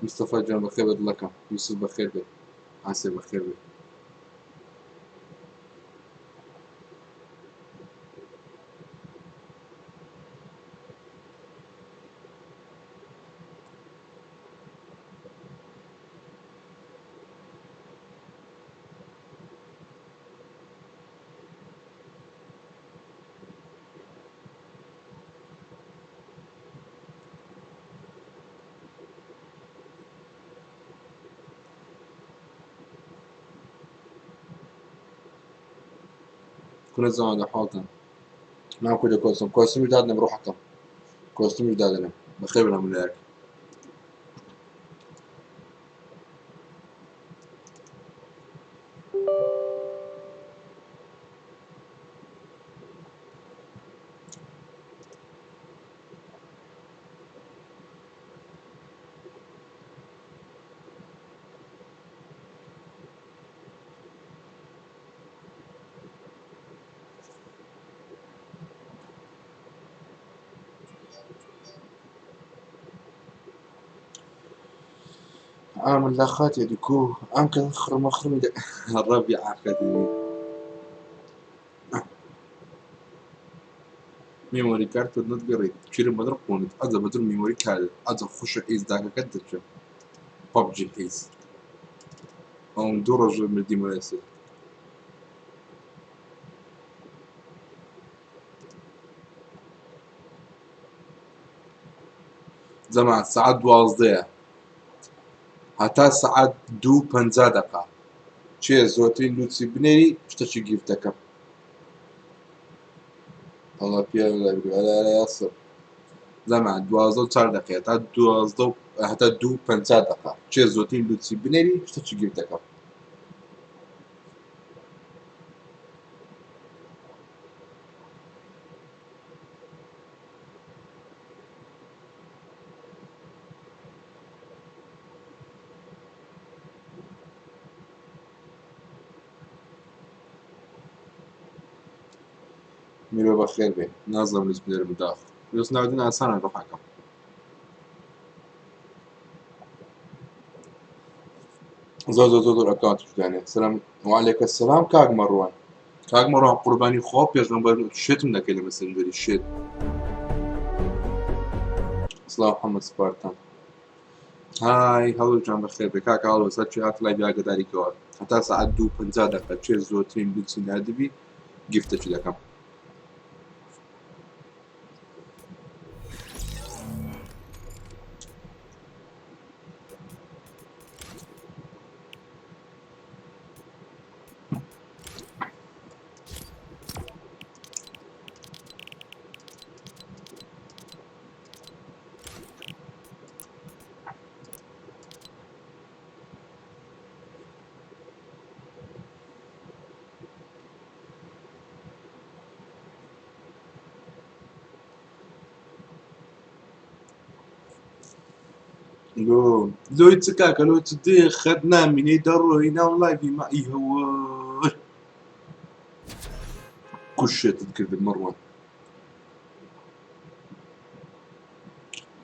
مستەفا جان بەخێر بێ دڵەکەم یوسف بەخێر بێ ئاسێ بەخێر بێ کورە زەوان لە حاڵتان ناو کوردە کۆستم کۆستمیش دادنم ڕۆحەکەم کۆستمیش دادەنم بەخێر بن هەموو لایەک عامل لاخات يا دكو ام كان خرم خرم الربيع عقدي میمۆری کارت not be read چیرم بەدر قۆنت ئەجە بەدر میمۆری کارت ئەجە خوشە حیز داکەکەت دەچێت پەبجی حیز ئەوم دوو ڕۆژ مردی مەرەسێ جەماعەت سەعات دوازدەیە هەتا سەعات دوو پەنجا دەقە چێ زۆرترین لوچی بنێری شتەکی gift دەکەم ئەڵا پێ زەمان دوازدە و چار دقیقە تا دوازدە و هەتا دوو پەنجا دقە چێ زۆرترین لوچی بنێری شتەکی gift دەکەم میرۆ بەخێر بێ نازانم لوس بنێرم داخ لوس ناردن ئاسانە ڕۆحەکەم زۆر زۆر زۆر زۆر ئەکاونت دانێ سلام وعليك السلام کاک مەڕوان کاک مەڕوان قوربانی خوا پێغەمبەر شێتم دەکەی لە مەسنجەری شێت سڵاو محەممەد سپارتان های هەڵۆ جان بەخێر بێ کاکە هەڵۆ سەر چی هات لای ئاگداری کەوە هەتا سەعات دوو پەنجا دەقە چێ زۆرترین لوچی نادبی گیفتەکی دەکەم لۆ لۆی چ کاکە لۆ چ دێ خەت نامینەی دەڕۆی ناو لایڤی ما ئی هەوە کوشێتت کردم مەڕوان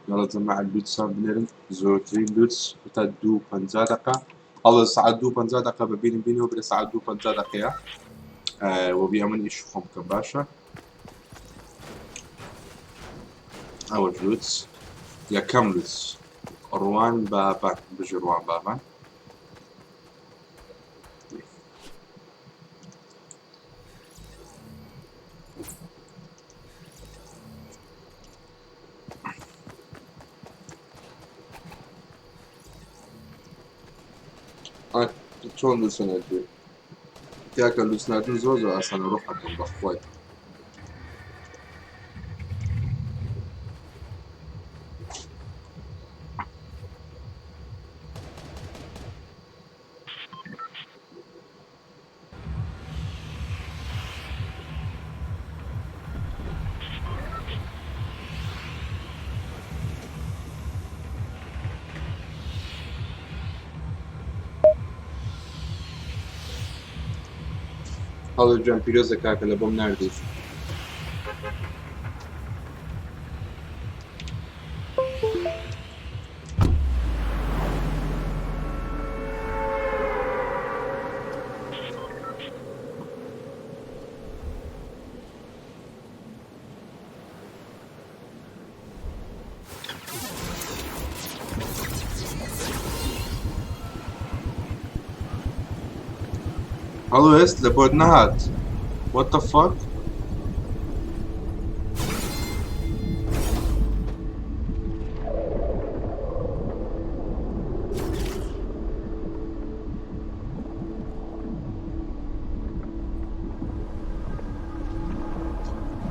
یاڵا جەماعە لوتسان بنێرن زۆرترین لوتس تا دوو پەنجا دەقە ئەڵێ سەعات دوو پەنجا دەقە بەبینم بینەوە برێ سەعات دوو پەنجا دەقەیە وەبی ئەمن ئیش خۆم بکەم باشە ئەوە لوتس یەکەم لوتس ڕوان بابان بژی ڕوان بابان چۆن لوسنەردی کاکە لوسناردن زۆر زۆر ئاسانە ڕۆحەکەم بەخوای هەڵۆ گیان پیرۆزە کاکە لە بۆم ناردیت. هەڵوێست لە بۆت نەهات What the fuck؟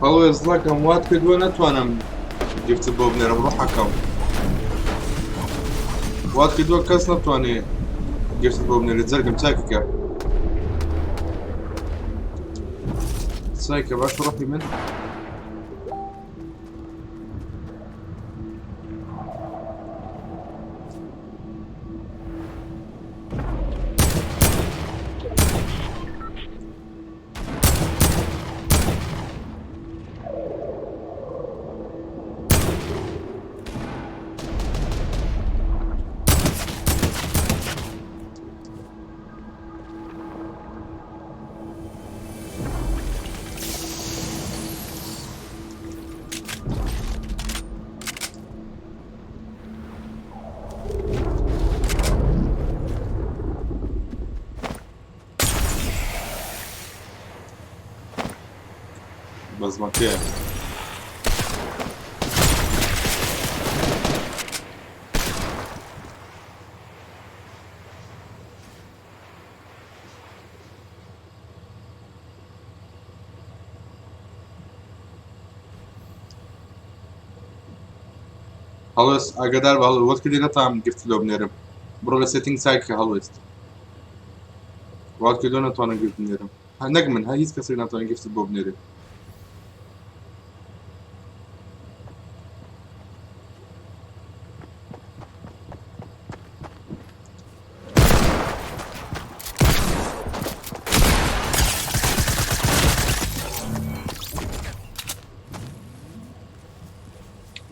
هەڵوێست دڵەکەم وات کردووە نەتوانم gift ت بۆ بنێرم ڕۆحەکەم وات کردووە کەس نەتوانێ gift ت بۆ بنێرێت جەرگم چاکیکە چاکە باش ڕۆحی من بەزمەکەیە هەڵوێست ئاگدار بە هەڵوێست وەت کردی نەتام gift لۆ بنێرم بڕۆ لە setting چاکە هەڵوێست وات کردو نەتوانم gift بنێرم نەک من هە هیچ کەسێک ناتوانێت gift بۆ بنێرێت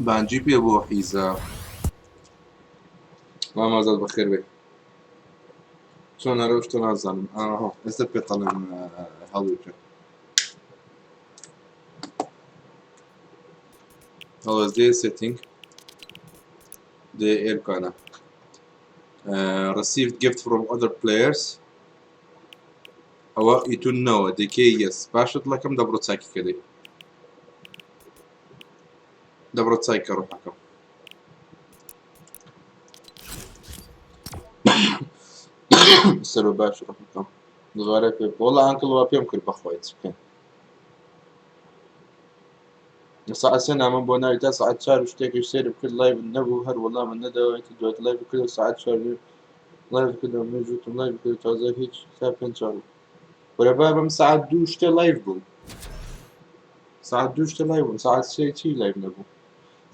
بانجی پێ بۆ حیزە مامازاد بەخێر بێ چۆن هەرە شتە نازانم ئاها ئێستا پێتەڵێم هەڵویکە هەڵەز دێ setting دێ ئێرکانە received gift from other players ئەوە ئیتون نەوە دەکێ yes باشە دڵەکەم دەبڕۆ چاکی کە دەی دەبڕۆ چای کە ڕۆحەکەم سەرۆ باش ڕۆحەکەم دووارە پێ وەڵا uncle وا پێم کرد بەخوای چ بکەین ساعت سێ نامەم بۆ ناوی تا ساعت چوار و شتێکیش سەیرم کرد live نەبوو هەر وەڵامم نەداوە دوات live کرد ساعت چوار live کردم من جوتم live کرد تازە هیچ تا پێنج چوار وەرە بابم ساعت دوو شتێ live بووم ساعت دوو شتێ live بووم ساعت سێ چی live نەبوو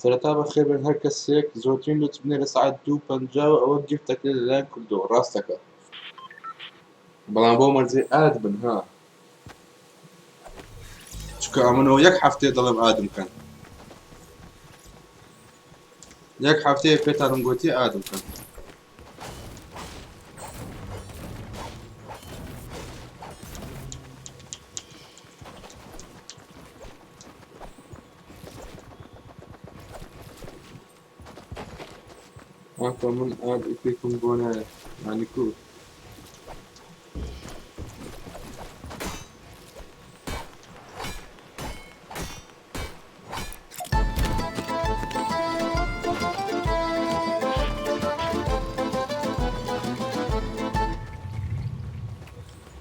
سەرەتا بەخێر بێن هەر کەسێک زۆرترین لوت بنێ لە ساعت دوو پەنجا ئەوە gift دەکرێت لەلایەن کوردەوە ڕاستەکە بەڵام بۆ مەرجێ add بن ها چونکە ئەمنەوە یەک هەفتەیە دەڵێم add م کەن یەک هەفتەیە پێتانم گوتی add م کەن ئاکۆ من add ئیپێکم بۆ نایە یانی کو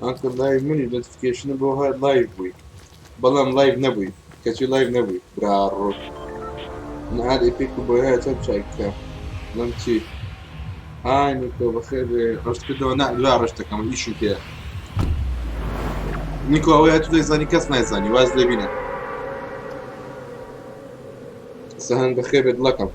ئاکۆ live منی notification م بۆ هات live بووی بەڵام live نەبووی کەچی live نەبووی براڕۆ من add ئیپێکم بۆ هەیە چەند چاکە لەم چی های نیکۆ بەخێر بێ ڕشت کردەوە نا دوا ڕشت دەکەم ئیشم پێیە نیکۆ ئەوەیە تو دەیزانی کەس نایزانی واز لێبینە سەهەن بەخێر بێ دڵەکەم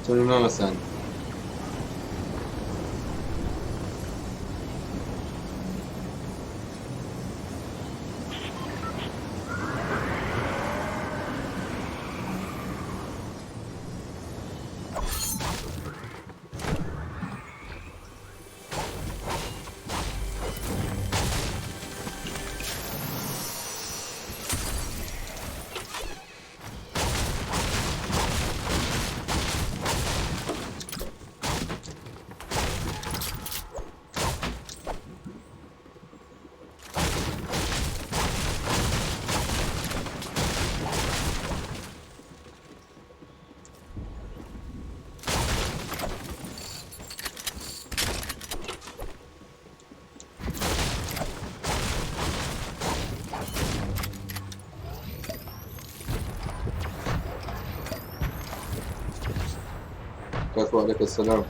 چۆنی مامەسان کاکە وعليك السلام.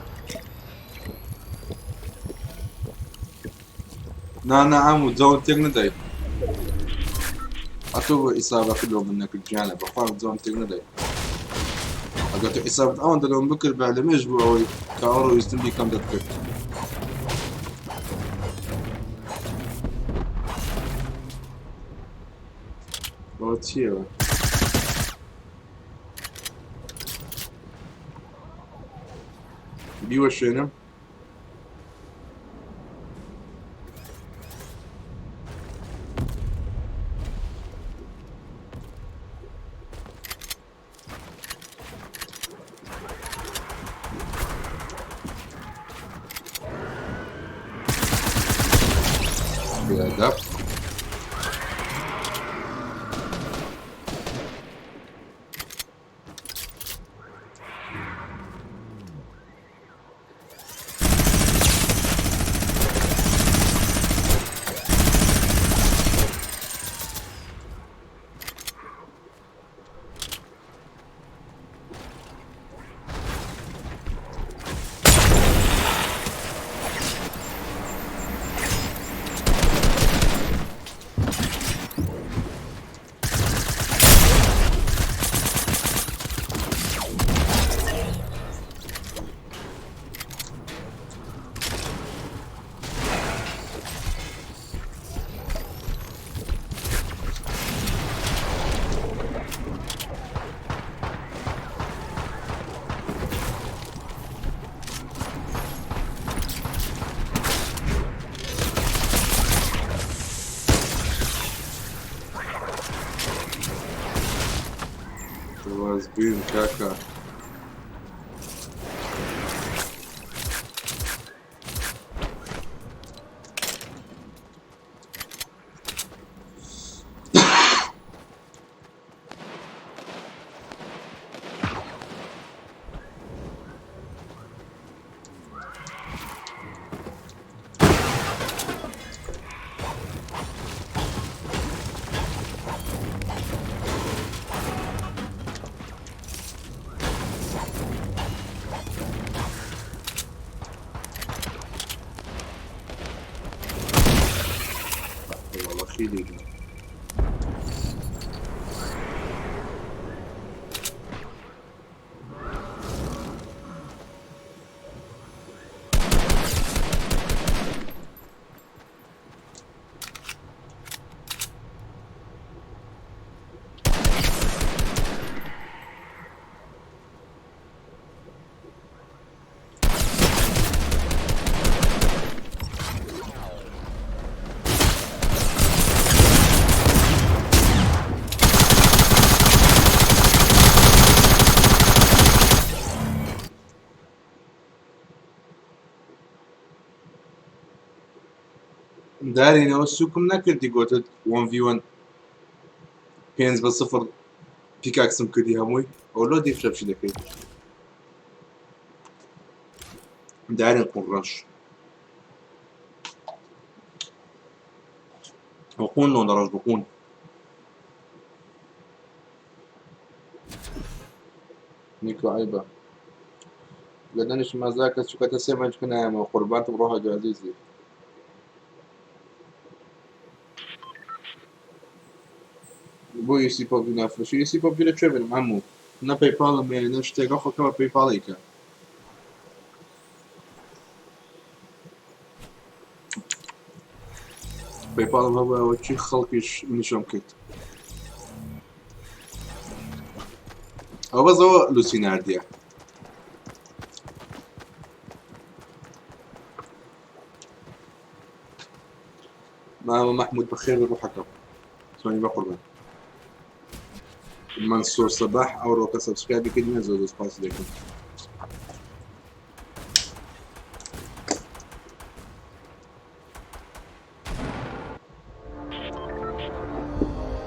نا نا عەموو جەوم تێک نەدای. ئەتۆ بۆ ئیسابەکە لۆ من نەکرد گیانە بەخوا جەوم تێک نەدای. ئەگەر تۆ حیسابت ئەوەندە لۆم بکرد با لەمێژ بوو ئەوەی کە ئەوڕۆ ویستم بیکەم دەتکرد. ئەوە چییە؟ بیوەشێنم. بێئەدەب. وازبین کاکە. والله خيلي. دارینەوە سوکم نەکردی گوتت 1v1 5-0 پیکاکسم کردی هەمووی ئەو لۆ دیفرەپشی دەکەیت دارین قوڕەش بقون لۆ دەڕەش بقون. نیکۆ عیبە لە دەنیش مەزاکە چووکەتە سێ مەنج نایەمەوە قوربانتم ڕۆحە عەزیزی. بۆ ئیسی پۆپی نافرۆشی؟ ئیسی پۆپی لە کوێ بنم هەموو نە پەیپاڵم هەیە نە شتێک ئەو خەڵکە بە پەیپاڵیکە پەیپاڵم هەبووە چی خەڵکیش منیشم کرد ئەو بەزەوە لوسی ناردیە. مامە مەحمود بەخێر بێ ڕوحەکەم چۆنی بە قوربان. مەنسوور سەباح ئەوڕۆکە subscribe ی کردینە زۆر زۆر سپاسی دەکەم.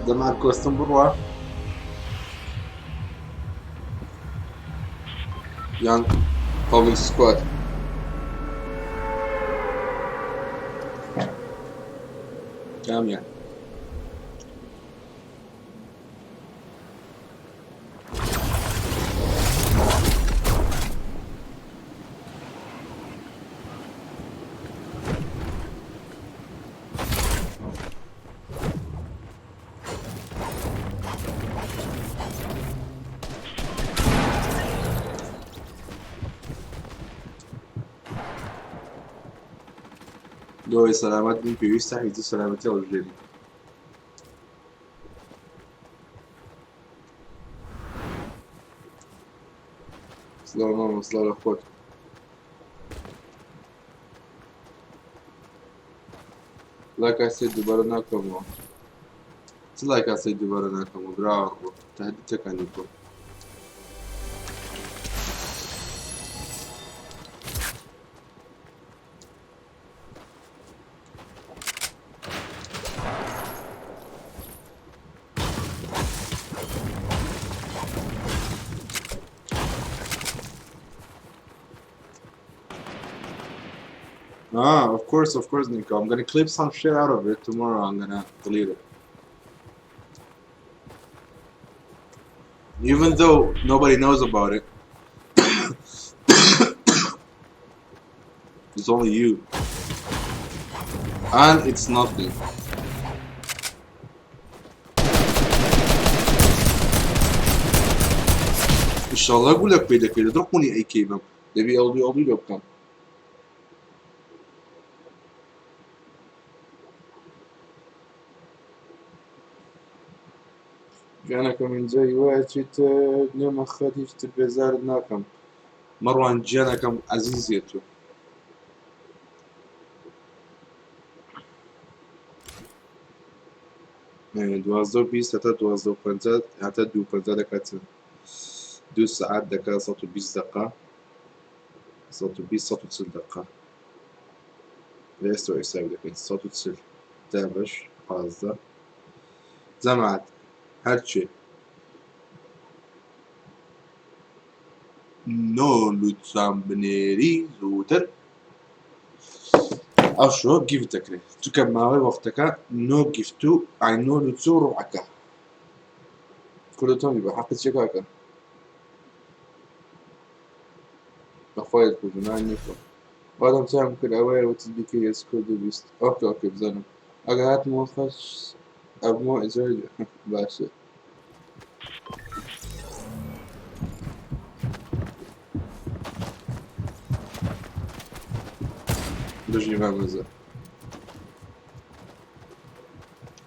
دەمار کۆستم بڕوا یان پبلیک سکواد کامیان؟ لۆی سەلامەت بین پێویستە حیزی سەلامەتی هەڵبژێری. سڵاو مامە سڵاو لە خۆت. لایک ئاسێ دووبارە ناکەمەوە. چ لایک ئاسێ دووبارە ناکەمەوە براوە تهدیدەکانی بۆ. Ah, of course, Nico. I'm gonna clip some shit out of it tomorrow. I'm gonna delete it. Even though nobody knows about it. It's only you. And it's nothing. ئیشەڵڵا گولەک پێ دەکەی لە دڕقونی ئەی کەی بم دەبی ئەو دوو ئەو دوو لۆ بکەم. گیانەکەم ئینجا هیوایە چیتر نێمە خەت هیچتر بێزارت ناکەم مەڕوان گیانەکەم ئەزیزیە تۆ. 12:20 هەتا 12:50 هەتا 2:50 دەکات چەند؟ دوو سەعات دەکات 120 دقە 120 140 دقە لە ئێستەوە حیسابی دەکەین 140 دابەش 15 جەماعەت هەرچێ نۆ لوتسان بنێری زووتر ئەو شۆ gift دەکرێت چونکە ماوەی وەختەکە نۆ gift و ئای نۆ لوتس و ڕوعەکە کوردەتۆمی بە حەقی چیە کاکە بەخوای کوردمان نیکۆ بادەم چاوم کرد ئەوەیە وتت بیکە یەس کورد و 20 okay okay بزانم ئەگەر هاتمەوە خەش ئەبمەوە ئیجای باشە. بژی مامەزە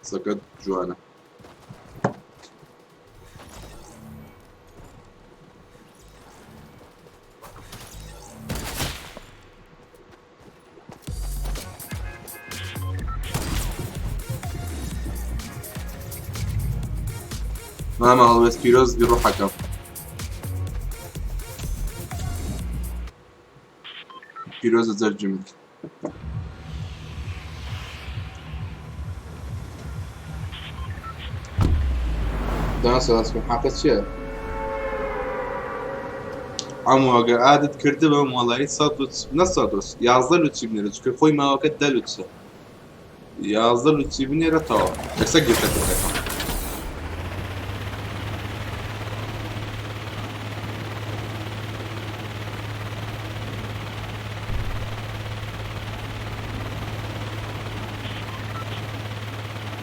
قسەکەت جوانە. مامە هەڵوێست پیرۆز بی ڕۆحەکەم. پیرۆزە جەرگمت. دانا سەراسکم حەقە چییە؟ عەمو ئەگەر ئادت کردبم وەڵی سەد و نە سەد و یازدە لوچی بنێرە چونکە خۆی ماوەکە دە لوچە یازدە لوچی بنێرە تەواو یەکسەر گرتەکە دەکەم.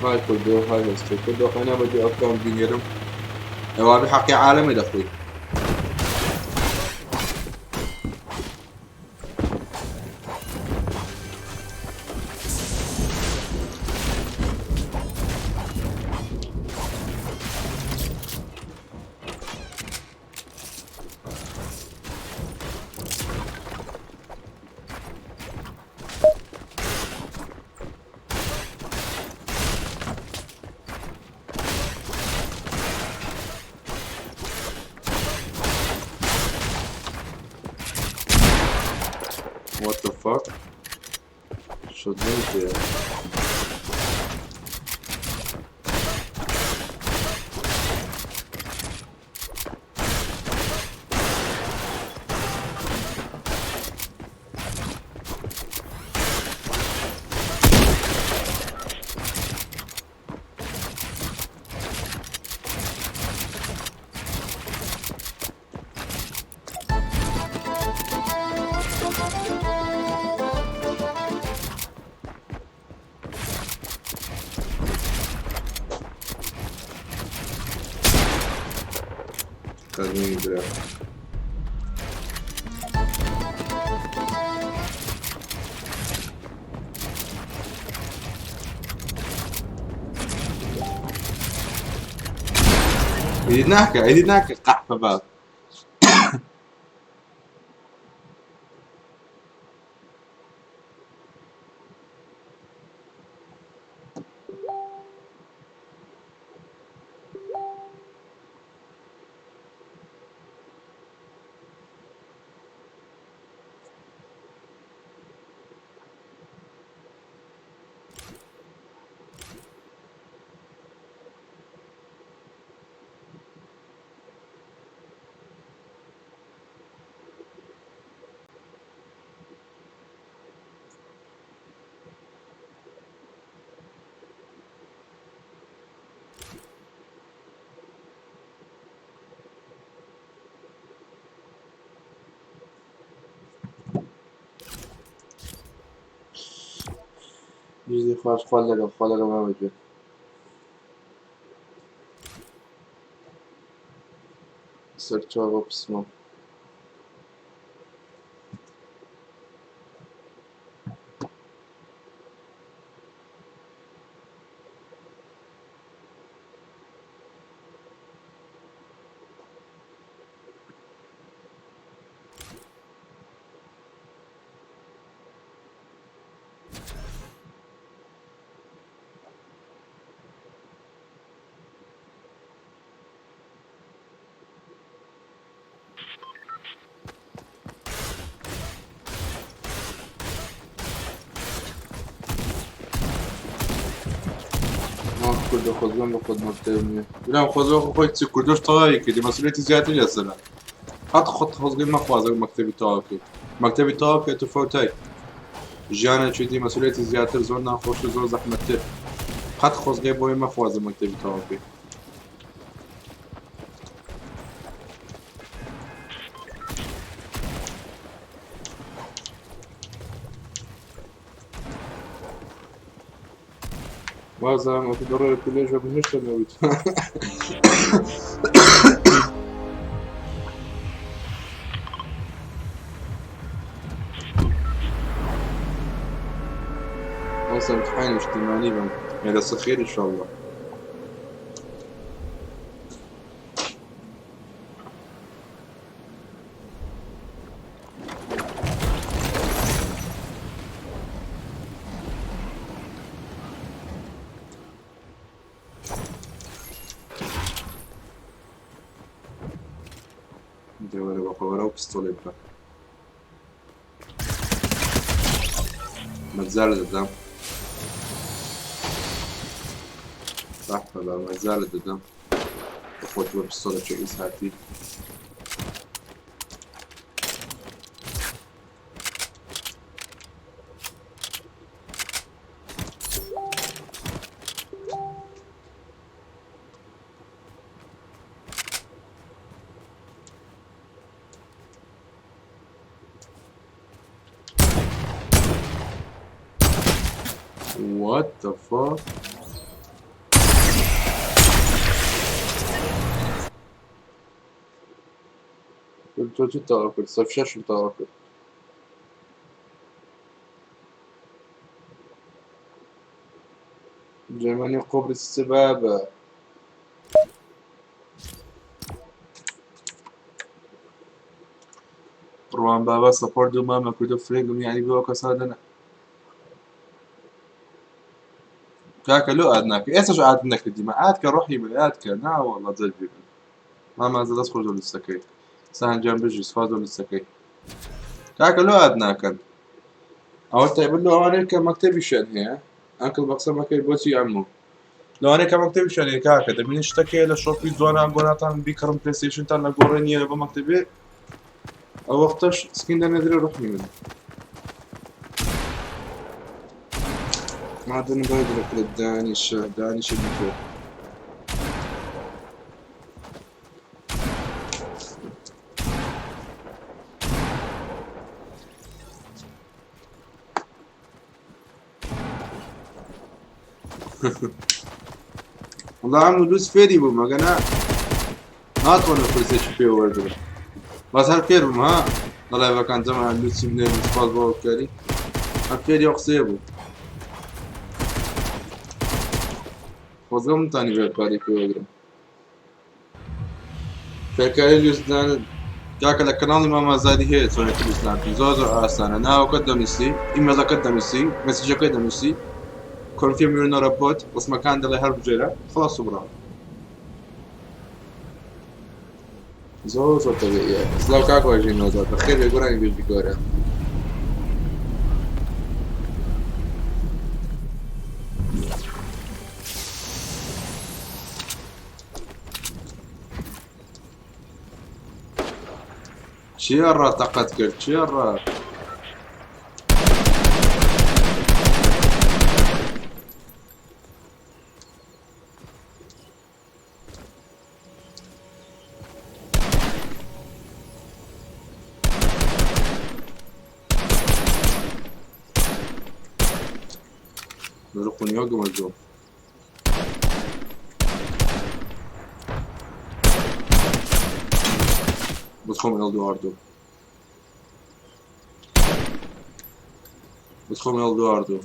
های کوردۆ های هەستۆ کوردۆ خەنا بە دوو ئەکاونت بینێرم ئەوابی حەقی عالەمێ دەخۆی. What the fuck? شدني. قەزمینی برا. ئیدی ناکە ئیدی ناکە قەحپە باب. بژی خواش خوا لەگەڵ خوا لەگەڵ مامە گوێ. سەرچاوە پسمە. کوردە خۆزگەم بە خۆت مەکتەب نییە برام خۆزگە خۆی چ کوردۆش تەواوی کردی مەسئولیەتی زیاتر لەسەرە قەت خۆت خۆزگەی مەخوازە مەکتەبی تەواو کەیت مەکتەبی تەواو کەیت و فەوتای ژیانێکی دی مەسئولیەتی زیاتر زۆر ناخۆش و زۆر زەحمەتتر قەت خۆزگەی بۆی مەخوازە مەکتەبی تەواو کەیت. وازم ئەتو دەڕۆی کولێژ بە بهشتە نەبوویت. مامۆستا امتحانی نیشتیمانی بم لەسەر خێر ان شاء الله. دەوەرە بە خۆوەرە و پستۆڵێ بکە مەجالە دەدەم بە مەجالە دەدەم خۆت بە پستۆڵە چێ ئیسهاتی. What the fuck? تۆ چی تەواو کرد؟ سەف شەشم تەواو کرد. جەمەنی قوبرس چ بابە؟ ڕوان بابا سەپۆرت دوو مامە کوردە فرێگم یعنی بۆ کەسا دەنە کاکە لۆ ئاد ناکە ئێستاش ئاد نەکردیمە ئاد کە ڕۆحی من ئاد کە نا والله جەربی من مامە دەست خۆش لە لیستەکەی سان گیان بژی سوپاس بۆ لیستەکەی کاکە لۆ ئاد ناکەن ئەوە تایبەت لۆ ئەوانەیە کە مەکتەبیشیان هەیە ئەنکڵ بە قسە مەکەی بۆچی ئەمۆ لەوانەیە کە مەکتەبیشیان هەیە کاکە دەبینی شتەکەی لە شۆپی جوانان گۆناتان بیکڕن پلەیستەیشنتان لە گۆڕێ نییە لە بۆ مەکتەبێ ئەو وەختەش سکین دەنێدرێ ڕۆحی من مادەن بای دەکرێت دانیشە دانیشە بکۆ وەڵا ئەم لوس فێری بووم ئەگەنا ناتوانم کورسێکی پێ وەرگرم بەس هەر فێر بووم ها لە لایڤەکان جەمع لوسی بنێرن سوپاس بۆ هاوکاری هەر فێری ئەو قسەیە بوو خۆزگە منتانی بێت پارەی پێ وەرگرم. فێرکاری دروستدان کاکە لە کەناڵی مامازادی هەیە چۆنێتی دروستدان زۆر زۆر ئاسانە ناوەکەت دەنووسی ئیمێڵەکەت دەنووسی مەسجەکەت دەنووسی confirm you're not a bot ڕسمەکان دەڵێ هەر بژێرە خلاص و بڕاوە زۆر زۆر تەبیعیە سڵاو کاک واژین نەوزاد بەخێر بێ گۆرانی بێژی گەورە چیە ڕا تەقەت کرد چیە ڕا نرقون يقمزو بتخۆم ئێلدواردۆ بتخۆم ئێلدواردۆ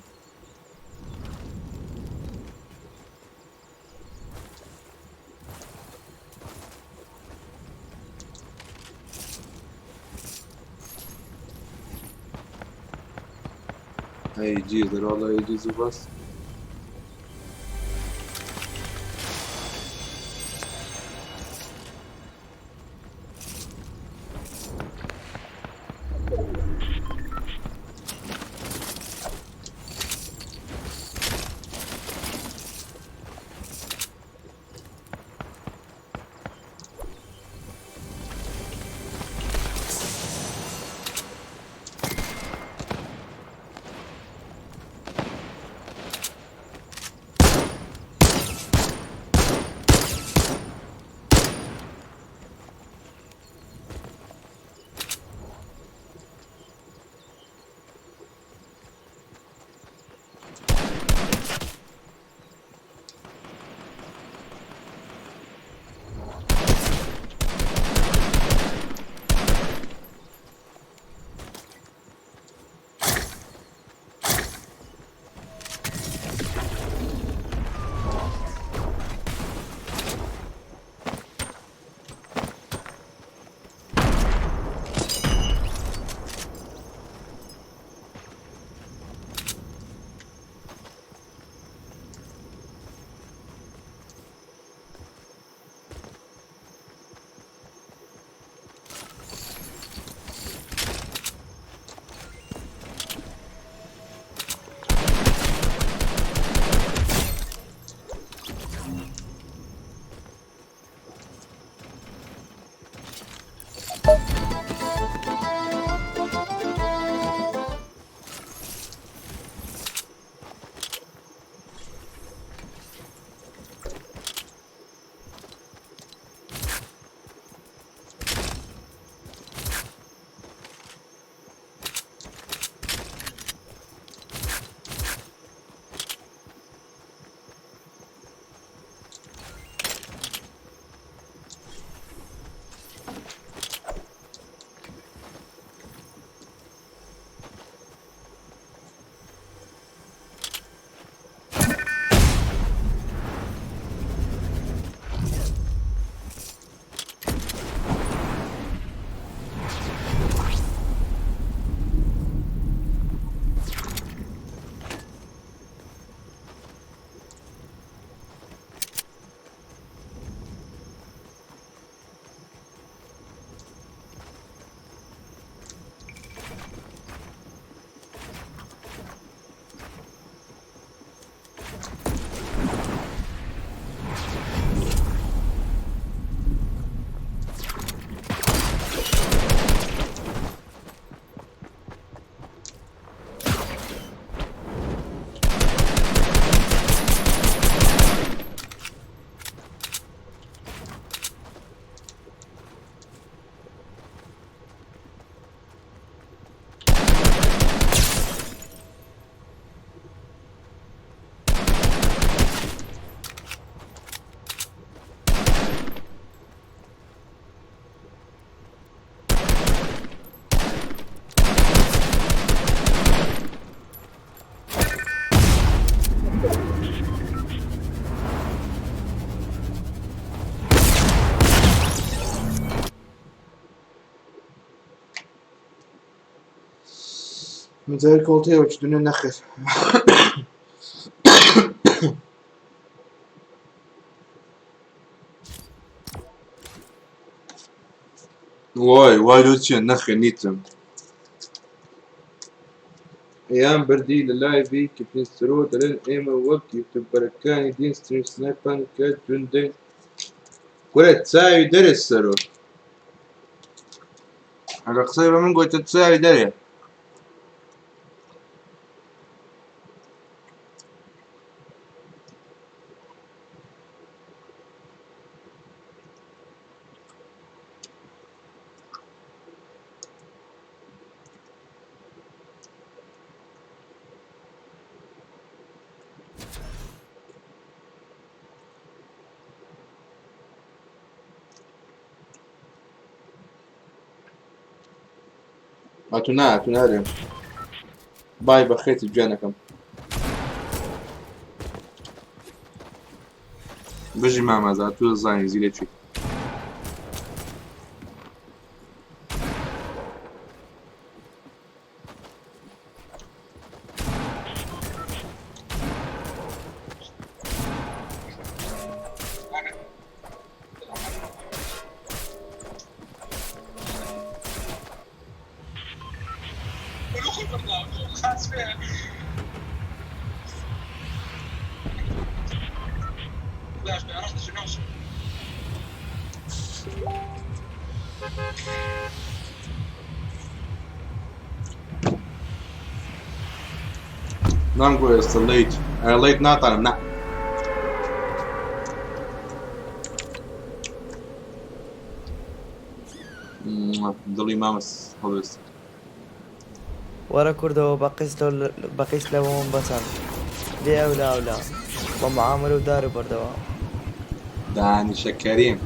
ئەی جی دەرۆڵە ئەی جی زوو بەس جاری کۆڵتەیەوە چ دنیا نەخێر. وای وای لۆ چییە نەخێر نیتم. یان بردی لە لایڤی کپتن سرۆ دەڵێن ئێمە وەک یوتوبەرەکانی دین ستریم سنایپان کە جوندەین. کورە چاوی دەرێ سەرۆ. ئەگەر قسەی بە من گۆتە چاوی دەرێ. ئەتو نا ئەتو نارێم بای بەخێتی گیانەکەم بژی مامازا تو زانی زیرەکی. نامگۆ ئێستا لەیت ئەرە لەیت ناتانم نا. دڵی مامەس هەڵوێست. وەرە کوردەوە بە قیست بە قیست لەوەم بەچەند بێ ئەولا ئەولا بە معامەلە و دار و بەردەوە. دانیشە کەریم.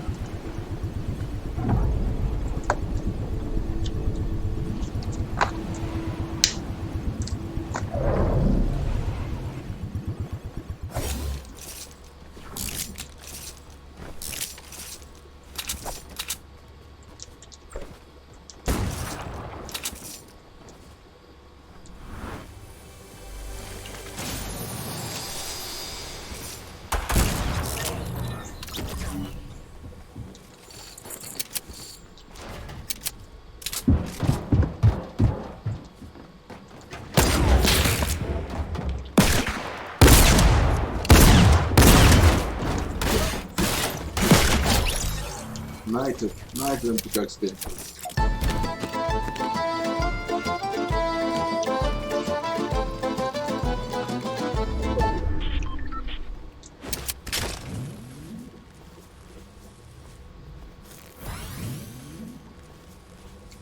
نایتر نایترم پیکاکس پێ.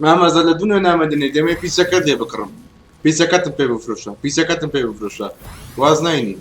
مامەزە لە دونێ نامەدنێ دەمێ پیسەکەت لێ بکڕم پیسەکەتم پێ بفرۆشە پیسەکەتم پێ بفرۆشە واز ناینی.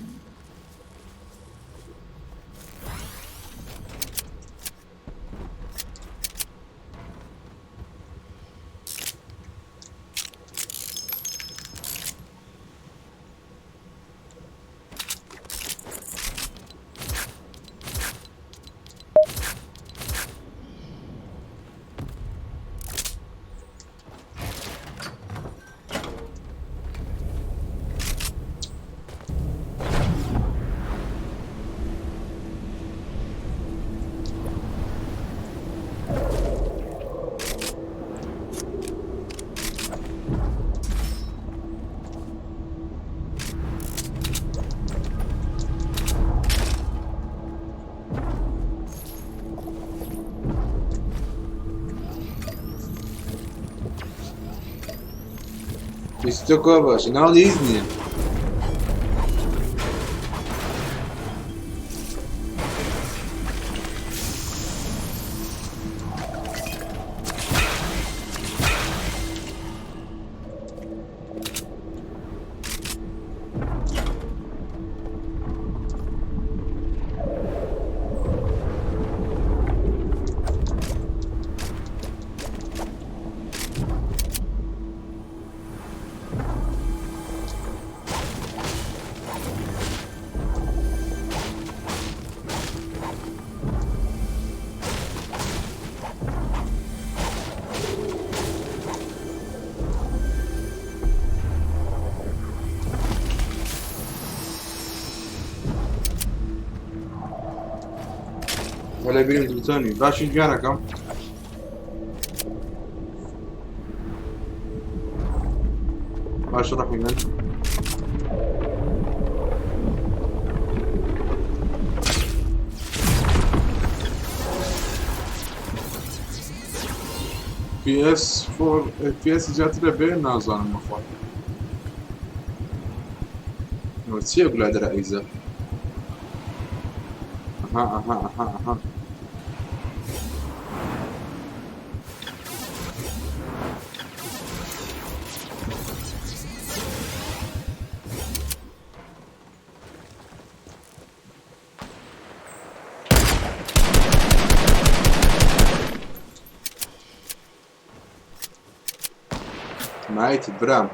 تۆ کوا باشە ناوڵی هیچ نییە. وەلا بیرم دڵتۆنی باشی گیانەکەم. باشە ڕەحمی من. PS4 FPS زیاترە بێ نازانم بەخوا. ئەوە چییە گولادەرە ئەیزە؟ ئەها ئەها ئەها ئەها. مایتی برام.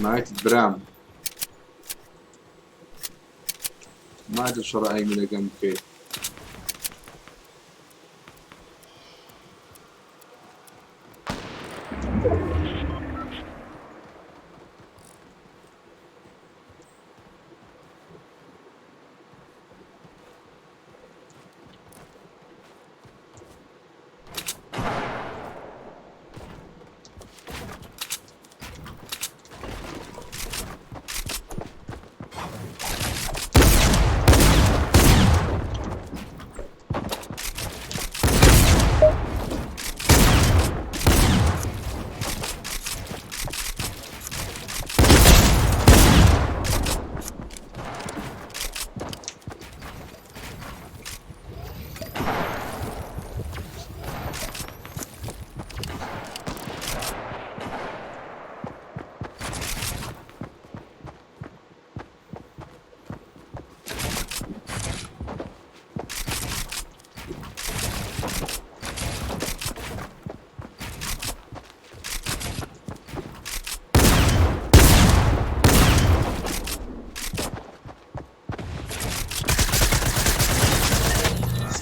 مایتی برام. ما شەڕ ئەیمی لەگەم بکەیت.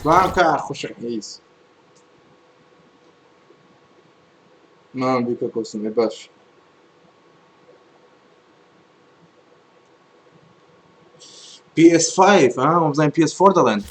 سلام کە خوشک حیز. نام بیکە کۆسم باش. PS5 ها وەبزانین PS4 دەڵێن.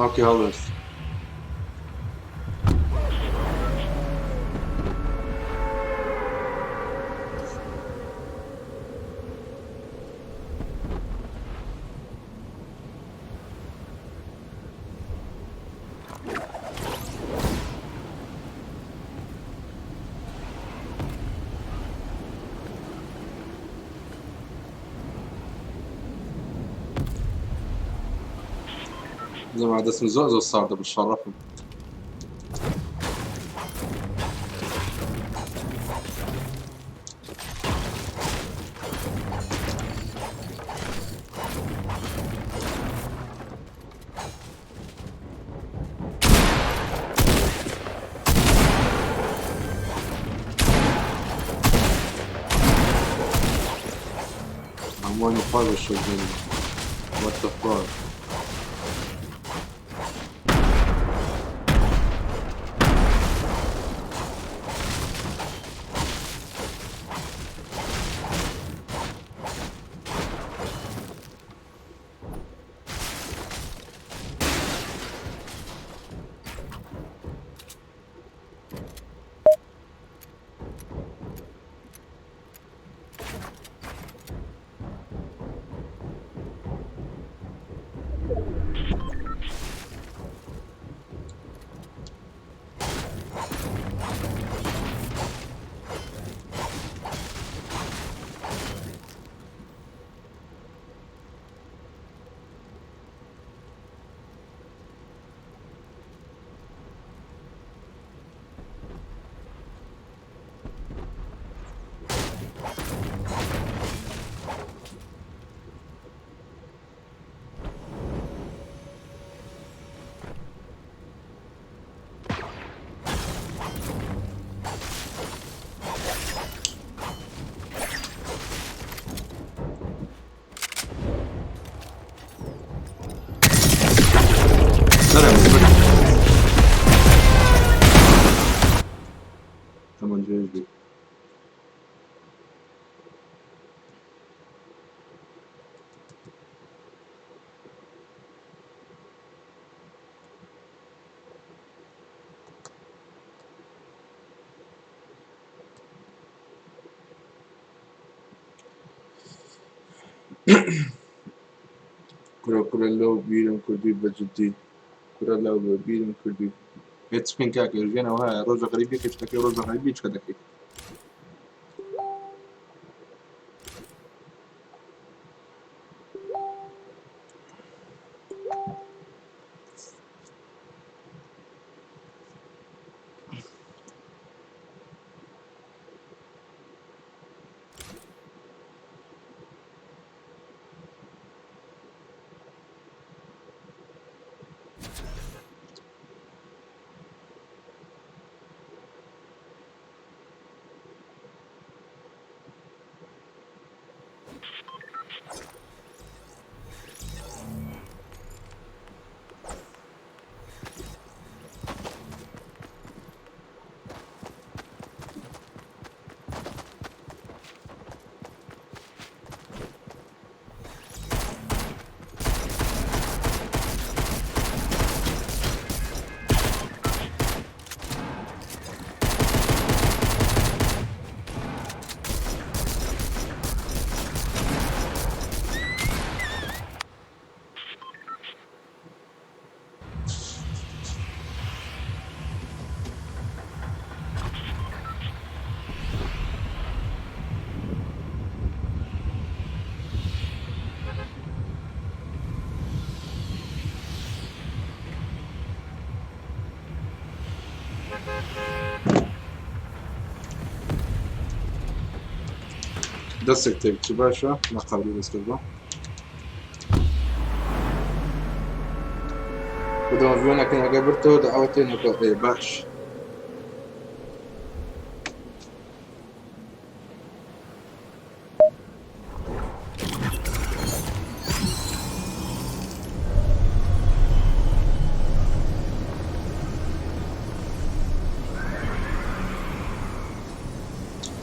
ئۆکەی هەڵوێست. زما دەستم زۆر زۆر ساردە بشەڕەفم. هەمووانی خوار بە shotgun. What the fuck. دەرەوە تەمەن درێژ بی. کورە کورە لەو بیرم کردی بە جدی کورە لەو بە بیرم کردی ئێ چ بکەین کاکە ژیان ئەوهایە ڕۆژە غەریبی کە شتەکەی ڕۆژە غەریبی چکە دەکەی. دەستێک تێک چ باشە نەقابلی دەستکرد بە بدەمە ڤیۆنەکەن ئەگەر برتەوە داوەتێنەکە ئێ باش.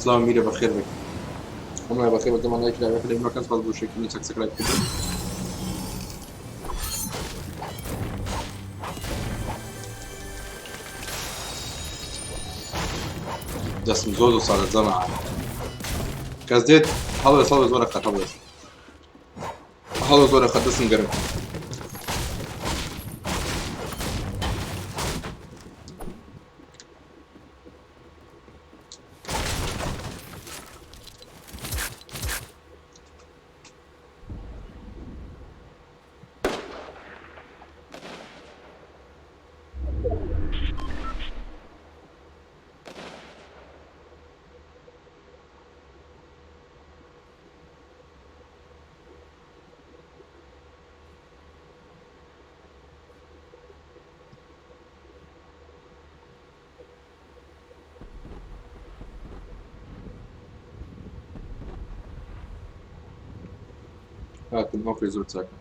سڵاو میرە بەخێر بێت. هەموو بەخێر بێت دەمان لایک لاوێ لێ مەکەن سپاس بۆ شێکردنی subscribe کردن. دەستم زۆر زۆر سادە جەماعە کەس دێت هەڵوێست هەڵوێست وەرە خەت هەڵوێست هەڵوێست وەرە خەت دەستم گەرم. هاتم okay زۆر چاکە.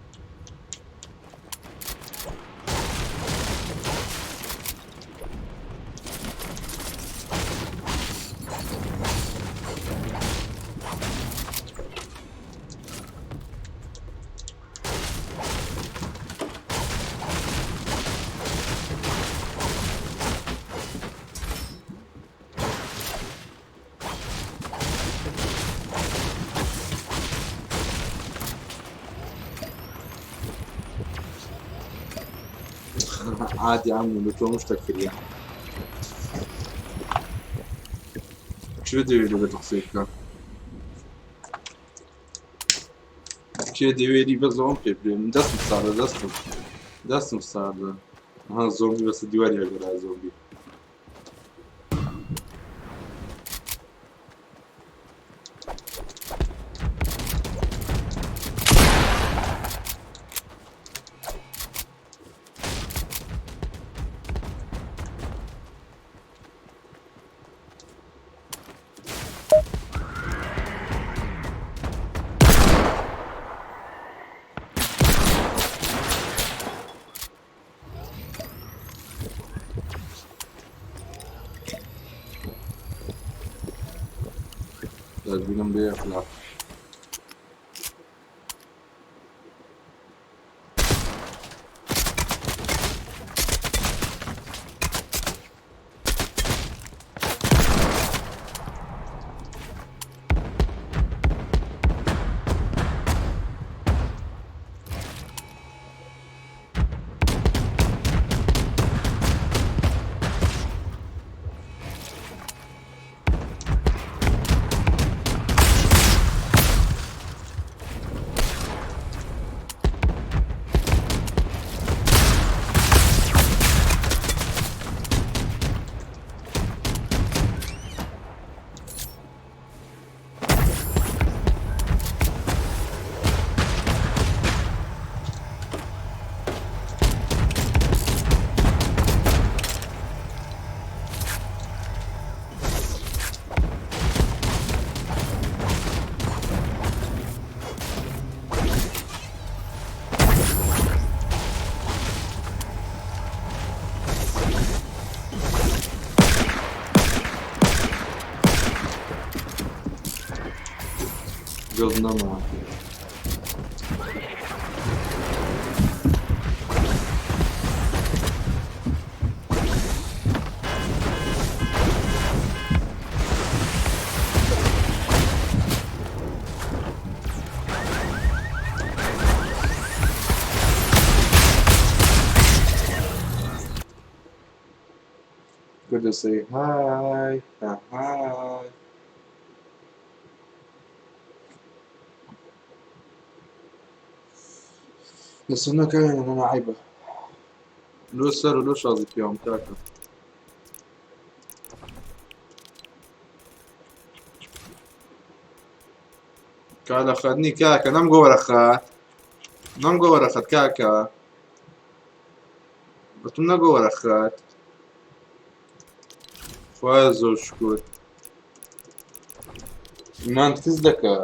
عادي عمو لو تۆ شتێک کردیە چێ دەوێت لەگەڵ قسەی بکە؟ کێ دەوێری بەس ئەوم پێ بێ من دەستم ساردە دەستم دەستم ساردە ها زۆمبی بەسە دیواری هەگەرا زۆمبی. دەبینم بێ ئەخلاق. دڵ نەما. Good to say hi. Hi. بس هناك انا عيبة لو سر لو شازي فيهم كاكا. كالا خدني كاكا نم جوا رخات نم جوا رخات كاكا بتمنى جوا رخات خوایە زۆر شکر ئیمان کز دەکا.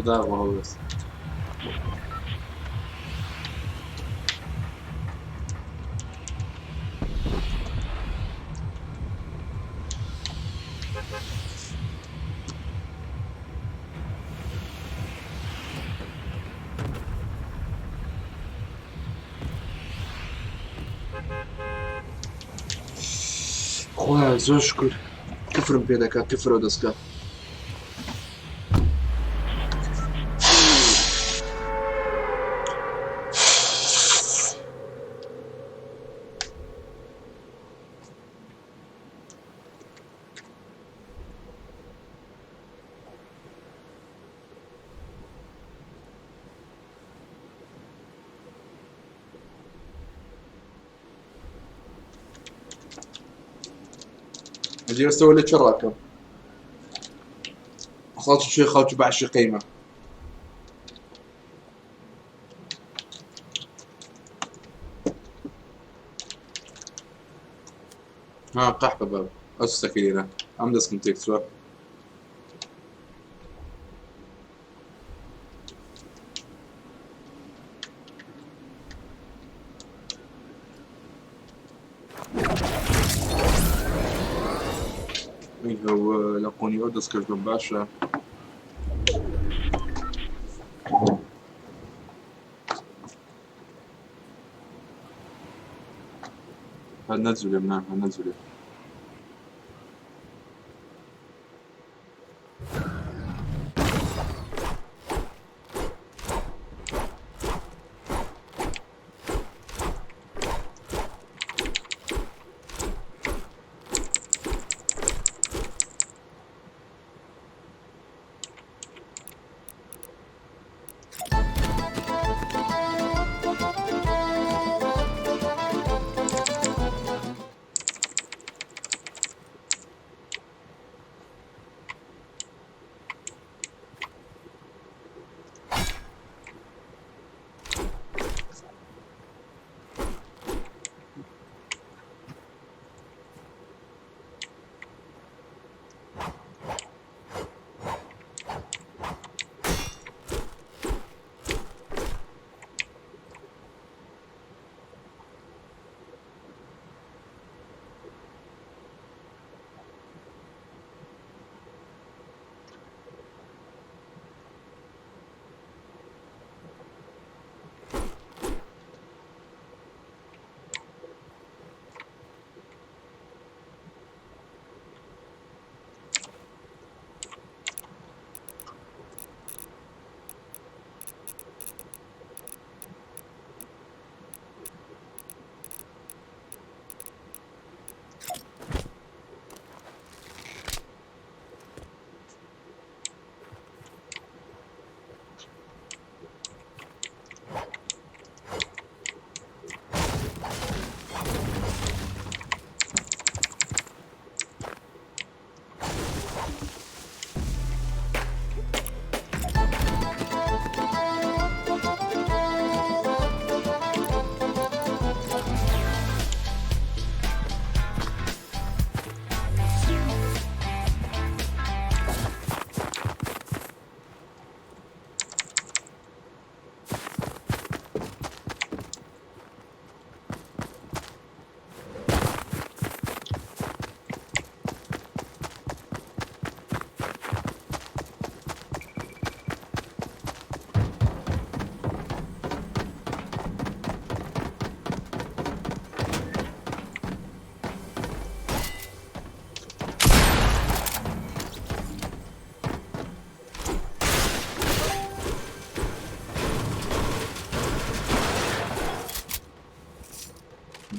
داغ بۆ هەڵوێست. خۆیان زۆر شکر کفرم پێ دەکات کفرەوە دەستکە. ئەجێ ئێستەوە لە چ ڕاکەم خەڵکی شوێ خەڵکی باشی قەیمە ها قەحپە بە ئەو سەکەی لێرە ئەم دەستم تێک چووە. لە قۆنی ئەو دەستکەش بم باشە. هەر نەجولێم نا هەر نەجولێ.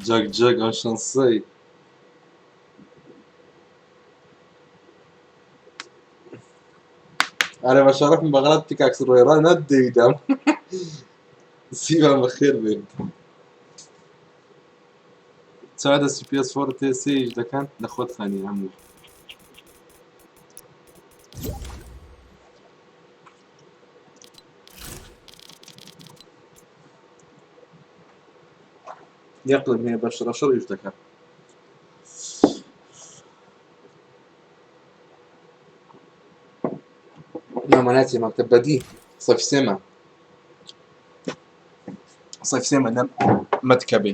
جەک جەک ئەم شەنسەی ئەرێ بە شەرەفم بە غەڵەت پیکاکس ڕۆیڕا نەدەیدام سیوان بەخێر بێن چا دەستی پێ سۆڕ تێ سێیش دەکەن لە خۆت خانی هەموو یەقلم هەیە بە شڕەشڕ ئیش دەکات. مامە ناچێ مەکتەب بەدی سەفی سێمە سەفی سێمە نەم مەتکەبێ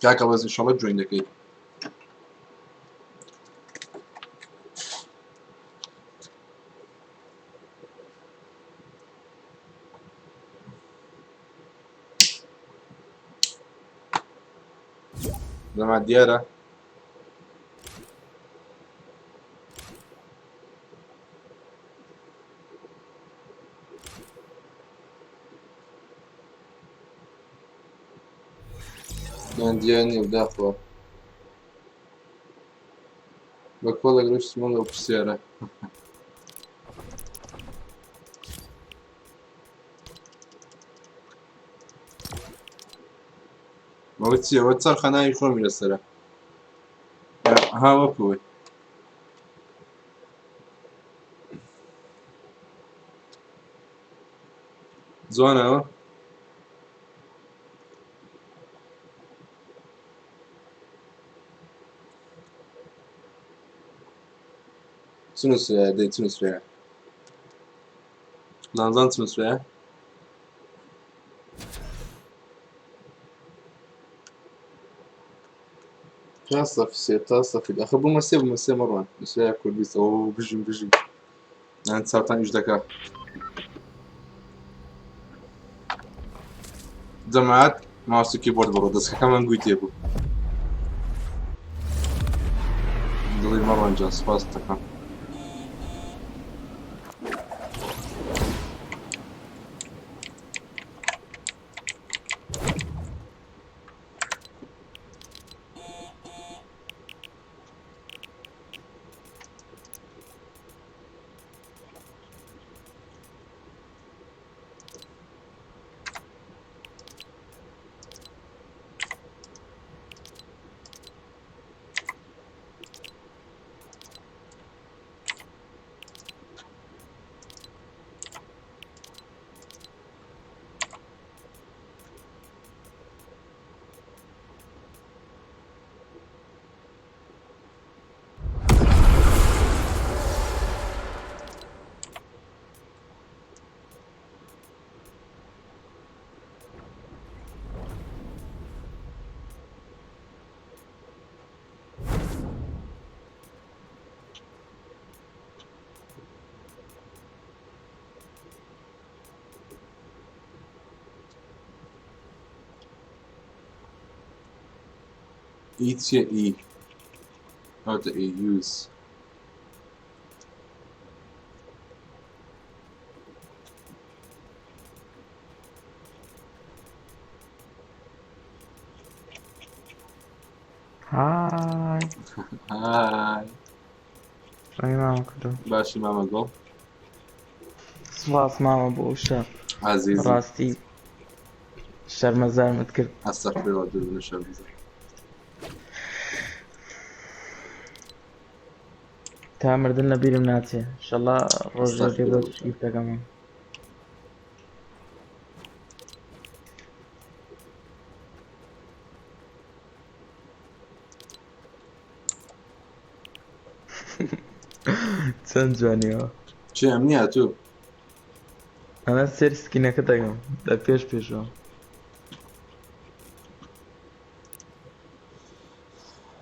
کاکە بەس ئینشەڵڵا جوین دەکەی. زەما دیارە یان دیار نییە بداخەوە بە کۆڵێک ڕۆیشتمەوە لەو پرسیارە. ئەوە چییە؟ ئەوە چەرخە ناوی خۆمی لەسەرە. ها وەکوی جوانەوە. چ نووسرایە؟ دەی چ نووسرایە؟ زانزان چ نووسرایە؟ تا سەفی سێ تا سەفی ئەخە بوومە سێ بوومە سێ مەڕوان نووسرایە کوردیس. ئەو بژیم بژیم یان چاوتان ئیش دەکا. جەماعەت ماوس و کیبۆرد بڕۆ دەستەکەمان گوی تێبوو. دڵی مەڕوان جان سپاس دەکەم. ئی چییە؟ ئی هاتە ئی یوز. های. های. ئەی مامە کردم. باشی مامە گوڵ. سپاس مامە بۆ ئەو شتە. عەزیزی. ڕاستی شەرمەزارمت کرد. ئەستەغفراللە دوور بن لە شەرمەزار. تا مردن لە بیرم ناچێ ئینشەڵا ڕۆژێ دێ بۆ ئەستەغفراللە. گیفتەکەمە. چەند جوانیەوە. چێ ئەم نییە تو. ئەمە سێر سکینەکە دەکەم لە پێش پێشەوە.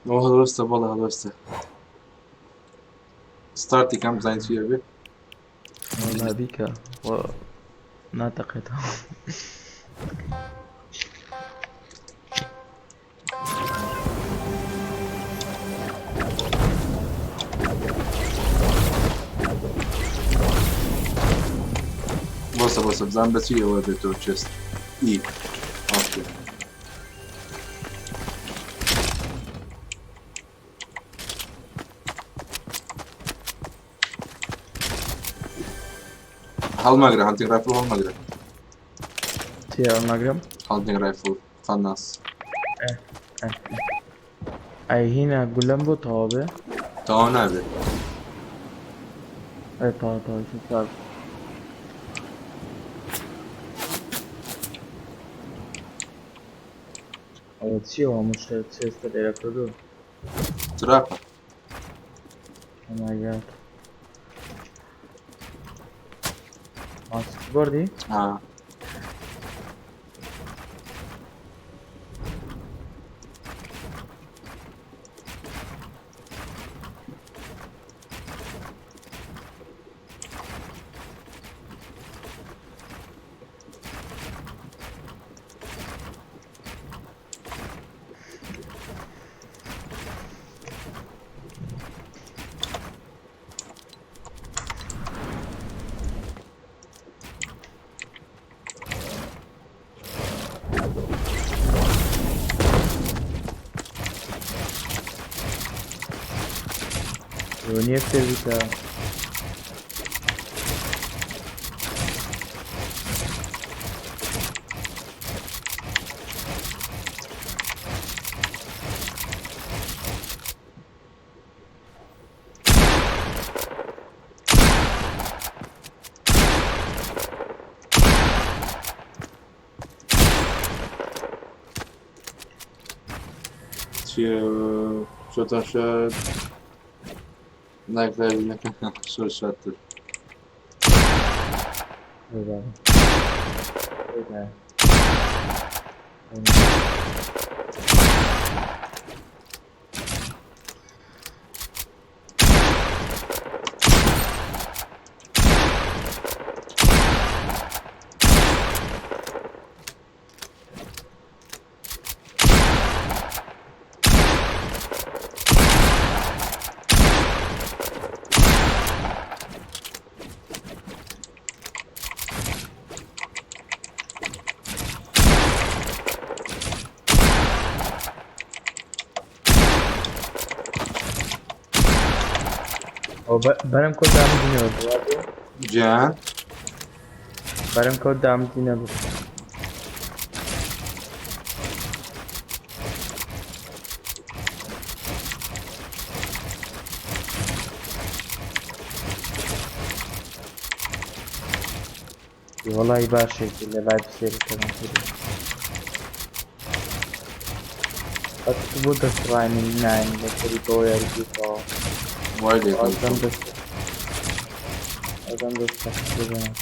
ئەوە هەڵوەستە بەڵێ هەڵوەستە. ستارتی کەم بزانین چی ئەبێ. وەڵا بیکە و ناتەقێتەوە. بۆسە بۆسە بزان بەچی ئەوە بێتەوە چێست ئی ئۆکێ. هەڵمەگرە هەنتینگ ڕایفڵ هەڵمەگرە. چی هەڵمەگرم؟ هەنتینگ ڕایفڵ قەناس. ئەی هینە گولەم بۆ تەواو بێ؟ تەواو نابێ. ئەی تەواو تەواو چاک. ئەوە چییە وا مشتە چێستە لێرە کردو؟ تراپە. Oh my god. بردی؟ آه. نییە فێر چیە شۆتان شاد ناکرێت شۆ شادتر. بەرم کۆ دامدینەوە گیان بەرم کۆ دامدینەوە. وەڵی باشێکی لە لای سێری کردم. بۆ دەستڕانی ناین لەسەری بۆ یاریکەوە. وای لێ ئەزم دەست ئەزم دەست بزنم.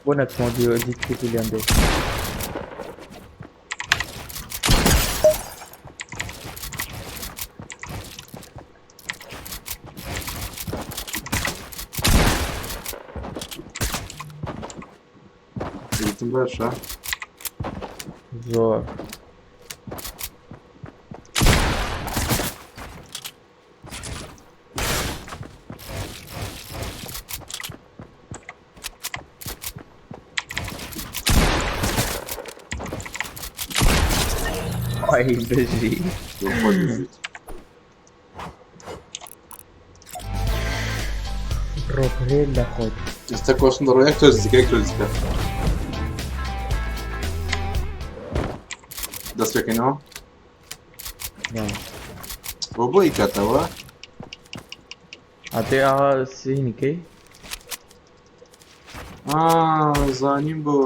بۆ نەچمەوە دیوە دیت لێم دێت. دیتم باشە. زۆر ئای بژی. بۆ خۆت بژیت. ڕۆپرێ لە خۆت. ئێستا کۆشن دەڕۆ یەک تۆز دیکە، یەک تۆز دیکە دەست پێکەینەوە. بۆ بۆ ئیکاتەوە. ئەتێ ئاها سینیکەی. زانیم بۆ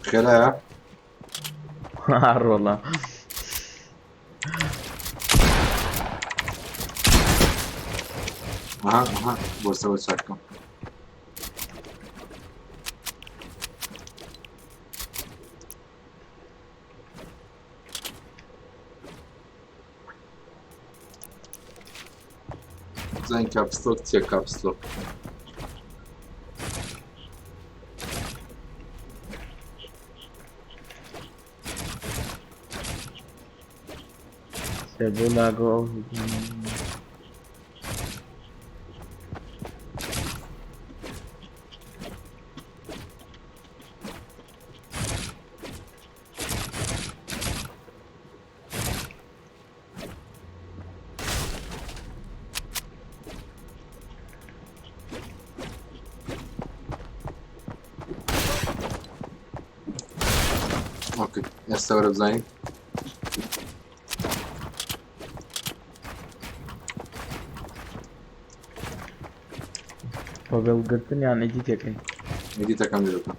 خێرایە. ڕۆڵە. ئەها ئەها بۆ سەوە چاکەم. زین caps lock چییە caps lock؟ سێ لاگۆ ئەو Okay ئێستا وەرە بزانین. بە بێڵگرتن یان edit ەکەی؟ Edit ەکەم لێ بکەم.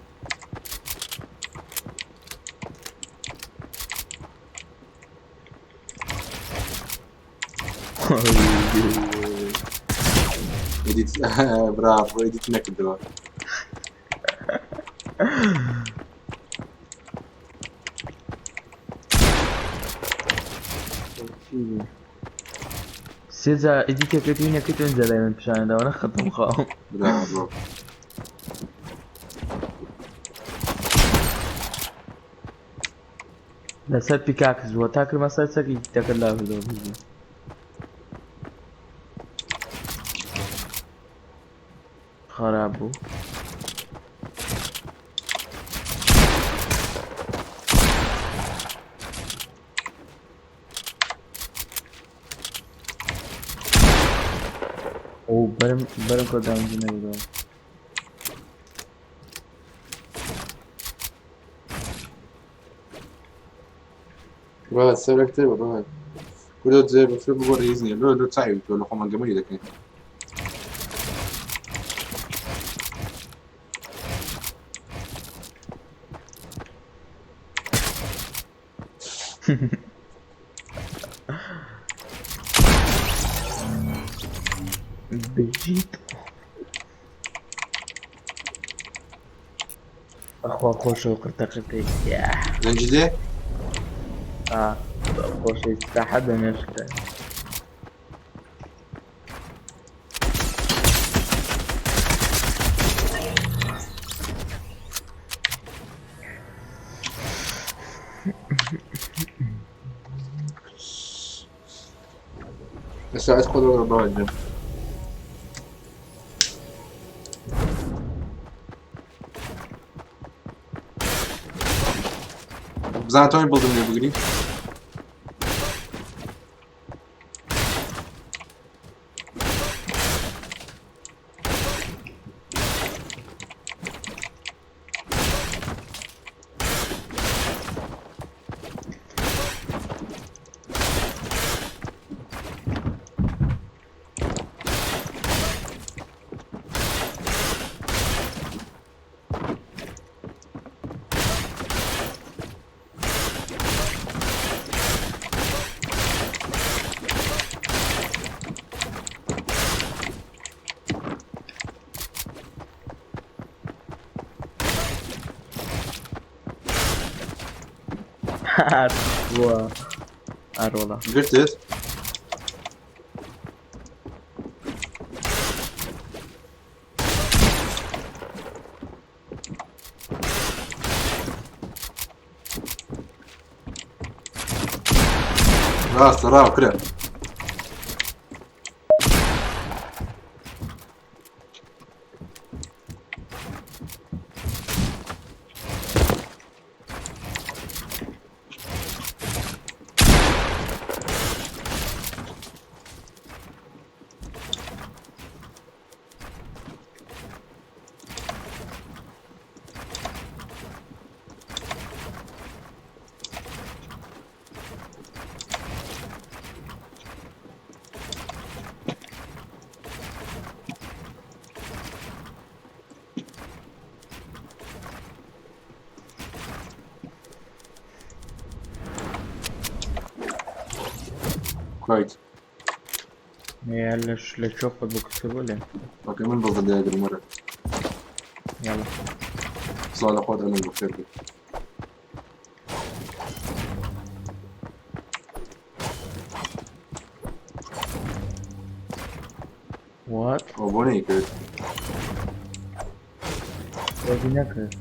Edit برا edit نەکردەوە. سێجا edit ەکەت وینەکەت ئینجا لای من پیشانەداوە نەخەتم خاوم. برا بڕۆ. لەسەر pickaxe بووە تا کردمە سەر چەک edit ەکەت لابردەوە بژی. خراپ بوو. ئەو بەرم بەرم کە دامجی نەبوو. برا سەرەکتر بە بڕۆ. کورە جێ بەفر بگۆ ڕیز نییە لۆ لۆ چاوی تۆ لە خۆمان گەمەی دەکەین. بژیت. ئەخوا خۆشەوە قرتە قرتەی. دەنگی دێ؟ خۆشەویست ساحە بە مێشکە. ئێستا ئەس خۆ دەوەرە بەوە. بزانە تۆی بڵدم لێ بگری. بووە ئەرۆڵە. گرتت؟ ڕاستە ڕاو کرا. کوایت. لە کوێ خۆت بۆ کردووە لێ؟ Okay من بڵدم لێ ئەگرم وەرە. یاڵا. سڵاو لە خۆت ئەلم بەخێر بێ. What? ئەو بۆ نەیکرد؟ بۆی نەکرد.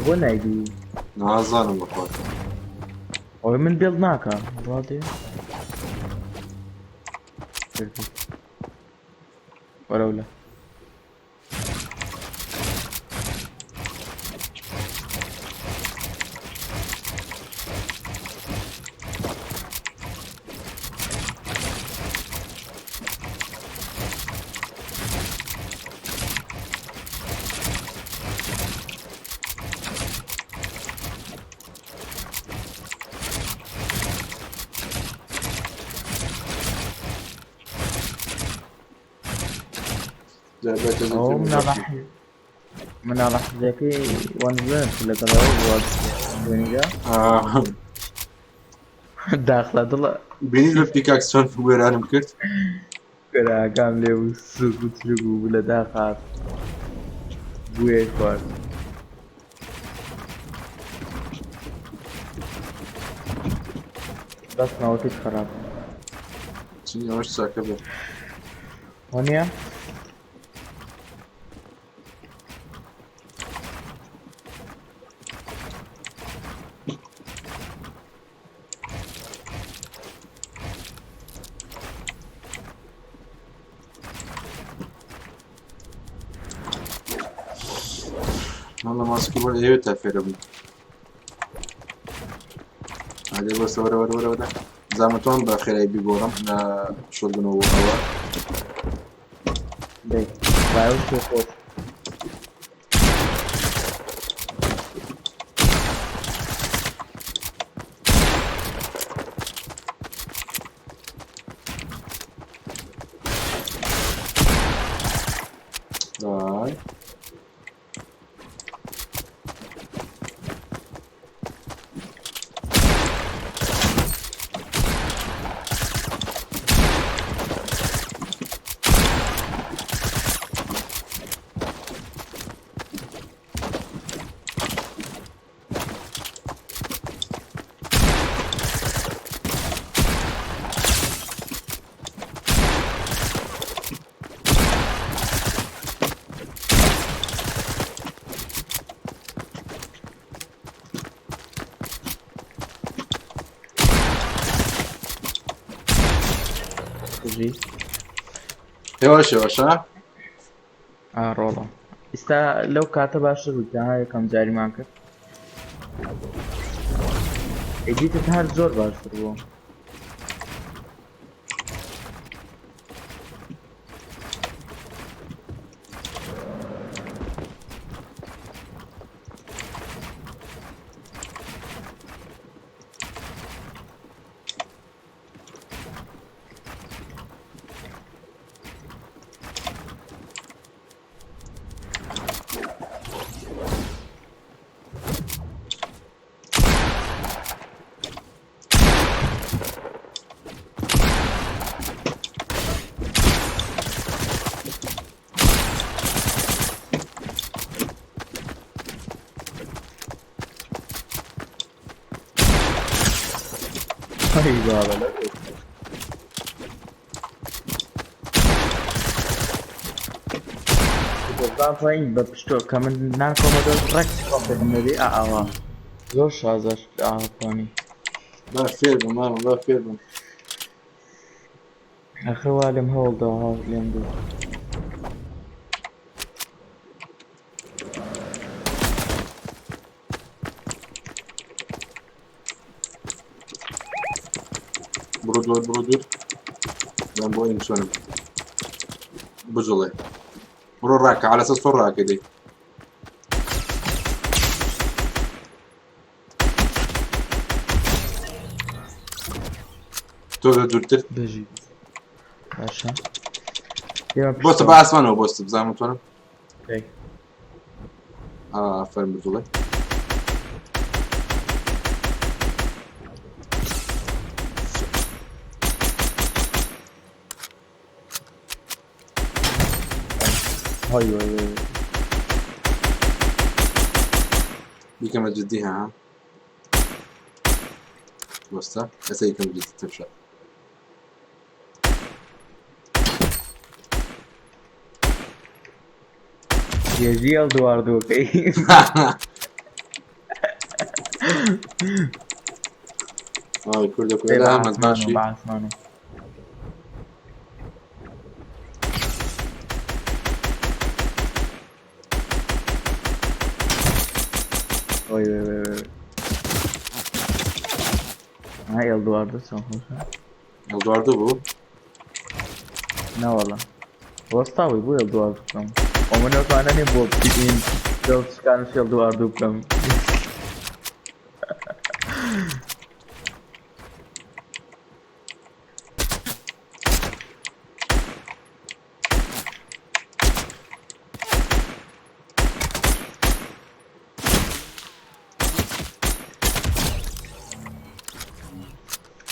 بۆ نایبی؟ نازانم بەخوا. ئەوەی من بێڵ ناکا ڕادێ وەرەولە. ئەوە مناڵە حەزەکەی وەنزێن لەگەڵەوە بووە داخلە دڵە. بینیت بە پیکاکس چۆن وێرانم کرد؟ ئاگام لێ بوو سوک و چرک بوو لە داخات بووێ خوارد. بەس ناوەکەی خراپ. چی ئەوەش چاکە بێ. وەنیە؟ والله ماسکی بۆ ئێوە تا فێرە بوو. هەدێ بەسە وەرە وەرە وەرە وەرە زامەتوان بە خێرایی بیگۆڕم لە شۆردنەوە ئەوە. دەی بایەوە خۆش. دای. بژی. هێواش هێواشە. ئا ڕۆڵە ئیستا لەو کاتە باشتر بوو تەنها یەکەم جاریمان کرد. ئیدیتت هەر زۆر باشتر بوو. ئەی بابە لەو دەزان توانین بە پشتۆ کە من ناکۆمە دەست ڕێک کۆمپێکم لێ ئاوا زۆر شازەش ئاوانی. با فێر بم مامە با فێر بم. ئەخر وا لێم هەوڵدا لێم بوو. بڕۆ دوور بڕۆ دوور دام بۆ ئینسۆنم بجوڵێ بڕۆ ڕاکە على اساس تۆ ڕاکە دەی. تۆ لە دوورتر بژی باشە. بۆستە بە ئاسمانەوە بۆستە بزانم توانم. ئافەرم بجوڵێ. هاي هاي هاي بیکەمە جدی ها بۆستە ئێستا یکەم جدی ترشە. جێژی هەڵدواردووەکەی. ئای کوردە دەی کوێ بە ئامەد ئاسمان و باشی بە ئاسمان و ئۆی ئۆی ئۆی ئۆی. ها ئێڵدواردۆ چۆن خۆشە ئێڵدواردۆ بوو نەوەڵا وەستاوی بۆ ئێڵدواردۆ بکەم ئەو من ئەوانە نیم بۆ بچین دڵ شکانش ئێڵدواردۆ بکەم.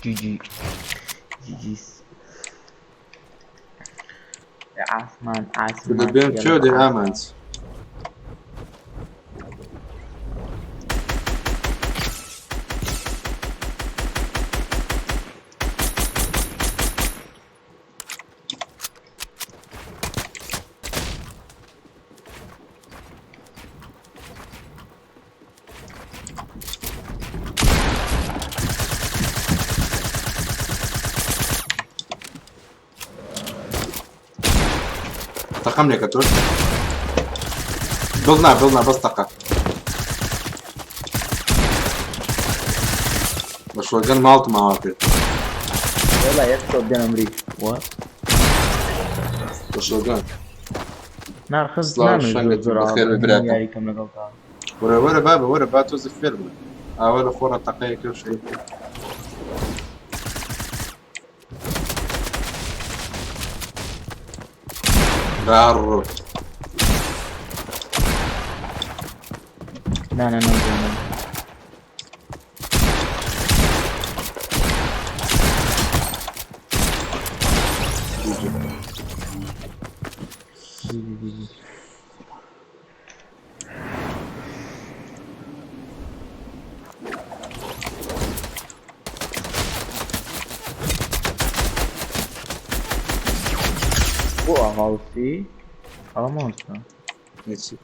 جی جی جی جیس ئاسمان کوردە ئاسمان بێم یەڵە چۆ دێ ئاسمان. ئامانج تەقەم لێکە تۆش دڵ نا دڵ نا بەس تەقە بە شۆگەن ماڵتم ئاوا کرد. وەڵا یەک شۆت گەن ئەمری وە بە شۆگەن نا خز سڵاو نامەوێت زۆر شەنگت زۆر بەخێر بێ ئاوا براکەم. یاریکەم لەگەڵتا. وەرە وەرە بابە وەرە با تۆزە فێر بم ئاوا لە خۆڕە تەقەیەکە و شتێک. باڕۆ نا نا نا نا جی جی جی جی. بۆ ئاهاوسی ئەوە مۆستا هیچی.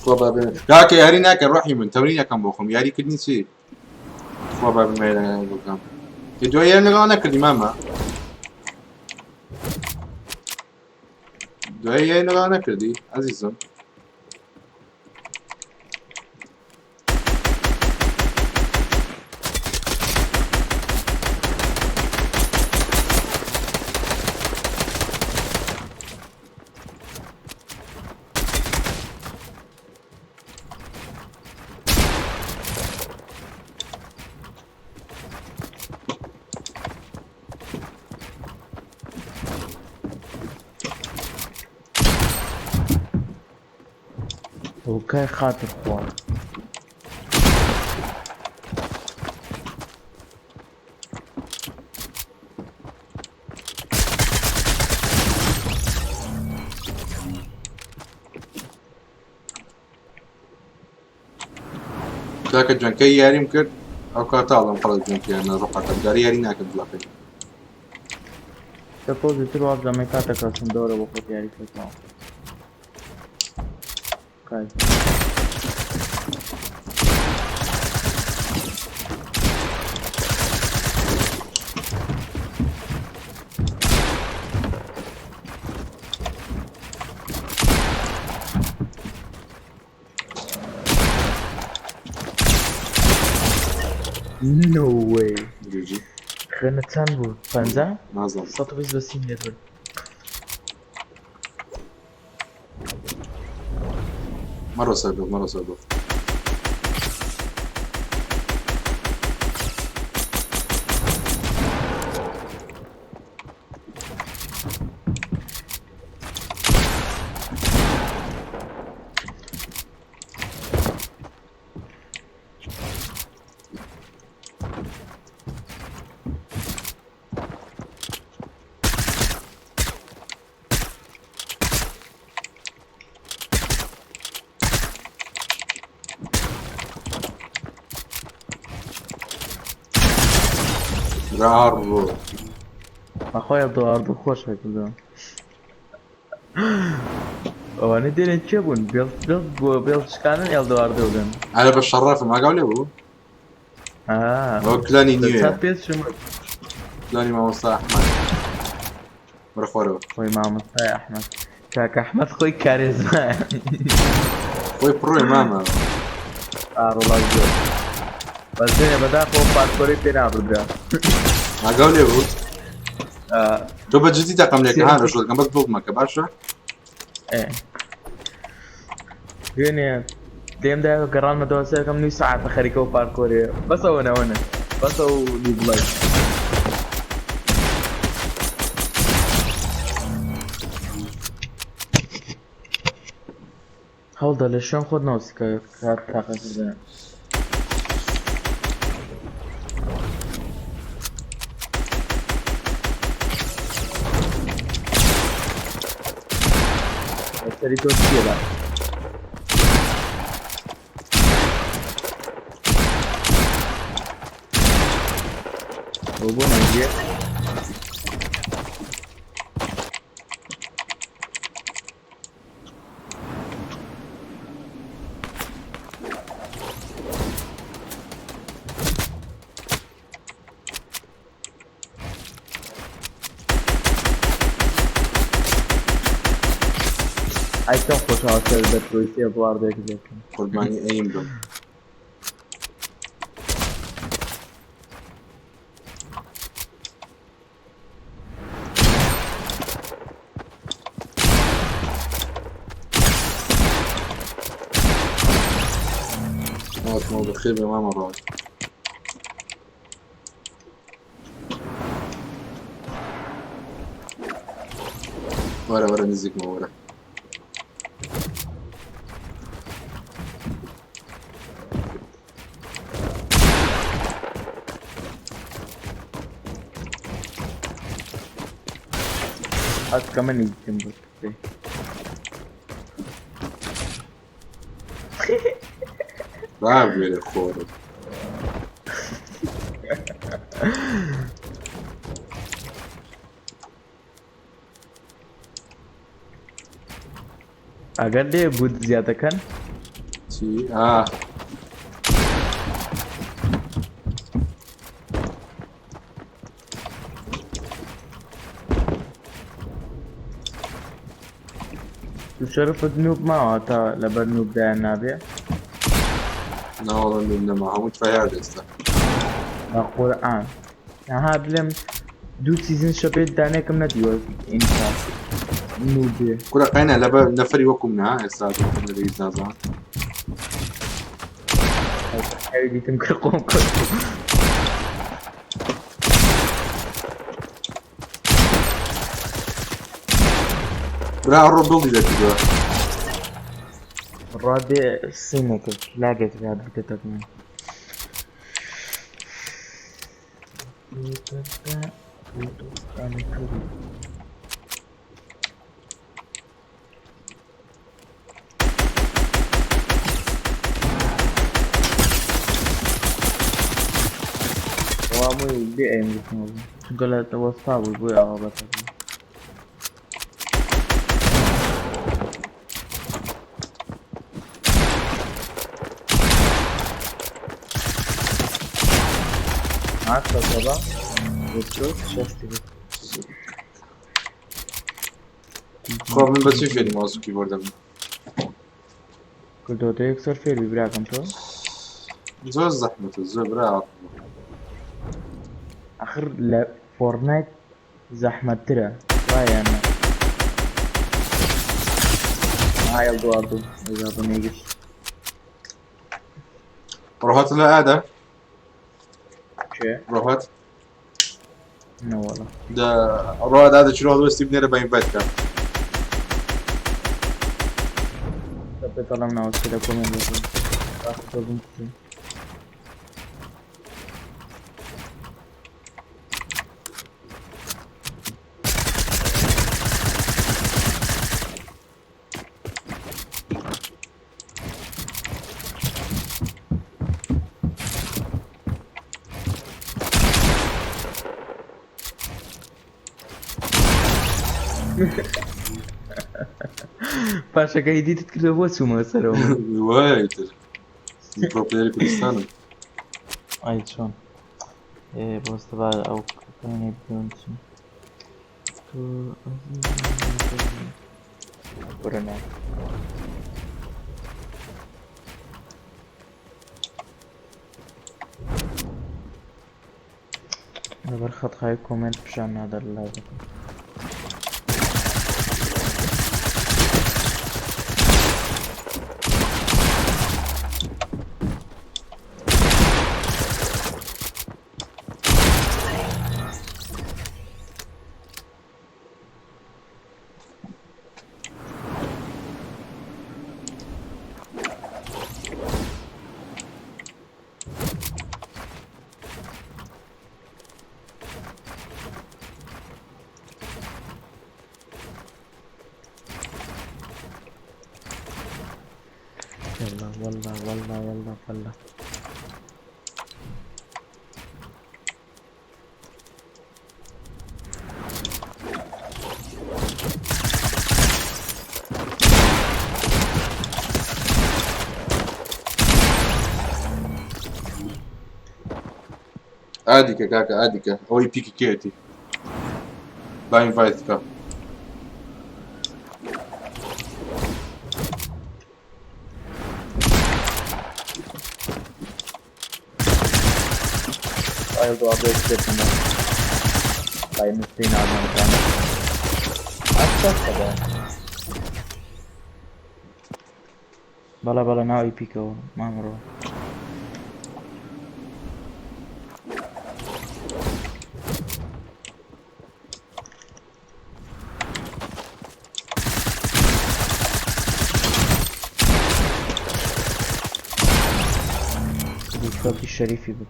خوا با بێ کاکە یاری ناکە ڕۆحی من تەمرین یەکەم بۆ خۆم یاری کردنی چی خوا با بمێ بکەم ئێ دوای یاریم لەگەڵ نەکردی مامە دوای یاریم لەگەڵ نەکردی عەزیزم. وکای خاتر خوا کاکە جەنکەی یاریم کرد ئەو کاتە ئەڵێم خەڵک جەنکیان لە ڕۆحەکەم جارێ یاری ناکەم بڵاکەی. تە تۆزی تر وابزانم کاتەکە چون دەورە بۆ خۆت یاری کردەوە. کای No way. جی خوێنە چەند بوو؟ 50؟ نازانم. 120 بە 30 لێت برد. مەڕۆ سەر بێت مەڕۆ سەر بێت. برا ئاڕۆ. بەخوای ئێڵدۆاردۆ خۆش کردەوە. ئەوانە دێنێ کێ بوون؟ بێڵ بێڵ بۆ بێڵ شکانن ئێڵدۆاردۆ بن. ئەرە بە شەڕەفم ئاگاو لێ بوو؟ ئا. ئەوە کلانی لە نوێیە. چات پێ چووم. کلانی مامۆستا ئەحمەد. بەرە خوارەوە. خۆی مامۆستای ئەحمەد. کاک ئەحمەد خۆی کارێزمایە. خۆی پڕۆیە مامە. ئاڕۆڵا زۆر. بەس دێنێ بەداخەوە پارکۆرەی پێ نابردرا. ئاگاو لێ بوو؟ ئا. تۆ بە جدی تەقەم لێکە ها لە شۆتگەم بەس بڵد مەکە باشە؟ ئێ. دوێنێ لێم دا گەڕانمە دۆسەکەم نیو سەعاتە خەریکە و پارکۆرێ بەس ئەوە نەوەنە بەس ئەو لیبڵای. هەوڵدە لە شوێن خۆت نەوەستی کە کات تاقەکردن. لەسەری تۆ چییە با؟ بۆ بۆ نەگیرێ؟ ئای چەند خۆشحاڵ سەر دەترۆی سێ بڵاردێک دەکەم. قوربانی ئەیم بم. هاتمەوە بەخێر بێ مامە ڕاوت. وەرە وەرە نزیکمەوە وەرە. ئەسکە من نزیکم بوو. ڕابوێرە خۆرت. ئەگەر لێ بوت زیادەکەن؟ چی؟ ئا. تو شەرفت نوب ماوە تا لەبەر نوب دایان نابێ؟ ناوەڵە نوب نەما هەموو ترایارد ئێستا. بە قورئان ئەها بلێم دوو سیزن شەبێت دانێکم نەدیوە ئینسا نوب بێ. کورە قەینا لەبەر نەفەری وەکوم نا ئێستا لە هیچ نازان. ئەوی دیتم کرد خۆم کرد. برا ئەڕۆ بڵدی دەکردووە. ڕادێ سینەکرد لاگێک رات بکەتە من. واموی بێ ئەیم گرتنەوە بوو چونکە لە وەستا بوو بۆی ئاوا بەتە بوو. هاتە سەبا شەستی بوو. خۆ من بە چی فێری ماوس و کیبۆردم؟ کردەوە تۆ یەکسەر فێربی براکەم تۆ؟ زۆر زەحمەتە زۆر برا. ئەخر لە فۆرتنایت زەحمەتترە وایە یان نا؟ ئا ئێڵدواردۆ ئێزا نەیگرت. ڕۆهات لە ئادا؟ کێ؟ ڕۆهات؟ نەوەڵا. دە ڕۆهات ئادە چرۆ هەڵوێستی بنێرە بە ئینڤایت کە. پێت دەڵێم ناوەچکە لە کۆمێنت دەکەم. باخ تۆ بمکوژی. پاشەکە ئیدیتت کردەوە بۆ چوومە سەرەوە وایە ئیتر من pro player ی کوردستانم. ئای چۆن ئێ بۆستە با ئەو کەپێنەی بگەم چی تۆ ئەزیزم وەرە ناو. لەبەر خەتخای comment پیشان نادا لە live ەکە. يلا والله والله والله والله ئادیکە کاکە ئادیکە ئەوەی پیکی کێتی با ئینڤایت بکە. بەڵێ بەڵێ ناوی پیکەوە مامڕۆ. خەڵکی شەریفی بوو.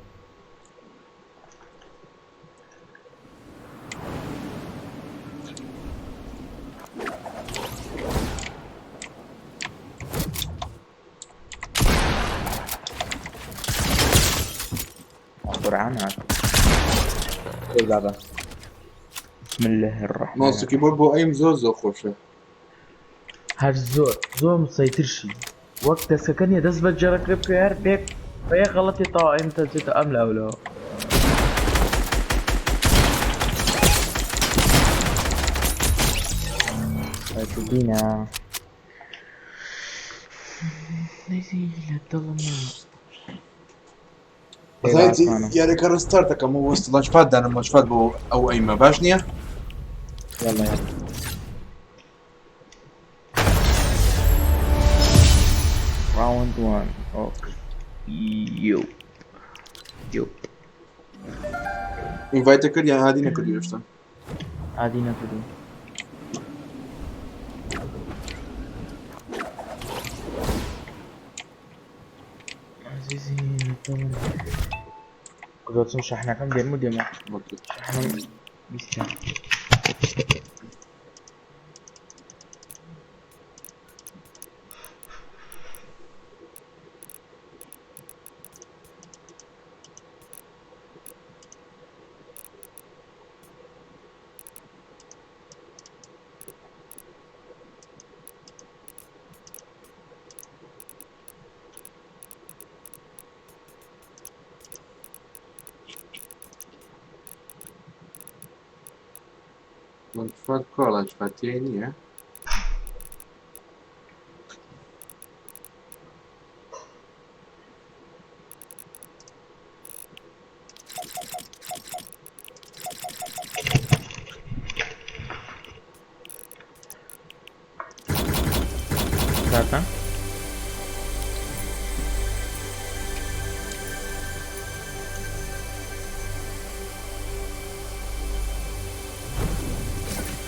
قورعان هات. بابا بسم الله الرحمن ماوس و کیبۆرد بۆ aim زۆر زۆر خۆشە. هەر زۆر زۆر مسەیترشی وەک دەستەکە نییە دەست بە جێڕەکرێ بکە هەر بێک بە یەک غەڵەتی تەواو aim دەچێتە ئەم لاولەوە. دینا لە دڵما. یاریەکە restart ەکەم و وەست launchpad دانم launchpad بۆ ئەو aim ە باش نییە؟ يلا يلا round 1 okay يو يو invite کرد یان add ی نەکردی هێشتا؟ add ی نەکردی. عزیزی زۆر شەحنەکەم دێم و دێمە شەحنم بیستە. launchpad کوا launchpad تێی نییە؟ کاکە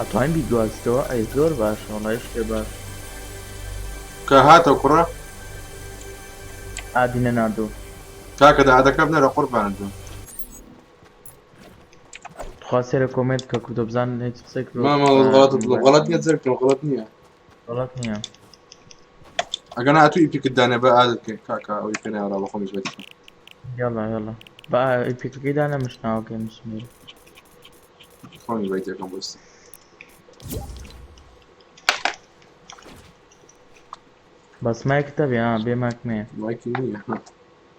ئەتوانین بیگوازیتەوە؟ ئەی زۆر باشە وەڵای شتێ باش. کە هاتەوە کوڕە add ی نەناردوو. کاکە دە add ەکە بنەرە قوربانت بم. تخوا سێرە comment کە کوردە بزان هیچ قسەی کردووە. مامە غەڵەت غەڵەت نییە زەرکەم غەڵەت نییە. غەڵەت نییە. ئەگەر نا ئەتوو ئیپیکت دانێ بە add ت بکەین کاکە ئەوەی پێ نایەوە بە خۆمیش بەتیکەم. يلا يلا با ئیپیکەکەی دانە مش ناوەکەی مسمیر. خۆمیش بەیتەکەم بۆ ئێستا. بەس مایکت هەبێ ها بێ مایک مەیە. مایکی نییە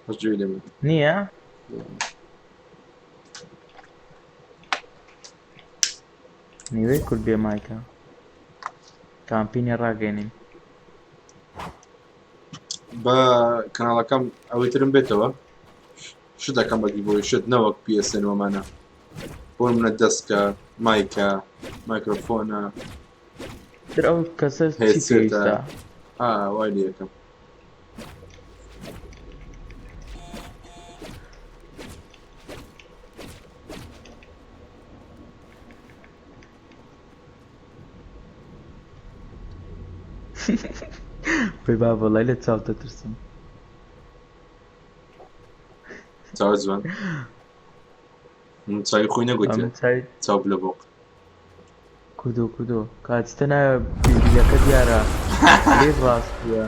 بەس گوێی لێ بێ. نییە؟ نیوەی کورد بێ مایکە. کامپینی ڕاگەێنین. بە کەناڵەکەم ئەوەی ترم بێتەوە شت دەکەم بەگی بۆی شت نەوەک PSN وەمانە بۆ منە دەستکە مایکە مایکرۆفۆنە تر ئەو کەسە چی پێویستە؟ ئا وای لێ یەکەم. وەی بابە وەڵای لە چاو دەترسم. چاو جوان من چاوی خۆی نەگوتێ چاو بلە بۆق. کودۆ کودۆ کاچتە ناوە بیلەکە دیارە لێ ڕاستیە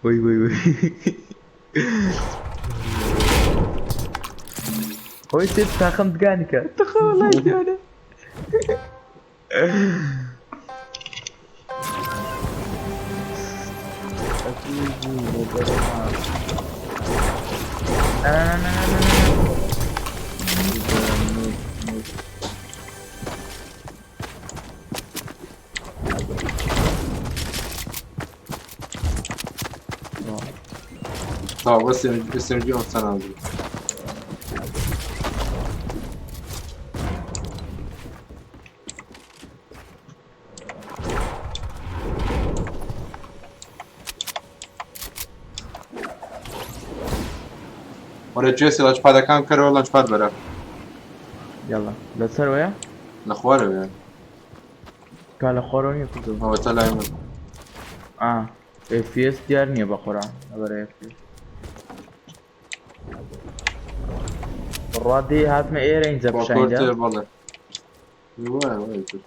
وەی وەی وەی هۆی سێ تاقم دگانی کە تخوا وەڵای جوانە نا نا نا نا نا تەواو بەس SMG ئەو سەرانزی. وەرە جێسی ڵەنجپادەکان بکەرەوە ڵەنجپاد بەرە. یاڵا لەسەرەوەیە؟ لە خوارەوەیە. کا لە خوارەوە نییە کوردم. ئەوەتا لای من. ئا FPS دیار نییە بە قورئان لەبەر FPS. بڕوا دێ هاتمە ئێرە ئینجا پیشانی دا. بەڵێ. وایە وایە تر.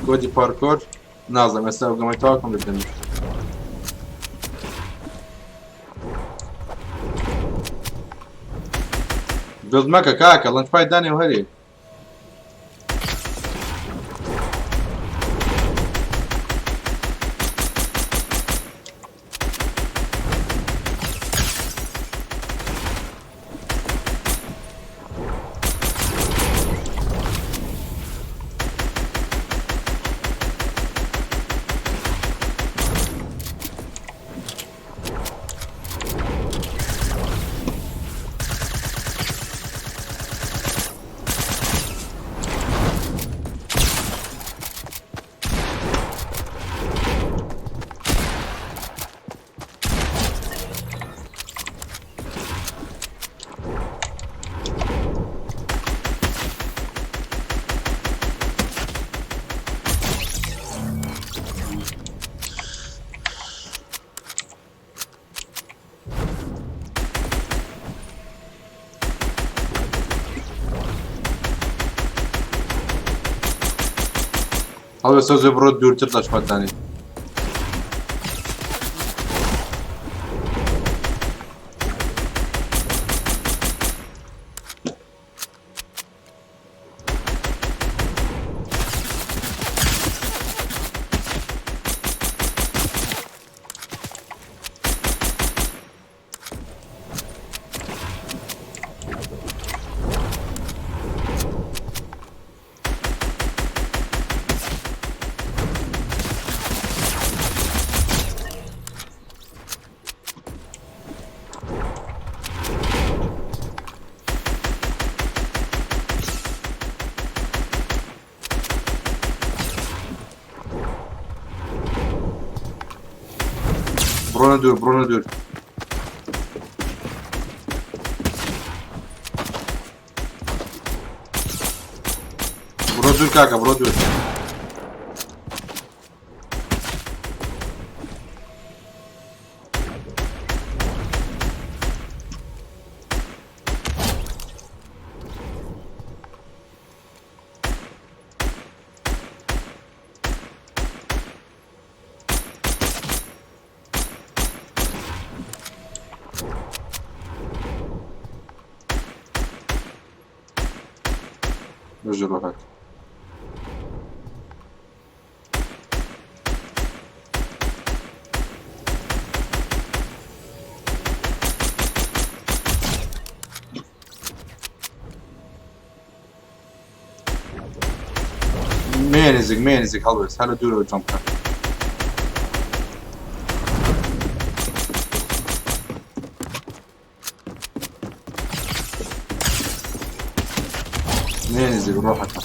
کۆدی پارکۆر نازم ئێستا ئەو گەمەی تەواو کەم دەدەم. بێڵد مەکە کاکە ڵەنج پای دانێ و هەرێ. هەڵبێ سۆزێ بڕۆ دوورتر لەشمەتانی. بڕۆنە دوور بڕۆنە دوور. بڕۆ دوور کاکە بڕۆ دوور. بژی ڕۆحەت. مێ نزیک مێ نزیک هەڵوێست هەر لە دوورەوە جەمپ بکە. مێ نزیک ڕۆحەکە.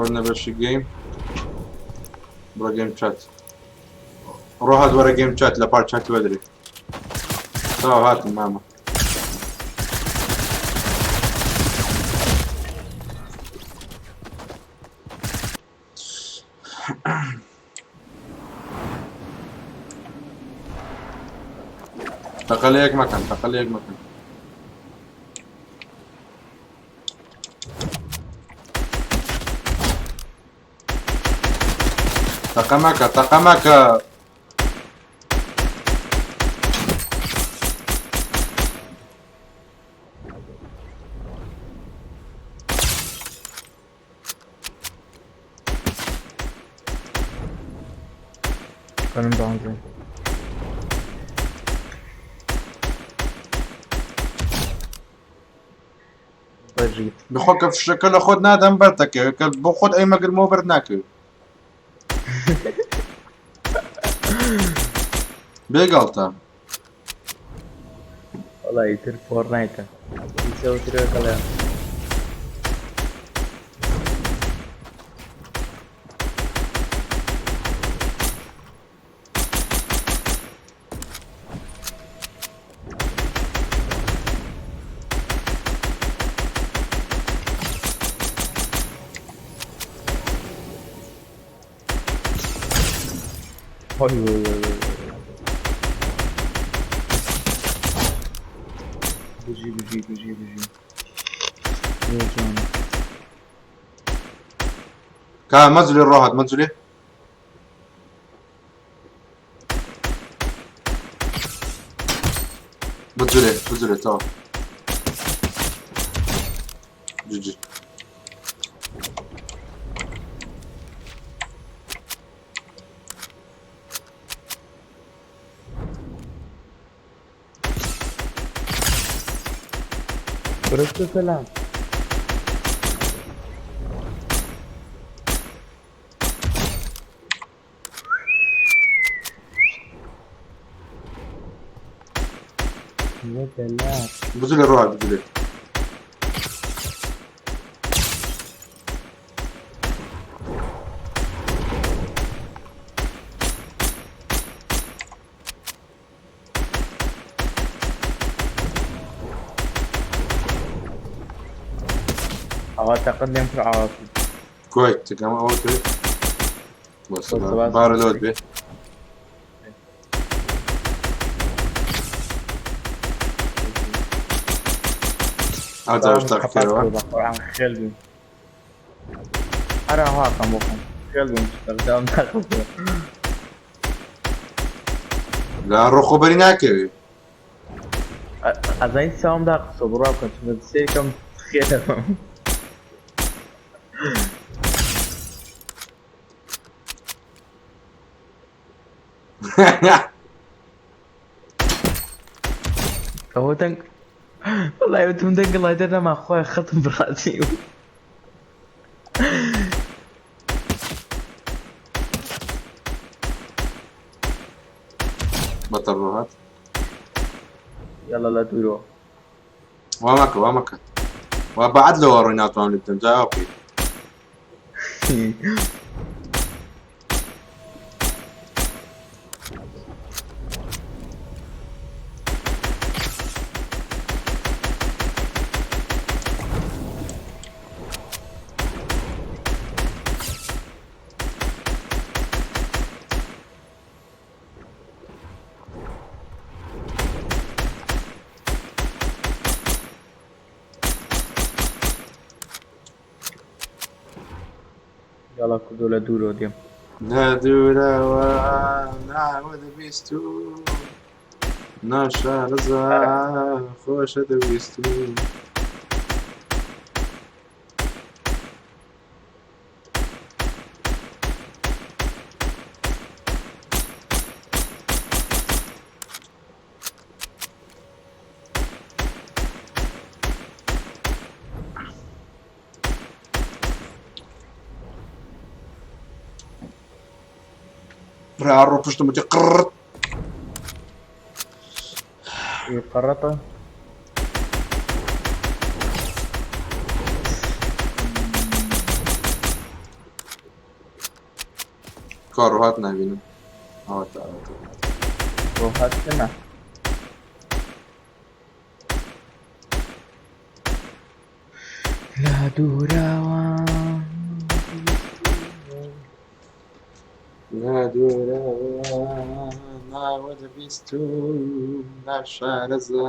وەرنە بەشی گەیم بڕۆ گەیم چات ڕۆ هات وەرە گەیم چات لە پار چات وەدرێ تەواو هاتم مامە. تەقە لە یەک مەکەن تەقە لە یەک مەکەن. تەقە مەکە تەقە مەکە. Benim benzin. بەژیت. بخۆ کە فشەکە لە خۆت نادەم بەرتەکەوێت کە بۆ خۆت ئەی مەگرمەوە بەر ناکەوێت. بێگەڵتە. وەڵا ئیتر فۆرنایتە. هیچ ئەوترێ کەڵێ. هۆی هۆی هۆی هۆی. بژی بژی بژی بژی. زۆر جوانە. کا مەجلی ڕۆهات مەجلی. بجولێ بجولێ تەواو. جی جی. کورە سەلام. بزولێ ڕوات بزولێ. ئەوە تەقەت لێم پر ئاواتی. کۆی تکەم ئەوە کرد. بەس بارە لەوەت بێ. ئەو تاقیکەرەوە. خێل بووم. هەرا هاکەم بۆ خۆم. خێل بووم دام داخل. لا ڕۆخۆبەری ناکەوێ. ئەزانی چاوم داخستۆ بڕوا بکەم چونکە سەیرکەم خێرەکەم. ئەوە دەنگ وەڵای وتم دەنگ ڵای دەرنەما خۆی خەتم بڕاتی بەتەر ڕۆهات. يلا لا دوورەوە. وا مەکە وا مەکە. وا بەعد لەوە ڕۆی ناتوانم لێ بدەم جا ئەوە بکەی. يلا کوردۆ لە دوورەوە دێم. لە دوورەوە ناوە دەبیست و ناشارەزا خۆشە دەویست و ڕۆ پشتم وتی قڕت. قڕەتە. کار ڕۆهات نابینم. ئەوەتە ئەوەتە. ڕۆهات کەمە. لە دوورەوە لە دوورەوە ناوە دەبیست و ناشارەزا.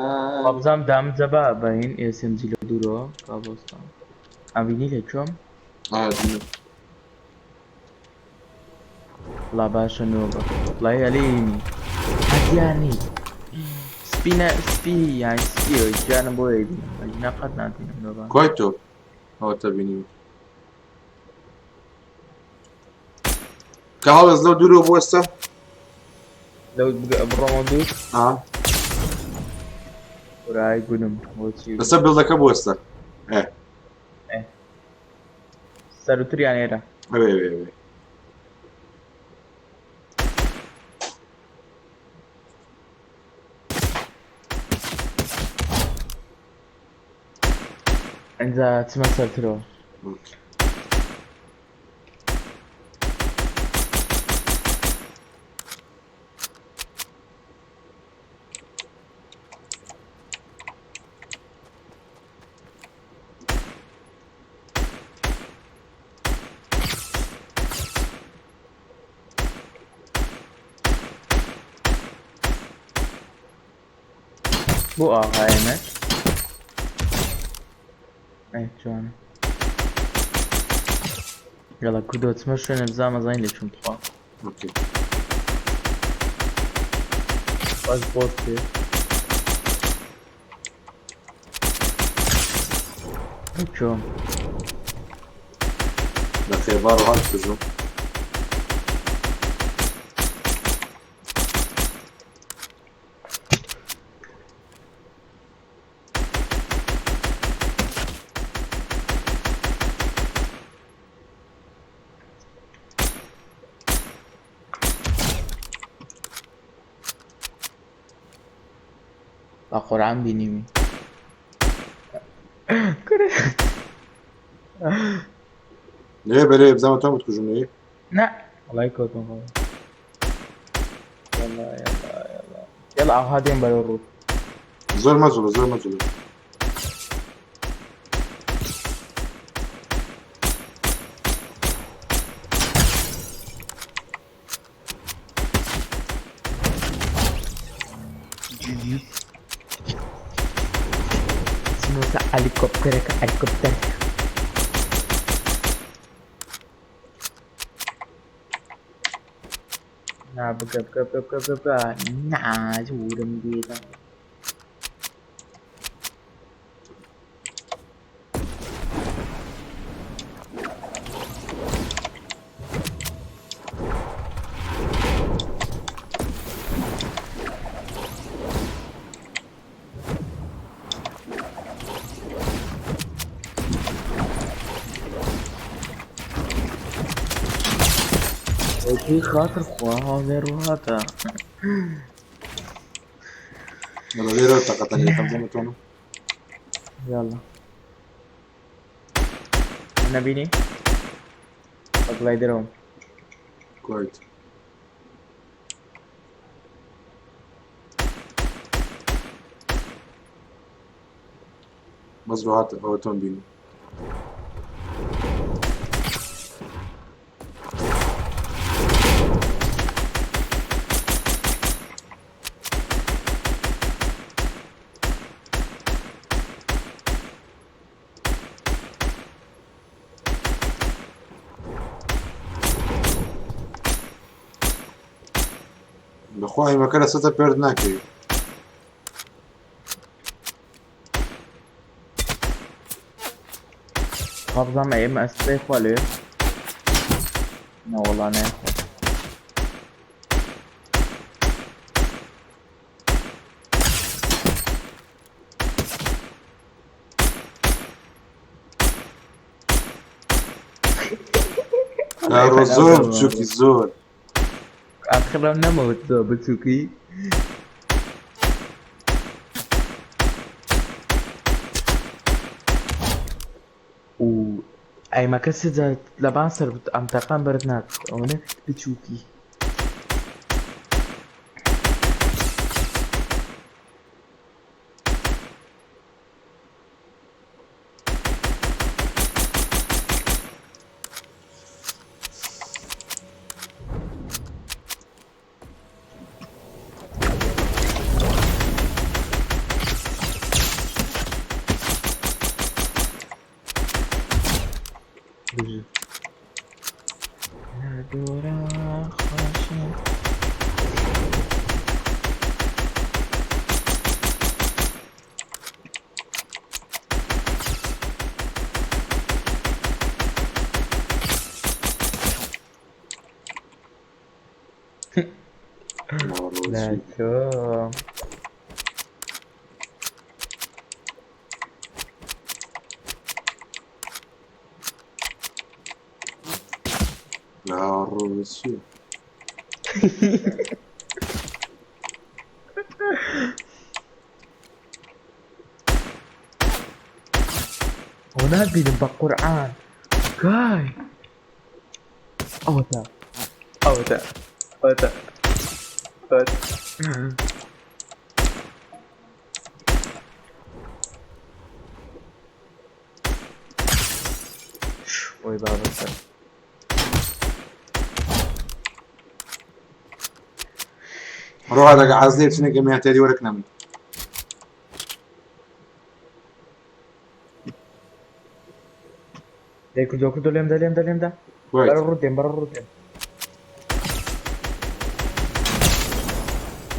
وابزانم دام جەبا بەین SMG لە دوورەوە کابۆستان. ئەبینی لە کوێم؟ دینم. وڵا باشە نۆ بە. وڵای ئەلێنی. هەدیانی. سپینە سپی یان سپیەوە گیانم بۆ ئەیبینم. ئەگینا قەت نابینم نۆبان. کۆی تۆ؟ ئەوەتە بینیم. کە هەڵێز لەو دوورەوە بوەستە. لەو بڕۆمە دوور؟ ئا. خورای گونم بۆچی؟ لەسەر بڵدەکە بوەستە. ئێ. ئێ. سەروتریان ئێرە. ئەوێ ئەوێ ئەوێ. ئینجا چمە سەرترەوە. بۆ ئاغایەمە؟ ئەی جوانە. یاڵا کوردۆ چمە شوێنە بزانم ئەزانی لە کوێم تخوا. ئۆکەی. بەس بۆستێ. لە کوێم؟ لە خێبار ڕۆهات بژم. بە قورعان بینیمی. کورە لێ بەرێ بزانم تۆم بتکوژم لێ. نا وەڵای کەوتم خۆم. یەڵا یەڵا یەڵا یەڵا ئاوها دێم بەرەو ڕوو. زۆر مەجوڵە زۆر مەجوڵە. چمەتە هەلیکۆپتەرەکە هەلیکۆپتەر. نا بگە بگە بگە بگە بگە بگە نا زورم دێتە. ئەوەی خاتر خوا هاوێ ڕوهاتە. يلا لێرە تەقەتەکە دەکەم بزانم تۆم. يلا نبيني بە گلایدەرەوەم. کوایت. بەس ڕۆهات ئەوە تۆم بینی. بەخوا ئیمەکە لەسەتە پێرد ناکەوی. خوا بزانم ئێمە ئەسپەی خوا لێ. نەوەڵا نایخوا. ڕۆ زۆر بچووکی زۆر. ئاخر ئەم نەمەوت زۆر بچووکی. و ئەیمەکە سێ جار لەبان سەر ئەم تەقان بەرد ناکرد ئەوەنە بچووکی. بژی. لە دوورا خۆشم. لە تۆ لا ڕۆ چییە؟ ئەوە نابینم بە قورعان. کای ئەوەتە ئەوەتە ئەوەتە ئەوەتە. ئۆی بابە سەر. ڕۆها لەگە عازلێ بچنە گەمیان تێری وەرەک نەمن. لێ کردو کردو لێم دا لێم دا لێم دا. کوایت. بەرە ڕوو دێم بەرە ڕوو دێم.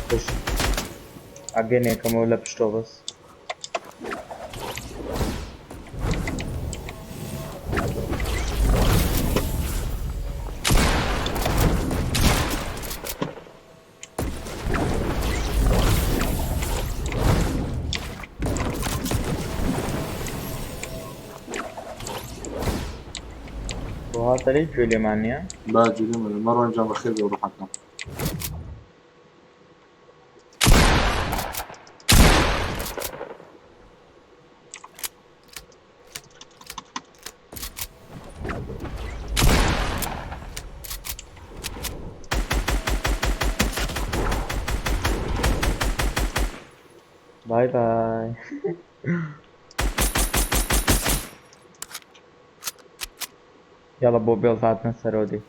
بش. ئەگەنێکەمەوە لە پشتۆ بەس. ڕوهاتە لێ گوێ لێمان نییە؟ با جوێ من مەڕۆن جان بەخێر بێ ڕۆحەکەم. Bay bay. یاڵە بۆ بێڵ هاتنە سەرەوە دێ.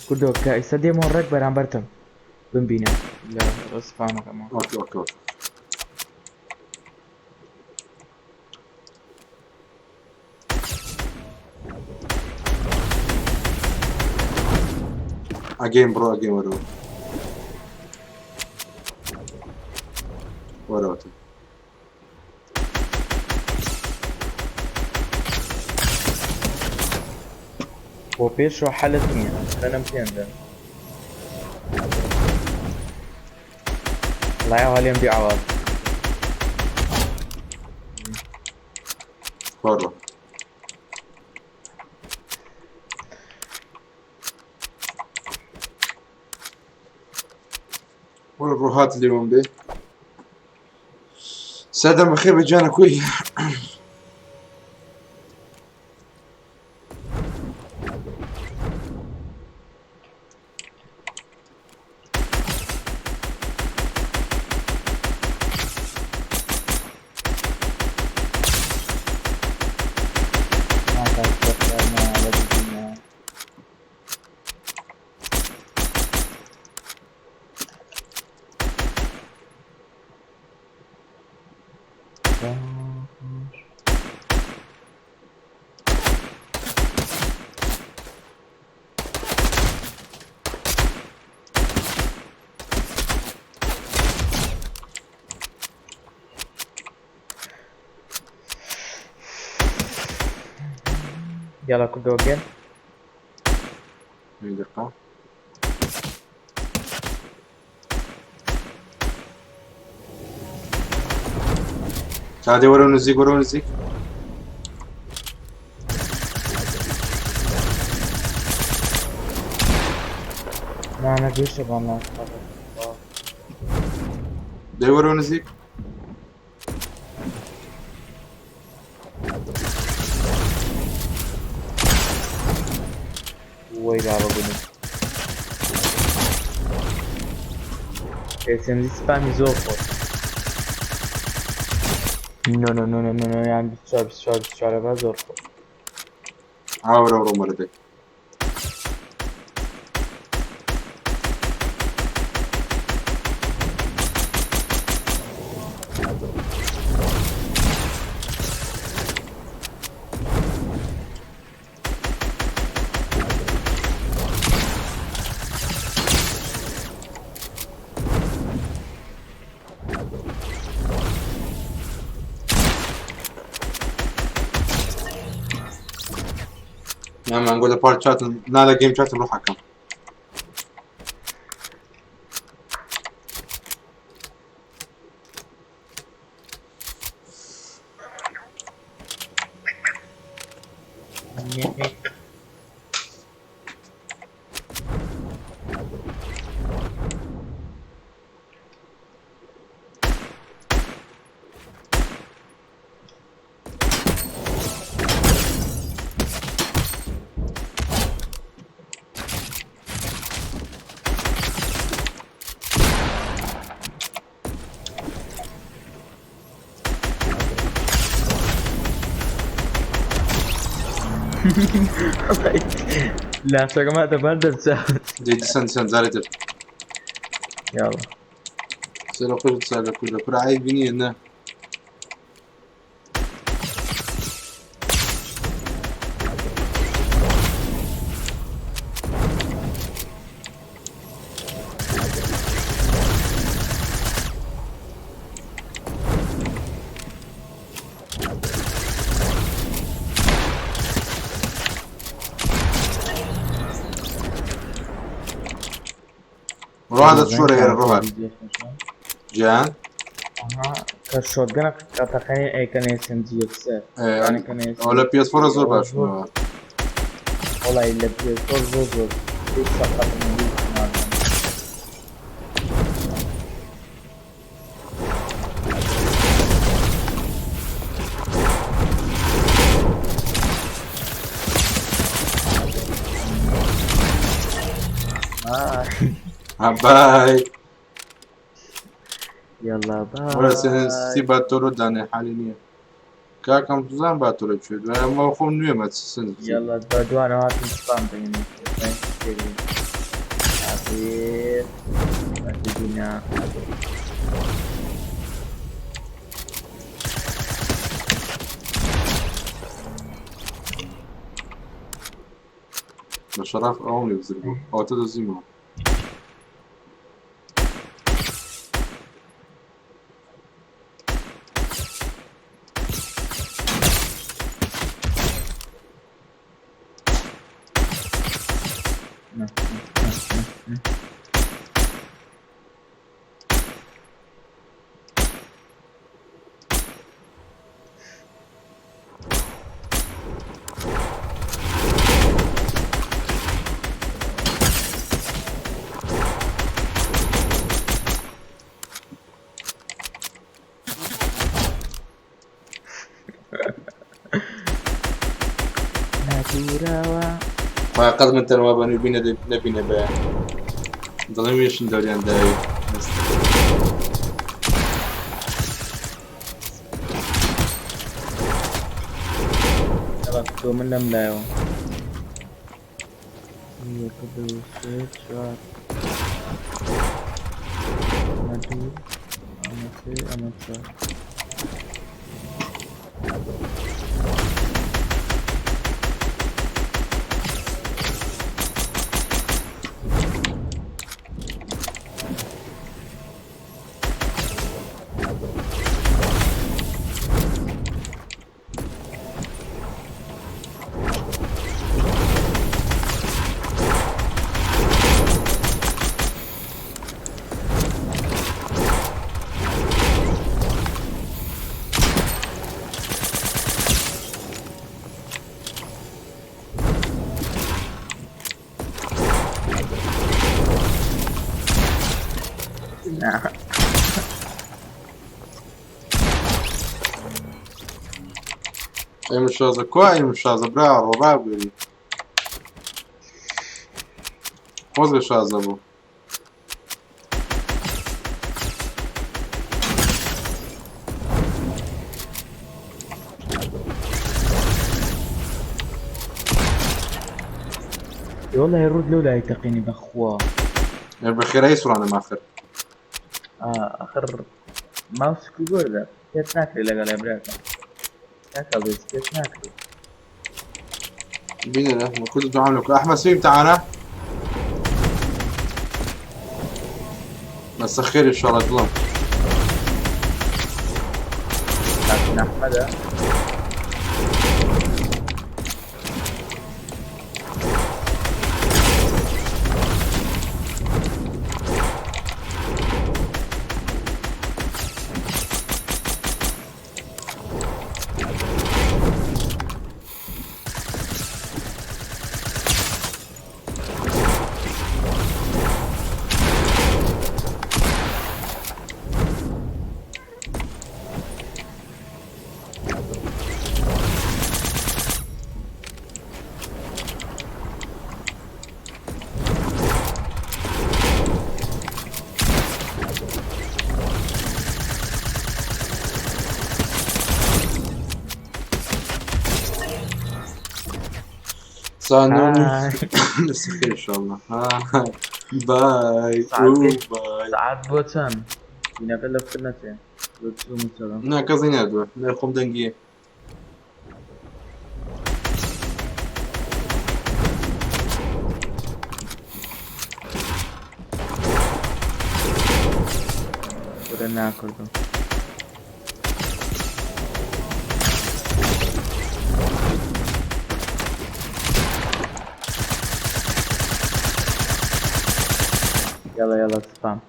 کوردۆ کە ئیستا دێمەوە ڕێک بەرامبەرتم بمبینە لە ڕسپانەکەمەوە. okay okay okay. Again bro again وەرەوە وەرەوە بۆ پێشەوە حەلت نییە بەنم پێنجە وڵای ئەوها لێم بێ ئاواز. وەرەوە. وەرە بڕۆ هات لێوم بێ. سەردەم بەخێر بە گیانە کوی. يلا كله again. دقيقة. تعالي ورا نزيك ورا نزيك. ما انا جيش والله. دي ورا نزيك. وي بابا بني. SMG spam زۆر خۆش. نۆ نۆ نۆ نۆ نۆ نۆ یان 24 24 24 بە زۆر خۆش. ورا ورا مردك. نعم نقول بارت شات لا لا جيم شات نروح حكم. لا شكما تبدل دي سن زارت. يلا سلو كل سلو كل كل عيبني انه روح هذا شو رأي روح جان. اها. کە shotgun تەقەنی ئەیکەن SMG یەکسەر ئەوە لە PS four ە زۆر باش بووە. وەڵای لە PS four زۆر زۆر هیچ سەقەتم هیچ ناکەم. ها bye. یاڵا وەرە bye. سی باتۆرۆ دانێ حالی نییە کاکەم بزان باتۆرە کوێ دوای ئەمە خۆم نوێمە چ سن یاڵا بە دوانە هاتن سپام بینی. تێگەین. بە شەڕاف ئەوم لێ بزر بوو ئەوەتە دۆزیمەوە. ناتوراوە. خۆیان قەت من تەنوا بە نوێ نەبینە بەیان دڵم وێشن دەوریان داوی. تۆ من لەم لایەوە یەک دوو سێ چوار ئەمە دوو ئەمە سێ ئەمە چوار. ئێمە شازە کوا ئێمە شازە برا ڕۆڕا بێری خۆزگە شازە بوو. والله يرد لولا يتقيني بخوا. بە خێرایی سوڕانە ماخر. آخر ماوس کیبۆردە پێت ناکرێ لەگەڵ براکەم کاکە پێت ناکرێ. بینە كنت دعاء لك احمد سليم تعالى بس خير ان شاء الله ظلم. لكن احمد سانون بس خير ان شاء الله. باي باي. ساعات بۆ چەند بینەکە لە بکر نەچێ نا کەسی نردووە نرخۆم دەنگیە. کورە ناکردم. يلا يلا سبام.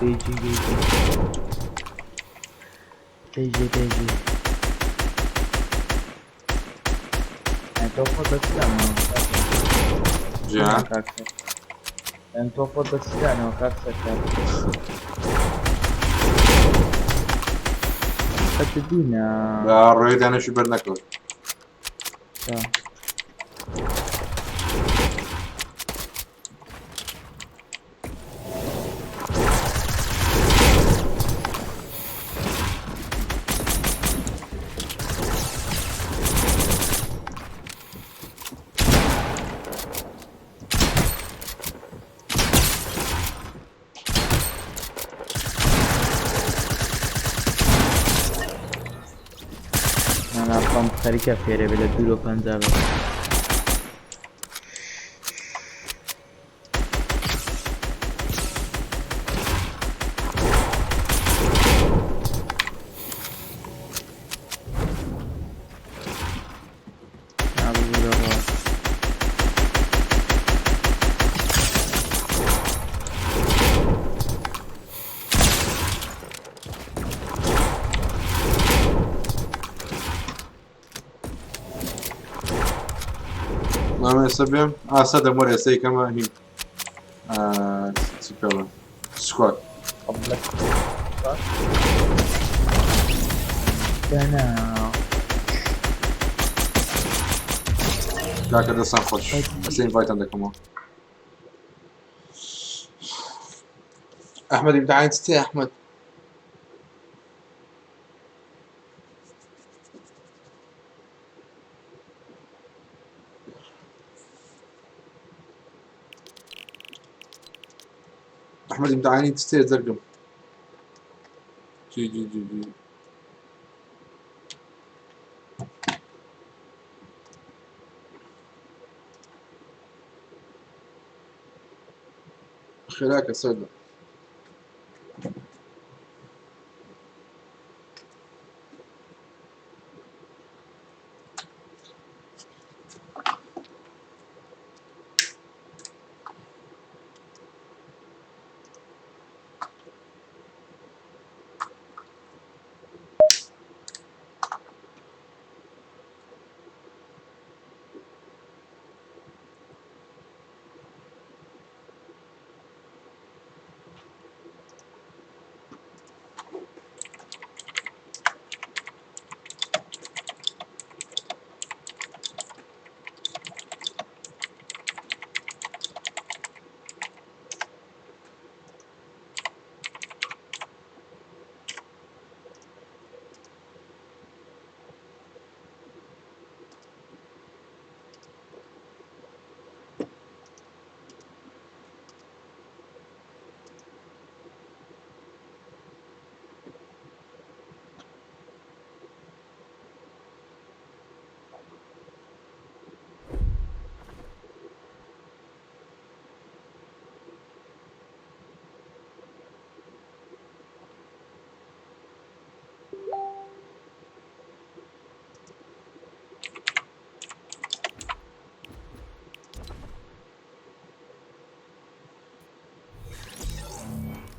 دەیجی دەیجی دەیجی دەیجی تۆ خۆت بە چ دانەوە؟ جیان کاک سەر تۆ خۆت بە چ دانەوە کاک سەرکار؟ بە جدی نا. بە ڕۆی دانەشی بەر نەکەوت. نا پەمپ خەریکە فێرە بێ لە دوورۆ 50 بێ. نا ببورە ڕۆ. وەڵام ئێستا بێم ئاسا دەمۆر ئێستا یکەمە هین چی پێڵێن سکواد. دانا. کاکە دەستان خۆش ئەستا ئینڤایتان دەکەمەوە. ئەحمەد ئیمتحانی چ تێ ئەحمەد؟ ئەحمەد ئیمتحانی چ تێ زەرگم؟ جی جی جی جی خێراکە سەردە.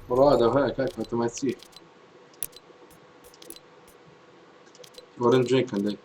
بڕوا هەیە کاک ئۆتۆماتیک وەرن جوێن کەن دەی.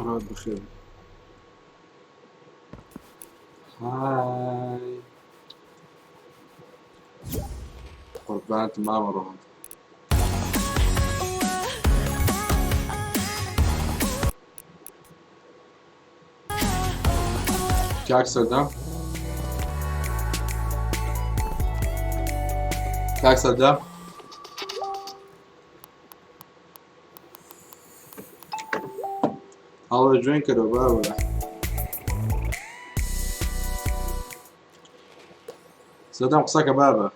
ڕات بەخێر. های قوربانت مامە ڕۆهات. کاک سەردام، کاک سەردام، هەڵۆ جوێن کەرەوە بابە. سەردام قسەکە بابە.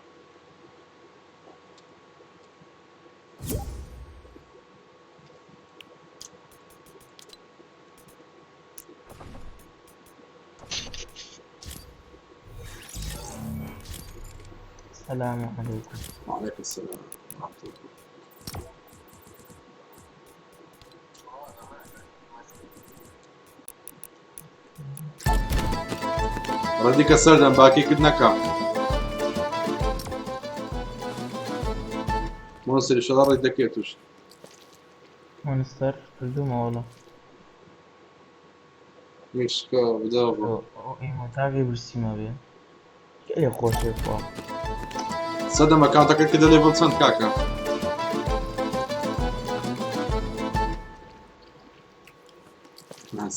السلام علیکم. وعلیکم السلام ورحمة الله. ڕەدیکە سەردەم باکی کرد نەکە مۆنستەری شەڵا ڕێت دەکەێت توش. مۆنستەر کردومە وەڵا. میشکە بداوە. ئیمۆتاگەی برسیمە بێ گەلێ خۆشێ خوا. سەدەم ئەکاونتەکە کردە لێڤڵ چەند کاکە؟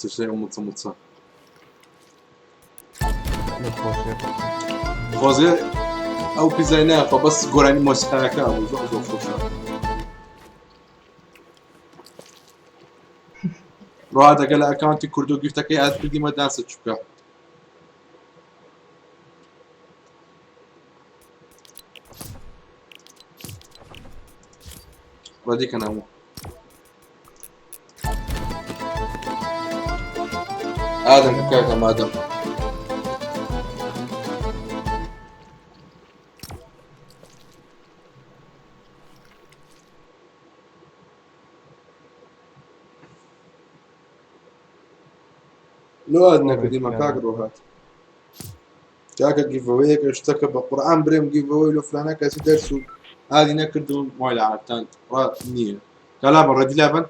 سوسەی مڵچە مڵچە. گەلێ خۆشێ. خۆزگە ئەو پیزای ناخوا بەس گۆرانی مۆسیقاکە بوو زۆر زۆر خۆشە. ڕواتەکە لە ئەکاونتی کوردۆ گیفتەکەی ئاد کردیمە داسە چووکە. ڕەدیکە نامو. ئادەم کاکە مادەم. لۆ ئاد نەکردیمە کاک ڕۆهات. کاکە گیڤەوەیەکە شتەکە بە قورئان برێم گیڤەوەی لۆ فلانە کەسی دەرس و ئادی نەکردم وای لە عادتان ڕا نییە. کالا بە ڕەدی لابەن.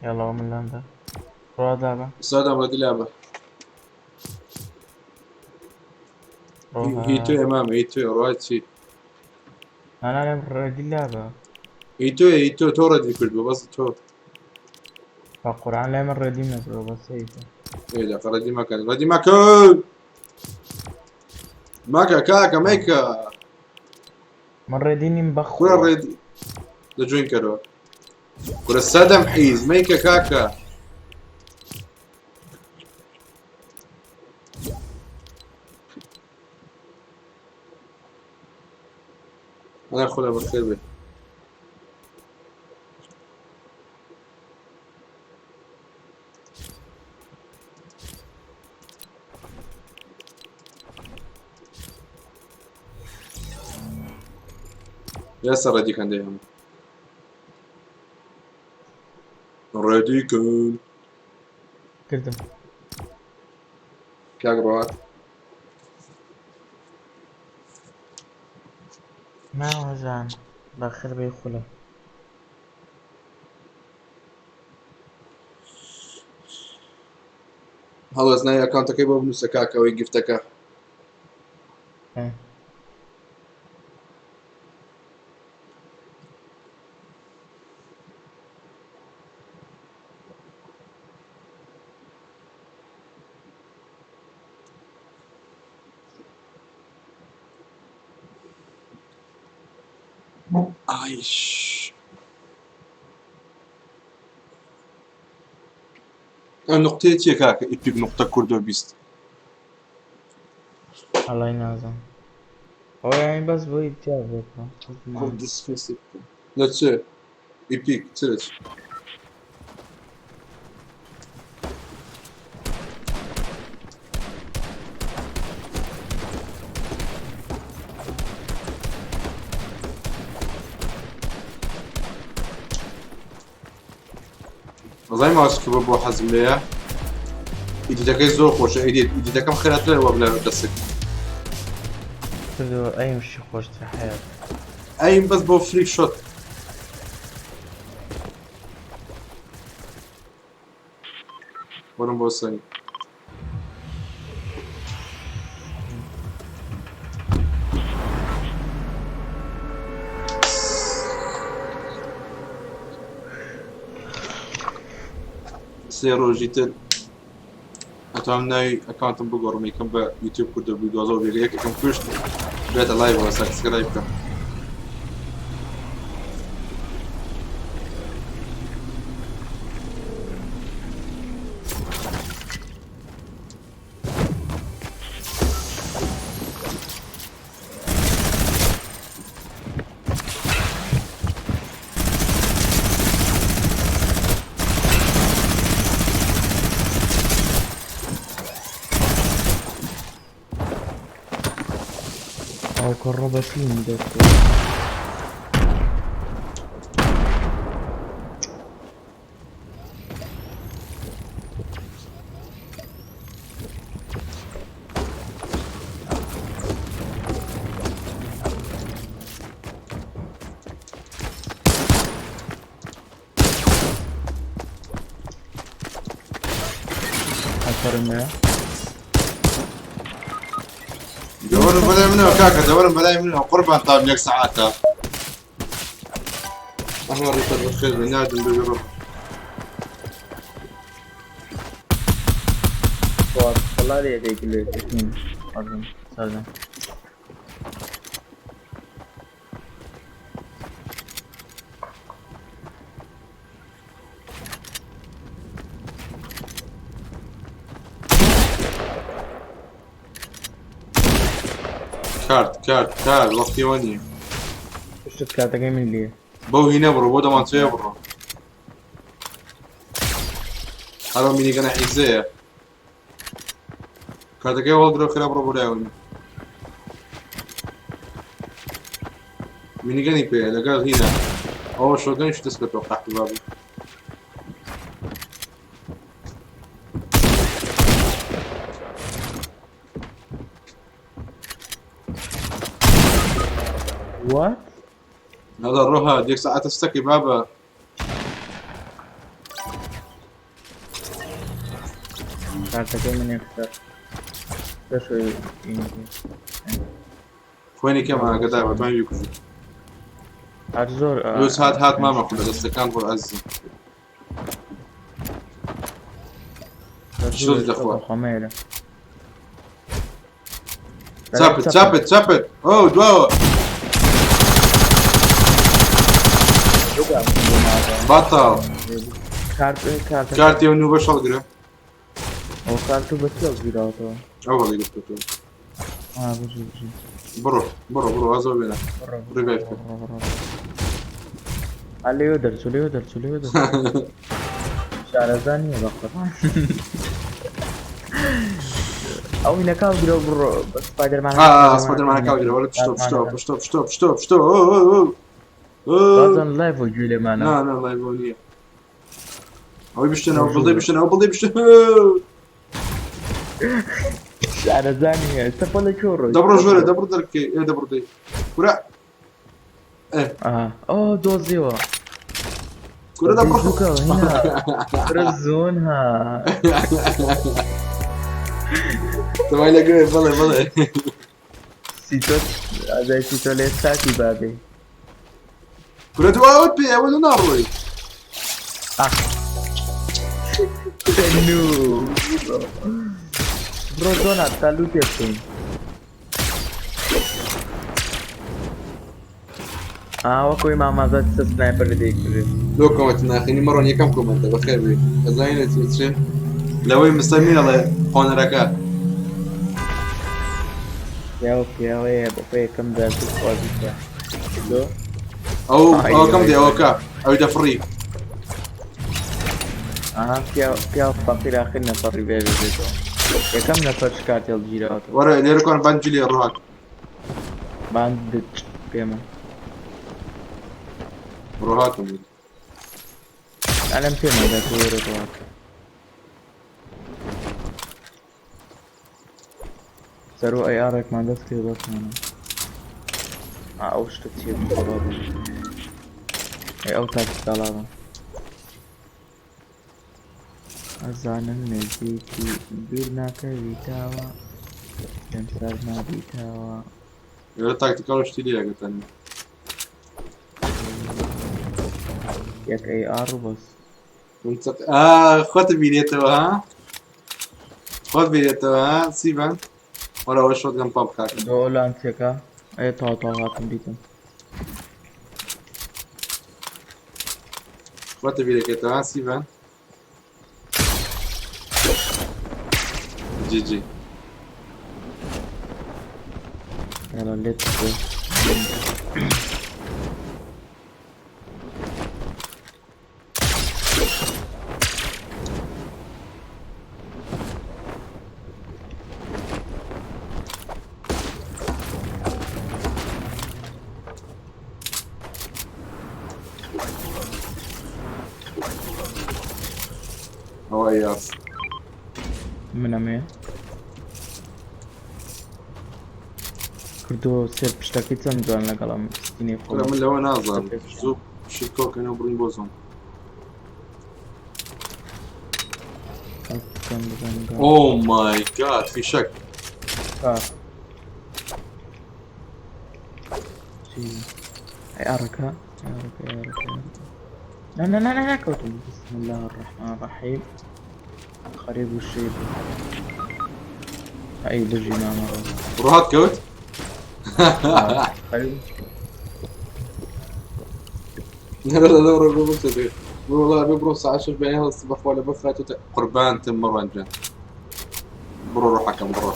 یاڵا من لامدا ڕوا لابە. سادەم ڕەدی لابە. هی تۆ ئێمامە هی تۆ ڕای چی؟ ئەنا لەم ڕەدی لابە. هی تۆ هی تۆ تۆ ڕەدی کردووە بەس تۆ. بە قورئان لای من ڕەدیم نەکردووە بەس هەیتە. ئێ دەقە ڕەدی مەکەن ڕەدی مەکەن مەکە کاکە مەیکە. من ڕێدی نیم بەخوا. کورە ڕێدی لە جوین کەرەوە. کورە سەدەم حیز مەیکە کاکە. ئەنا خۆلا بەخێر بێ. یاسا ڕێدیکەن دەی هەموو ڕێدیکەن. کردم. کاک ڕوات. ماوەجان بەخێر بێی خولە. هەڵۆز ناوی ئەکاونتەکەی بۆ بنووسە کاکە ئەوەی گفتەکە. ئایش ئەم نقطەیە چییە کاکە ئیپیک نقطە کوردۆ 20؟ ئەڵای نازم ئەوە یانی بەس بۆی تیا بێت. کوردس فێسی بکە لە چێ ئیپیک چ لە چ؟ ئەزای ماسکی بۆ حەزم لێیە ئیدیتەکەی زۆر خۆشە ئیدیت ئیدیتەکەم خێراترە وەک لە دەسک. کردەوە ئەیم شی خۆشتر حەیات. ئەیم بەس بۆ فری شۆت. وەرم بۆ سەنگ. سێ ڕۆژی تر ئەتوانم ناوی ئەکاونتم بگۆڕم یەکەم بە یوتیوب کوردۆ بیدۆزەوە بێگە یەکێکم کوشت بێتە لایڤەوە سەبسکرایب بکەم. ئەو کۆڕۆ بەچین دەست. ئەفەرمێ. دەوەرن بەلای منەوە کاکە، دەوەرن بەلای منەوە قوربان تام یەک سەعاتە. ئەحمە ڕیپەر بەخێر بێ ناردم بێ بڕۆ. وەڵا لێ دەی لێ ئەزم سەردەم. کارت کارت کار وەختی ئەوە نییە. پشتت کارتەکەی من لێ. بەو هینە بڕۆ، بۆ دەمانچەیە بڕۆ. هەرۆ مینیگەنە حیزەیە. کارتەکەی هەڵگرە خێرا بڕۆ بۆ لای ئەوە. مینیگەنی پێیە لەگەڵ هینە. ئەوە شۆگەنیش دەست کردەوە قەحپی بابی. What? هذا ڕۆها یەک سەعاتە ستەکەی بابە. کارتەکەی من یەکسەر. دەشۆی خوێنی کەمە ئاگادار بە توانی بیکوژی. هەر زۆر لوس هات هات مامە خولە دەستەکان بۆ ئەزیزم. شڵی دەخوا. خۆمەیە. چاپت چاپت چاپت ئەو دواوە بەتاڵ. کارت کارت کارتی ئەو نوو بەش هەڵگرە. ئەو کارت بە چی هەڵگیراوەتەوە؟ ئەو هەڵی گرتووەتەوە. بژی بژی. بڕۆ بڕۆ بڕۆ وازەوە بێنە. بڕۆ ڕیڤایڤ کە. بڕۆ بڕۆ. ئا لێوە دەرچوو لێوە دەرچوو لێوە دەرچوو. شارەزا نییە بە قورئان. ئەو هینەکە هەڵگرە و بڕۆ سپایدەرمان. سپایدەرمانەکە هەڵگرە وەرە پشتۆ پشتۆ پشتۆ پشتۆ پشتۆ پشتۆ. بازن لایڤ و گوێ لێمانە. نا نا لایڤ نییە. ئەوەی بشتنەوە بڵێ بشتنەوە بڵێ بشتنەوە. شارەزا نییە. ئێستا پەڵێ کوێ ڕۆی؟ دەبڕۆ ژۆرە دەبڕۆ دەرکەی ئێ دەبڕۆ دەی. کورە ئەو دۆزیەوە. کورە دەبڕۆ. کورە زۆن ها. تەمای لەگوێ بەڵێ بەڵێ. سیتۆ ئازای سیتۆ لێ ساتی بابێ. کورە دواوت پێ ئەوە لە ناڕۆی. نو. بڕۆ زۆنا تا لوتێ بکەین. وەکۆی مامازات سە سنایپەر لە دەیکرێت. لۆ کۆمەنت ناخینی مەڕۆن یەکەم کۆمەنتە بەخێر بێ. ئەزانین لە چی چێ؟ لەوەی مستەر مین ئەڵێ قۆنەرەکە. پیاوە پیاوەیە بۆ خۆی یەکەم جار خوازی بکە. لۆ؟ ئەو ئەوکەم دێ ئەوکە ئەوی دەفڕی. ئەها پیاو فەقیر ئاخر نەفەڕی بێ بێتەوە. یەکەم نەفەر شکارت هەڵگیراوەتەوە. وەرە لێرە کۆن بانجی لێ ڕوات. باند پێمە. ڕوهاتم. ئەلم پێمە دەت وەرە ڕوات. سەرۆ ئەی ئارێکمان دەست کرد بەسمانە. ئەو شتە چییە بوو؟ ئەی ئەو تاکتیکاڵا بوو. ئەزانم نزیکی دوور ناکەویتاوە لەم سەر نابیتاوە. لێرە تاکتیکاڵ شتی لێ ئەگەتەن. یەک ئەی ئار و بەس. خۆت بینێتەوە ها؟ خۆت بینێتەوە ها سیڤان؟ وەرە ئەوە شۆتگەن پاپ کاکە. دۆ لانچەکە ئەی تاو تاو هاتم دیتم. خۆت بیرەکەیتەوە ها سیڤان؟ جی جی. يلا let's go. یاس. منەمێ کردۆ سێر پشتەکەی چەند جوان لەگەڵم skin ی خۆم. من لەوە نازانم زوو شت کۆکەنەوە بڕین بۆ zone. Oh my God فیشەک. ئەی ئەڕەکە ئەڕەکە ئەڕەکە نا نا نا نا کەوتم. بسم الله الرحمن الرحیم. خەریک بوو شەهید بوو. ئەی بژی مامە ڕۆ. ڕات کەوت؟ لا لا لا ڕۆ بۆ والله ببرو ساعة 6 بين الصبح ولا بفات قربان تم مرنجة برو روحك برو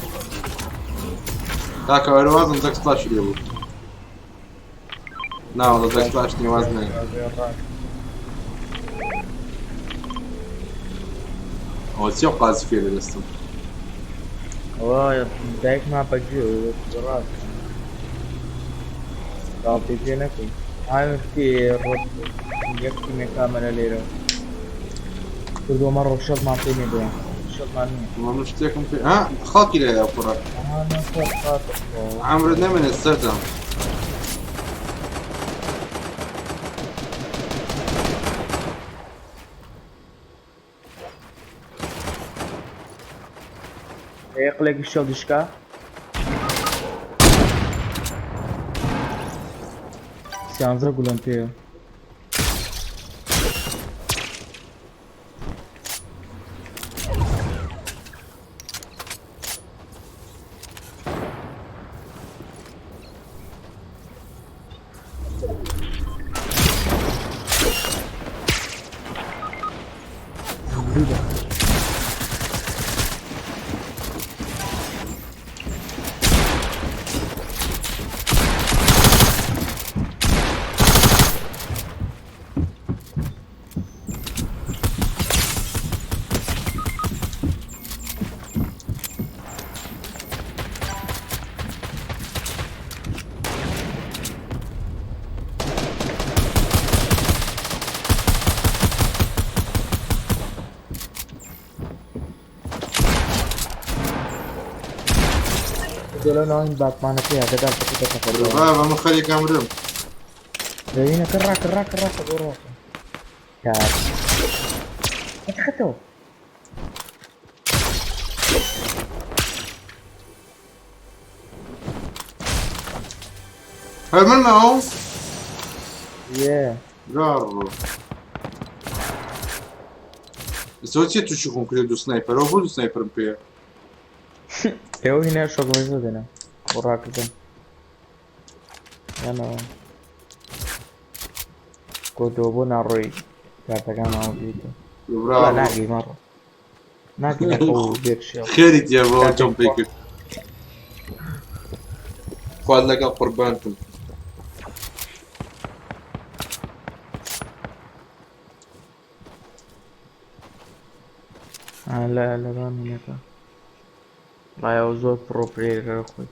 كاكا وازن زاك سلاش اليوم نا والله زاك سلاش ني وازن هو سيو قاز فيه لستم. وای دایکمان بەگوێ ڕاست گاڵتەی پێ نەکەی. هاوێ یەک تیمێک کامەرە لێرە کردووە مەڕۆ شەڵمان پێ نییە بۆیان شەڵمان نییە. والله من شتێکم پێ ها خاڵکی لێ کوڕە. عمرو نەمێنێت سەردەم. یەقلێکی شەڵ دیشکا. سیانزە گولەم پێیە. لەو ناوین باتمانەکەی دەدا بابا من خەریکە مرم. دەوینەکە ڕاکە ڕاکە ڕاکە بۆ ڕاکە. خەتەوە. هەر من ماو؟ یێ. گاڕ. زۆر چیە تووشی خۆم کرد دوو سنایپەرەوە بۆ دوو سنایپەرم پێیە؟ ئێوە هینە شۆکڵی دێنە بۆ ڕاکردن. یانەوە. کۆتەوە بۆ ناڕۆی کارتەکانمان بیتەوە. براوە. ناگەی مەڕۆ. ناگەی ئەو بێکشێڵ. خێری تیا بۆ جەمپی کرد. خوات لەگەڵ قوربانتم. لە لەبان هینەکە. وڵای ئەو زۆر پرۆ پلەیەرە خۆی.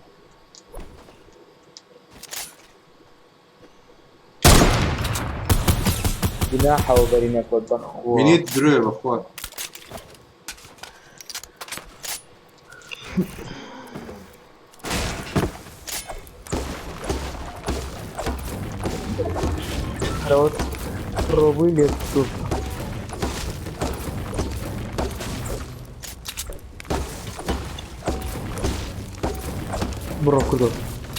گوناحەوە بەری نەکەوت بەخوا. بینیت درۆیە بەخوا. لەوە پرۆ بووی لێ بچوو. بڕۆ کوردۆ.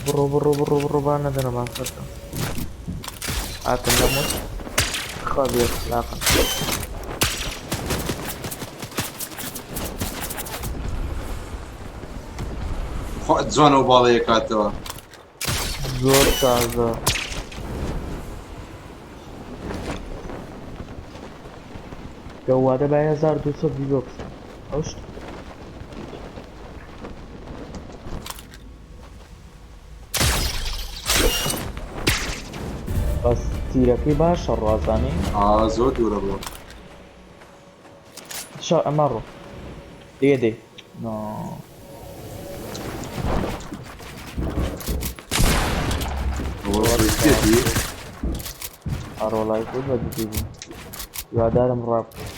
بڕۆ بڕۆ بڕۆ بڕۆ با نەدەنە بان سەرتە. هاتن لە مۆت. خوا بێ ئەخلاقن. خوا جوانە و باڵەیە کاتەوە. زۆر تازە. گەوادە بە 1200 V-Bucks. ئەو شت. بەس تیرەکەی باشە ڕازانی. ئا زۆر دوورە بۆ. شا ئەمە ڕۆ. لێ دێ. نا. ئەوە ڕێکیەتی؟ ئەڕۆ لای خۆت بە دزی بوو. هیوادارم ڕابکەی.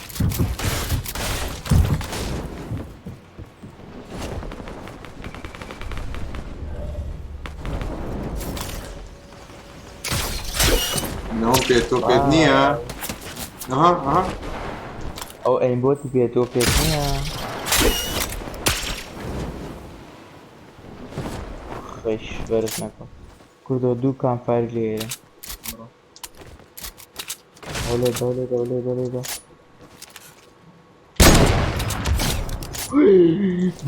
منەوەم پێ تۆ پێت نییە. ئەها ئەها. ئەو ئەیمبۆتی پێ تۆ پێت نییە. خش بەرز نەکەم. کوردۆ دوو کامپفایر لێرە. دەولێ دەولێ دەولێ دەولێ دە.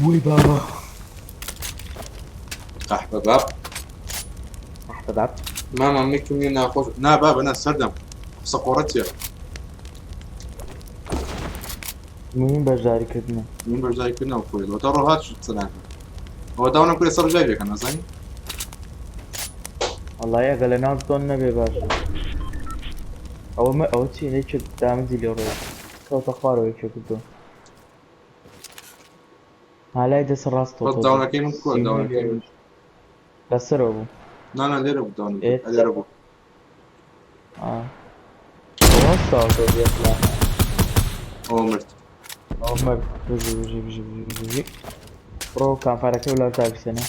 وی بابا. قەحپە باب. قەحپە باب. ماما میکم نیە ناخۆش نا بابە نا سەردەم قسە قۆڕە چیە؟ مهم بەشداریکردنە. مهم بەشداریکردنە و خۆی لەوەتا ڕۆهات قسە ناکەن ئەوە داونە کورە سەر ژای بێکەن ئەزانی؟ وەڵای ئەگەر لە ناو زۆن نەبێ باشە. ئەوە مە ئەوە چیە یەکێک دامجی لێ ڕۆیشت کەوتە خوارەوە یەکێک کردو. ها لای دەست ڕاستەوە بەس تۆ داونەکەی من کووە سی و نۆ داونەکەی من لەسەرەوە بوو. نا نا لێرە بوو داونەکەی ئێ لێرە بوو. ئا ئەوە هەستاوە تۆ بێت لە ئەوە مرد. ئەوە مرد. بژی بژی بژی بژی بژی بژی. بڕۆ کامفارەکە ولا تاکسێنە.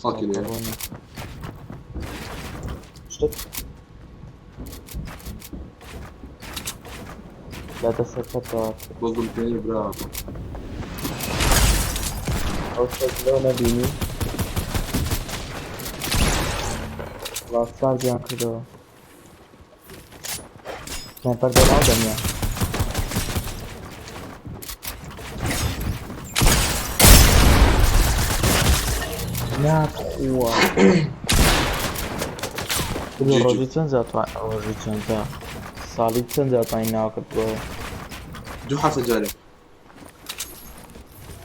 خەڵکی لێرە. شتت لە دەستەکەتەوە. بەڵگم پێ برا. ئەو شتێک لەو نەبینی. وڵا ساردیان کردەوە. سنایپەر دەناو دەنیا. ناخوا. ڕۆژی چەند جار ڕۆژی چەند جار ساڵی چەند جار توانی ناوەکە بگۆڕێ؟ دوو هەفتە جارێک.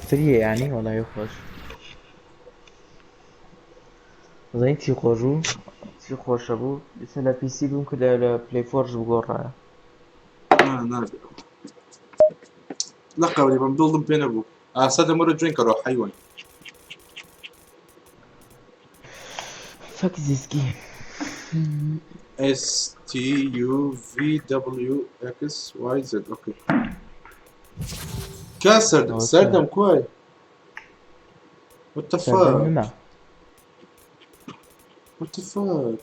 فریە یانی وەڵای خۆش. زانی چی خۆش بوو؟ چی خۆشە بوو؟ ئێستا لە پیسی بووم کە لە پلەی فۆرش بگۆڕایە. نا نابێ. لە قەوری بم دڵم پێ نەبوو. ئاسا دەمەرە جوێن کەڕۆ حەیوان. فەک زیسکی. S T U V W X Y Z ئۆکەی. کا سەردەم سەردەم کوای؟ What the سەردەم fuck? نما. What the fuck?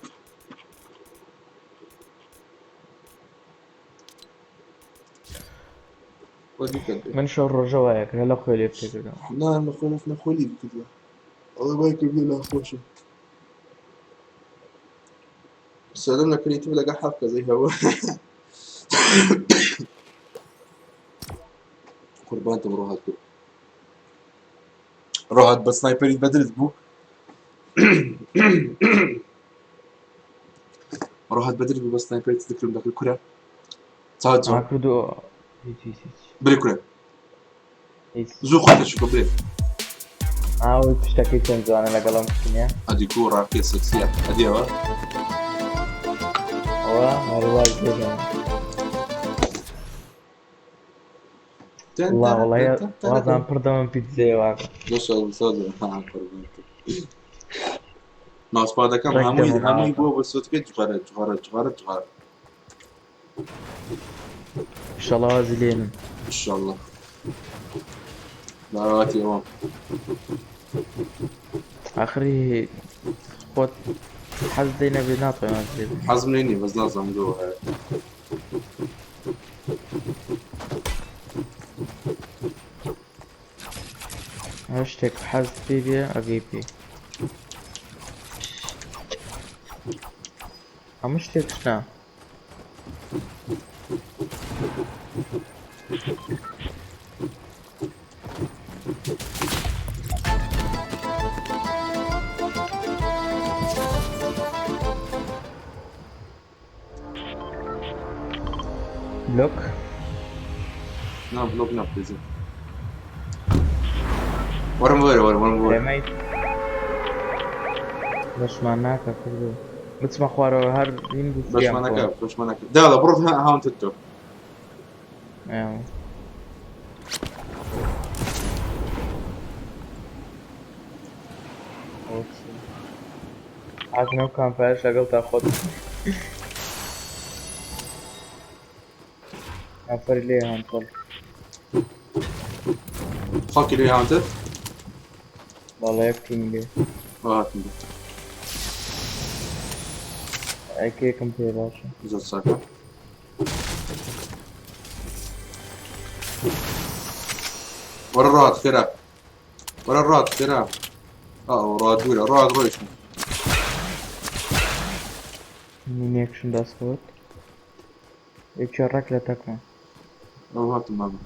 What you can do? من شەو ڕۆژە وایە کە لە خۆی لێ بکردم. نا لە خۆی لە خۆی لێ بکردووە. ئەڵێ وای کردووە ناخۆشە. سەردەم لە کریتیڤ لەگەڵ حەفت کەس هەبوو. قوربانتم ڕۆهات بوو. ڕۆهات بە سنایپەری بەدرت بوو. ڕۆهات بەدرت بوو بە سنایپەری دەکردم دەکرد کورە. چاو ها کردو هیچ هیچ هیچ. برێ کورە. هیچ. زوو خۆت تەشکۆ برێ. ئاوی پشتەکەی چەند جوانە لەگەڵم کوشتنیە. ئەدی گوو ڕاکێ سەکسیە. ئەدیەوە. ئەوە هەرواز لێدەم. والله والله وازان پڕ دەمم پیتزەیە واکە. ماوسپادەکەم ڕێک هەمووی دەمم هەمووی ئاوە. بووە بە سۆتکە جغارە جغارە جغارە جغارە. ئینشەڵا وازی لێنم. ئینشەڵا. داواتی ئەوەم. ئاخری خۆت حەز دەی نەبێ ناتوانێ واز لێ بێنی. حەزم لێ نییە بەس نازانم لۆ هەیە. هەر شتێک حەز پێ بێ ئەگەی پێ. هەموو شتێکش نا. بلۆک؟ نا بلۆک نا پلیزم. وەرم وەرە وەرم وەرم وەرە. ئێمەی بەشمان ناکە کردو. بچمە خوارەوە هەر هین بوو فریام بەشمانەکە خۆم. بەشمانەکە. داڵە بڕۆ هاونتت تۆ. ئێوە. هاتنەوە کامپایش لەگەڵ تا خۆت. ئافەری لێ هانتەر. خەڵکی لێ هانتەر؟ بەڵێ یەک تیم لێ. هاتم. ئەکێکم پێ باشە. زۆر چاکە. وەرە ڕات خێرا. وەرە ڕات خێرا. ئەو ڕات دوورە ڕات ڕۆیشتم. مینێکشم دەست کەوت. یەکێ ڕێک لە تەکمە. ئەو هاتم مامە.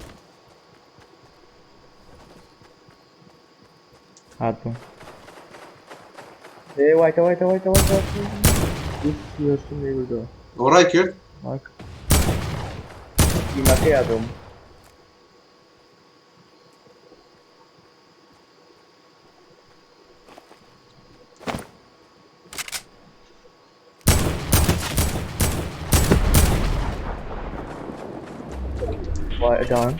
هاتبوو. ئێ وایتە وایتە وایتە وایتە. هێرشم لێ بردەوە. ئەو ڕای کرد؟ واک. تیمەکەی یادم. وای داون.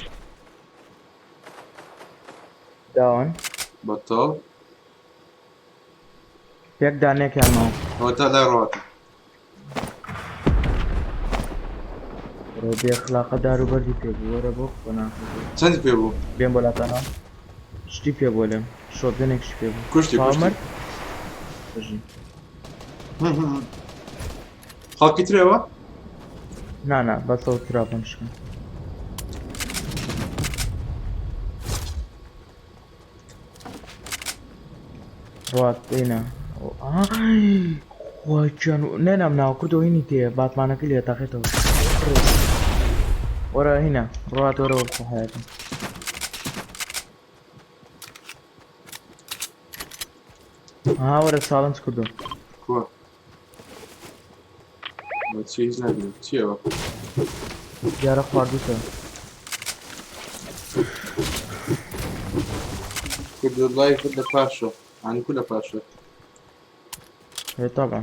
داون. بەتاڵ. یەک دانێکیان ماوە. ئەوە تا لای ڕاتە. ڕۆ بێ ئەخلاقە دار و بەردی پێ بوو. وەرە بۆ قۆناغ. چەندی پێ بوو؟ بێم بۆ لاتانەوە. شتی پێ بوو لێم. شۆتگەنێکشی پێ بوو. کوشتی تەواو کوشتی. مرد؟ بژی. خەڵکی ترەوە؟ نا نا بەس ئەو تراپم شکاند. ڕات دێنا. خوا گیان نێنام ناوە کوردەوە هینی تێیە باتمانەکەی لێ تاقێتەوە. وەرە هینە ڕات وەرەوە بخۆ حەیاتم. ها وەرە ساڵنج کردو. کووە؟ چی هیچ نابینم. چییەوە؟ دیارە خواردوتە. کوردۆ لایف لە پاشە. عنی کو لە پاشە؟ ئێ طبعا.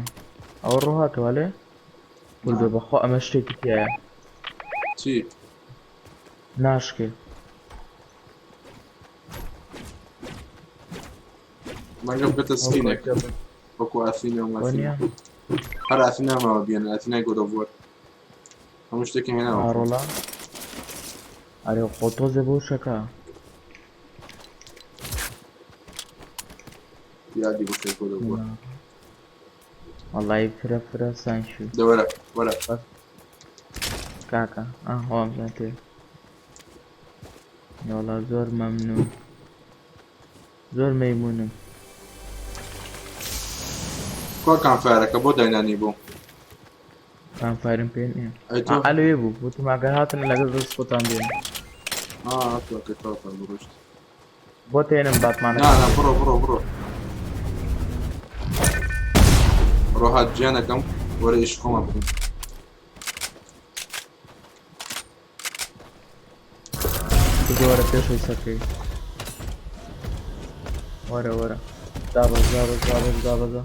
ئەوە ڕۆهاتەوە لێ؟ کوردۆ بەخوا ئەمە شتێکی تیایە. چی؟ ناشکێ. مەگە بکەتە سکینێک وەکو ئەثینا و ماثینا. هەر ئەثینا ماوە بێنە ئەثینای گۆد ئۆف وۆر. هەموو شتێکی هێناوە. ڕۆڵا. ئەرێ خۆ تۆزێ بۆ شەکە. یادی بخەی گۆد ئۆف وۆر. وەڵی فرە فرە سانکیو. دە وەرە وەرە. کاکە ئا وام زانتێ. وەڵا زۆر مەمنون. زۆر مەیمونم. کوا کامفایەرەکە بۆ داینانی بوو؟ کامفایرم پێ نییە. ئەی تۆ؟ ئەلوێ بوو وتم ئەگەر هاتن لەگەڵ دەست خۆتان بێن. تۆ کە تاوتان بڕۆشت. بۆ تێنم باتمانە. نا نا بڕۆ بڕۆ بڕۆ. ڕۆ هات گیانەکەم وەرە ئیش خۆمان بکەین. وەرە پێشەوەی سەرکەوی. وەرە وەرە. دابەز دابەز دابەز دابەزە.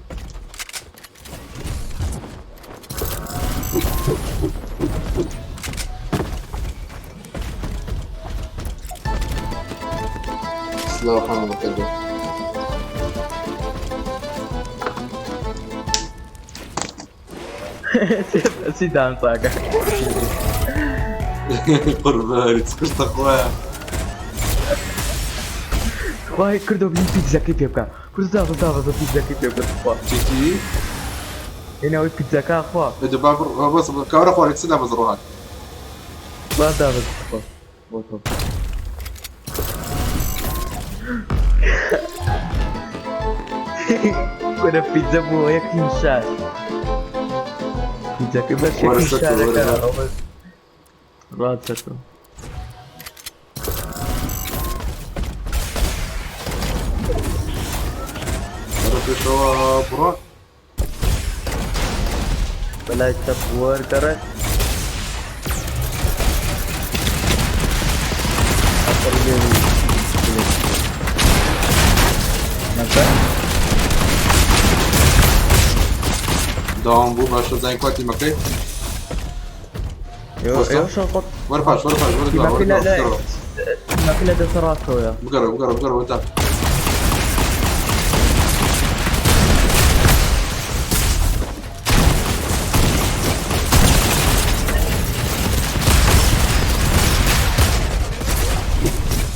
سڵاو خانم بەخێر بێن. چی دانساکە؟ قوربانی چ خۆیان. خوای کردو بلی پیتزاکەی پێ بکە. کورد دابەز دابەزە پیتزاکەی پێ بکە خوا. چی چی؟ هێناوەی پیتزاکە خوا. ئەدە با بڕ بەس کاورە خوارێ چ دابەز ڕۆهات. با دابەز خوا. بۆ تۆ. کورە پیتزا بووە یەک تیم شار. پیتزاکە بەس وەرە یەکی سەرکەوە، وەرە شارەکە. بە. ڕات سەرکەوە. وەرە پێشەوە بڕۆ. بەلای چەپ وەرگەڕێت. داوام بوو باشە زانین کوا تیمەکەی؟ وەرە پاش وەرە پاش وەرە دوا وەرە دوا بگەڕەوە. تیمەکە لە دەستە ڕاستەوەیە. بگەڕەوە بگەڕەوە بگەڕەوە تا.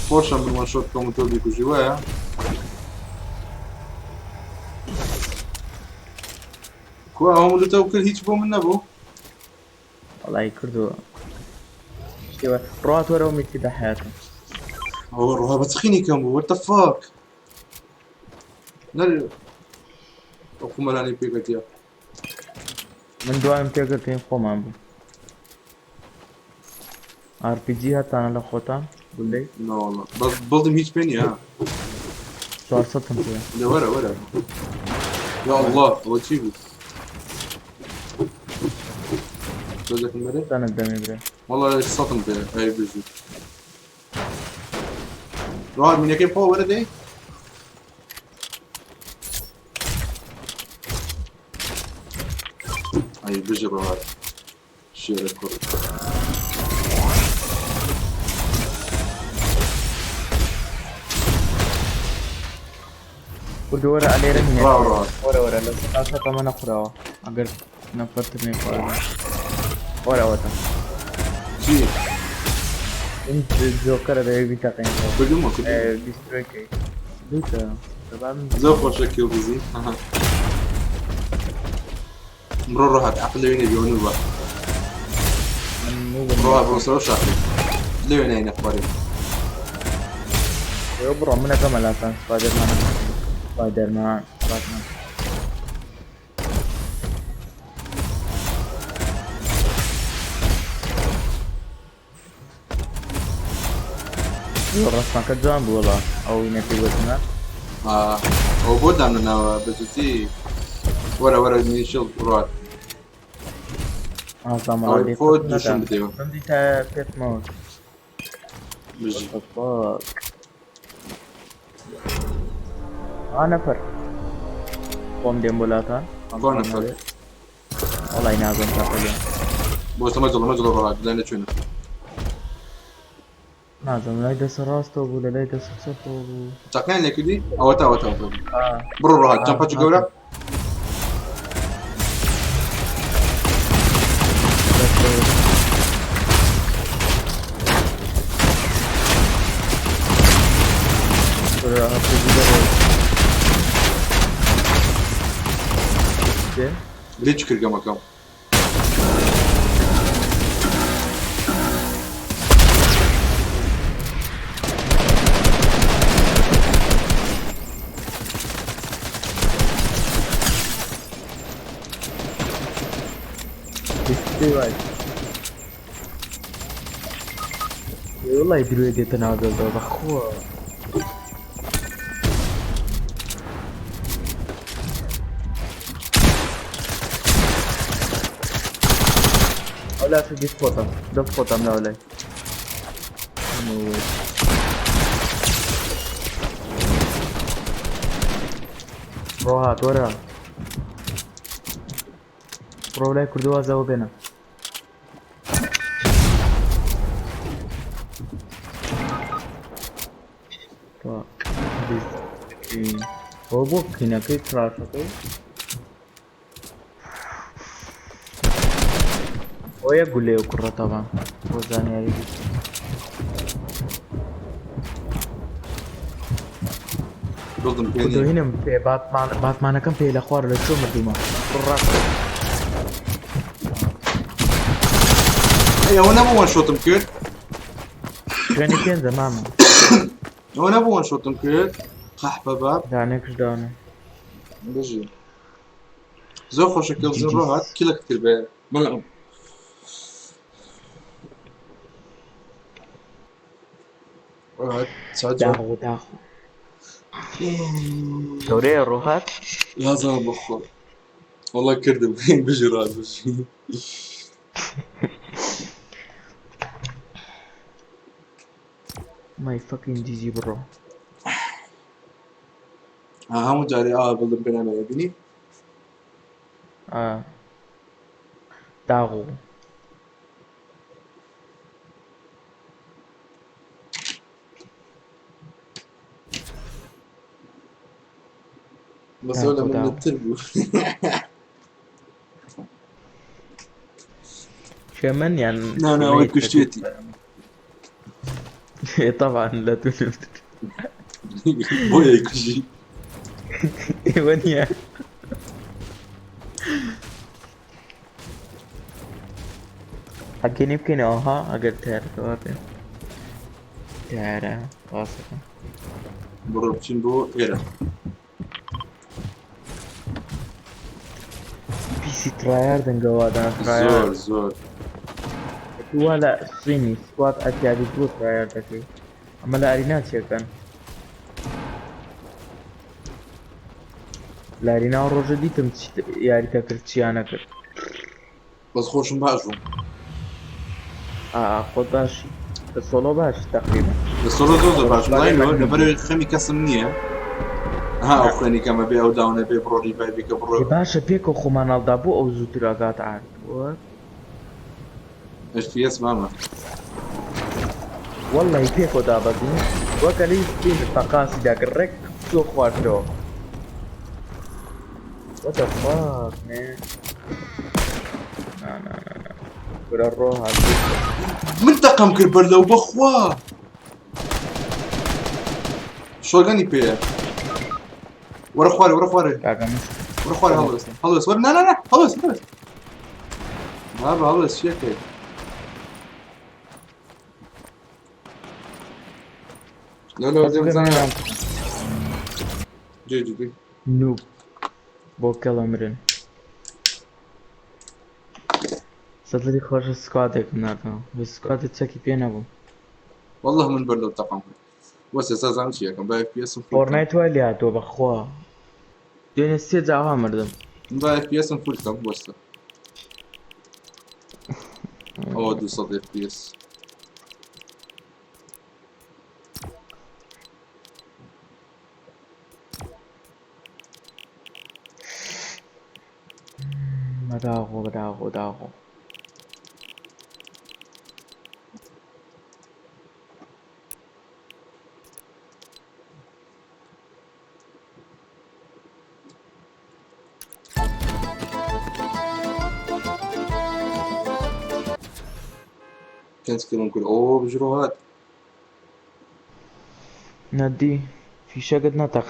خۆشە من وان شۆت بکەم و تۆ بیکوژی وایە؟ کوا ئەوم لوتە و کرد هیچ بۆ من نەبوو. وەڵی کردووە. شتێوە ڕوات وەرەوە میتی بە حیاتم. ئەوە ڕوها بە چخینی کەم بوو what the fuck نەر ئەو قومەرانی پێکەتیە. من دوایم پێگرتین خۆمان بوو. RPG هەتانە لە خۆتان گولەی؟ ناوەڵا بەس بڵدم هیچ پێ نییە. 400 پێ. لە وەرە وەرە. یا الله ئەوە چی بوو؟ تۆزێکم بەرێ؟ چەنت دەمێ برێ؟ وەڵا سەدم پێ ئەی بژی. ڕوات مینەکەی بخۆ وەرە دەی. ئەی بژی ڕوات. شێرە کوڕ. کوردی وەرە ئەلێرە هینە. ڕاو ڕوات. وەرە وەرە لە سەتا ئەمە نەخوراوە. ئەگەر نەفەرتر نەیخواردن. وەرە ئەوەتە. چی؟ این جۆکەرە دەوێ بیتەقێنەوە. کردومە کردومە. دیسترۆی دووتە. دەبا من زۆر خۆشە کێو بزی. بڕۆ ڕوات عەقل لەوێ نەبی ئەوە نوبە. من نوبم. ڕوات بڕۆ سەرەوە شاخی. لەوێ ناینە خوارێ. ئێوە بڕۆ منەکەمە لاتان سپایدەرمان. سپایدەرمان. باتمان. ڕەسمەکە جوان بوو وەڵا ئەوەی نەپێی وتمە. ئەوە بۆ دامناوە بەجدی. وەرە وەرە میشڵ ڕوات. ئازام ئەوەی خۆت دوشم بدەیەوە. بمدی تا پێتمەوە. بژی. What the fuck? ها نەفەر. خۆم دێم بۆ لاتان. کوا نەفەر؟ وەڵای نازم تاقەلێم. بۆ مەجڵ مەجڵ ڕوات لای نەچوونە. نازم لای دەسە ڕاستەوە بوو لە لای دەسە چەپەوە بوو. تاقیان لێکردی؟ ئەوە تا ئەوە تا ئەوە. آه. بڕۆ ڕوات جەمپەچ گەورە. لێ چ کردگەمەکەم؟ وەڵای درێ دێتە ناو دڵدەوە بەخوا. ئەولا دەست خۆتم دەست خۆتم لەولای. ڕۆهات وەرە. بڕۆ لای کوردوازەوە بێنە. ئەوە بۆ قینەکەی کراشەکەی؟ ئەوە یەک گولەیە و کوڕە تەبان بۆ زانیاری بێت. بڵدم پێ نییە. کوردۆهینم پێ باتمانەکەم پێ لە خوار لە چۆ مردوومە. ڕاست. ئەی ئەوە نەبوو وان شۆتم کرد؟ شوێنی پێنجە مامە. ئەوە نەبوو وان شۆتم کرد؟ قەحپە باب. دانێکش دانێ. بژی. زۆر خۆشە کێڵ زۆر ڕۆهات کیلەکە کرد بێ. بەڵام ڕۆهات ساعت زۆر. داخۆ داخۆ. گەورەیە ڕۆهات؟ نازانم بەخۆ. وەڵا کردم. بژی ڕات بژی. My fucking GG bro. هەموو جارێ ئاوا بڵدم پێ نامێنێ بینی؟ داغۆ. بەس ئەو لە من نتر بوو. شەمەن یان نا نا ئەوەی کوشتێتی. طبعا لا تلفت. بۆیە کوژی. ئێوە نییە. حەگەنی بکەینەوە ها ئەگەر تارەکەەوە بێ تارە ڕاستەکە. بڕۆ بچین بۆ ئێرە. پیسی tryhard ن گەوادان زۆر tryhard. زۆر. وا لە سینی squad ئەتیادی بۆ tryhard دەکەی، ئەمە لە arena چیەکەن؟ لە arena و ڕۆژە دیتم چی یاریتە کرد چیانە کرد. بەس خۆشم باش بووم. ئا خۆت باشی لە solo باشی تقریبا. لە solo زۆر زۆر باشم ڵای لەبەرەوەی خەمی کەسم نییە. ها ئەو خوێنی کەمە بێ، ئەو down ە بێ، بڕۆ revive ی کە بڕۆ. باشە پێکەوە خۆمان هەڵدا بۆ ئەو زووتر ئاگات عارد. What? FPS مامە. واللهی پێکەوە دابەزین وەکە لی سپین تەقاسی داکرد ڕێک چۆ خواردەوە. What the fuck, man? نا نا نا نا کورە ڕۆ هاتوو. من تەقەم کرد بەر لەو بەخوا. shotgun ی پێیە. وەرە خوارێ، وەرە خوارێ. کاکە من وەرە خوارێ، هەڵوێست هەڵوێست، وەرە. نا نا نا، هەڵوێست هەڵوێست بابا، هەڵوێست چیەکەی؟ لەو لەو دێ بزانە. جێ جێ جێ. noob بۆ کەڵە مرن. سەدری خۆشە squad ێکم ناردەوە بە squad ە چەکی پێ نەبوو. والله من بەر لەو تەقەم کرد. وەسێ سازان چی یەکەم با FPS full کەم. Fortnite وای لێ هاتووە بەخوا. دوێنێ سێ جاوا مردم. با FPS full کەم وەستە. ئەوە 200 FPS. بەداغۆ بەداغۆ داغۆ. پێنج کیلۆم کرد. ئەوە بژرۆ هات. نەدی فیشەکت نەتەق.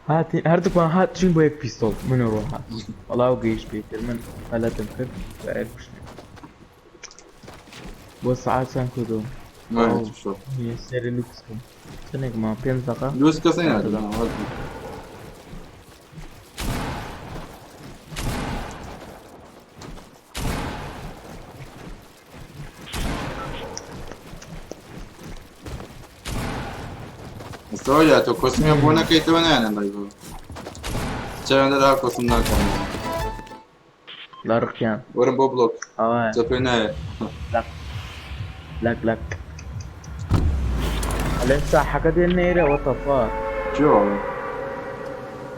هاتین هەردووکمان هات چوین بۆ یەک pistol من و ڕۆ هات. وەڵا و گەیشت پێتر من غەلەتم کرد بە کوشتن. بۆ سەعات چەند کردو؟ نایەت شۆ. سێری لوکس کەم. چەندێک ما پێنج دقە؟ لوس کەس نەیاتە. ئێستا یا تۆ کۆسمیان بۆ نەکەیتەوە نایەنە live ەوە. چاویان دەدا کۆسم ناکەم. لە ڕقیان. وەرم بۆ بڵۆک. ئەوە چەپێ نایە. لەک لەک. ئەلێن ساحەکە دێن نێرە what the fuck. چی وەڵێ؟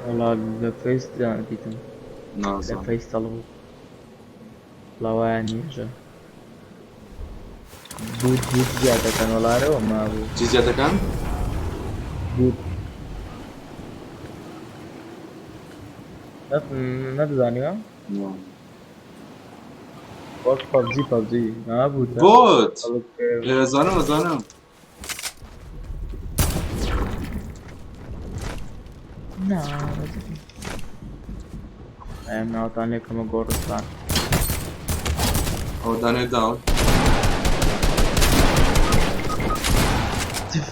وەڵا لە فەیس دیتم. لە نازانم. فەیس تەڵبوو. وەڵا وایان نییە. بوت بوت زیاد دەکەن وەڵارەوە مابوو. چی زیاد دەکەن؟ بوت. نەتزانیوە؟ نا. وەک PUBG PUBG نابوو. bot ئەزانم ئەزانم. نا ئەم ناوتان لێکەمە گۆڕستان. ئەوە دانێ down. تف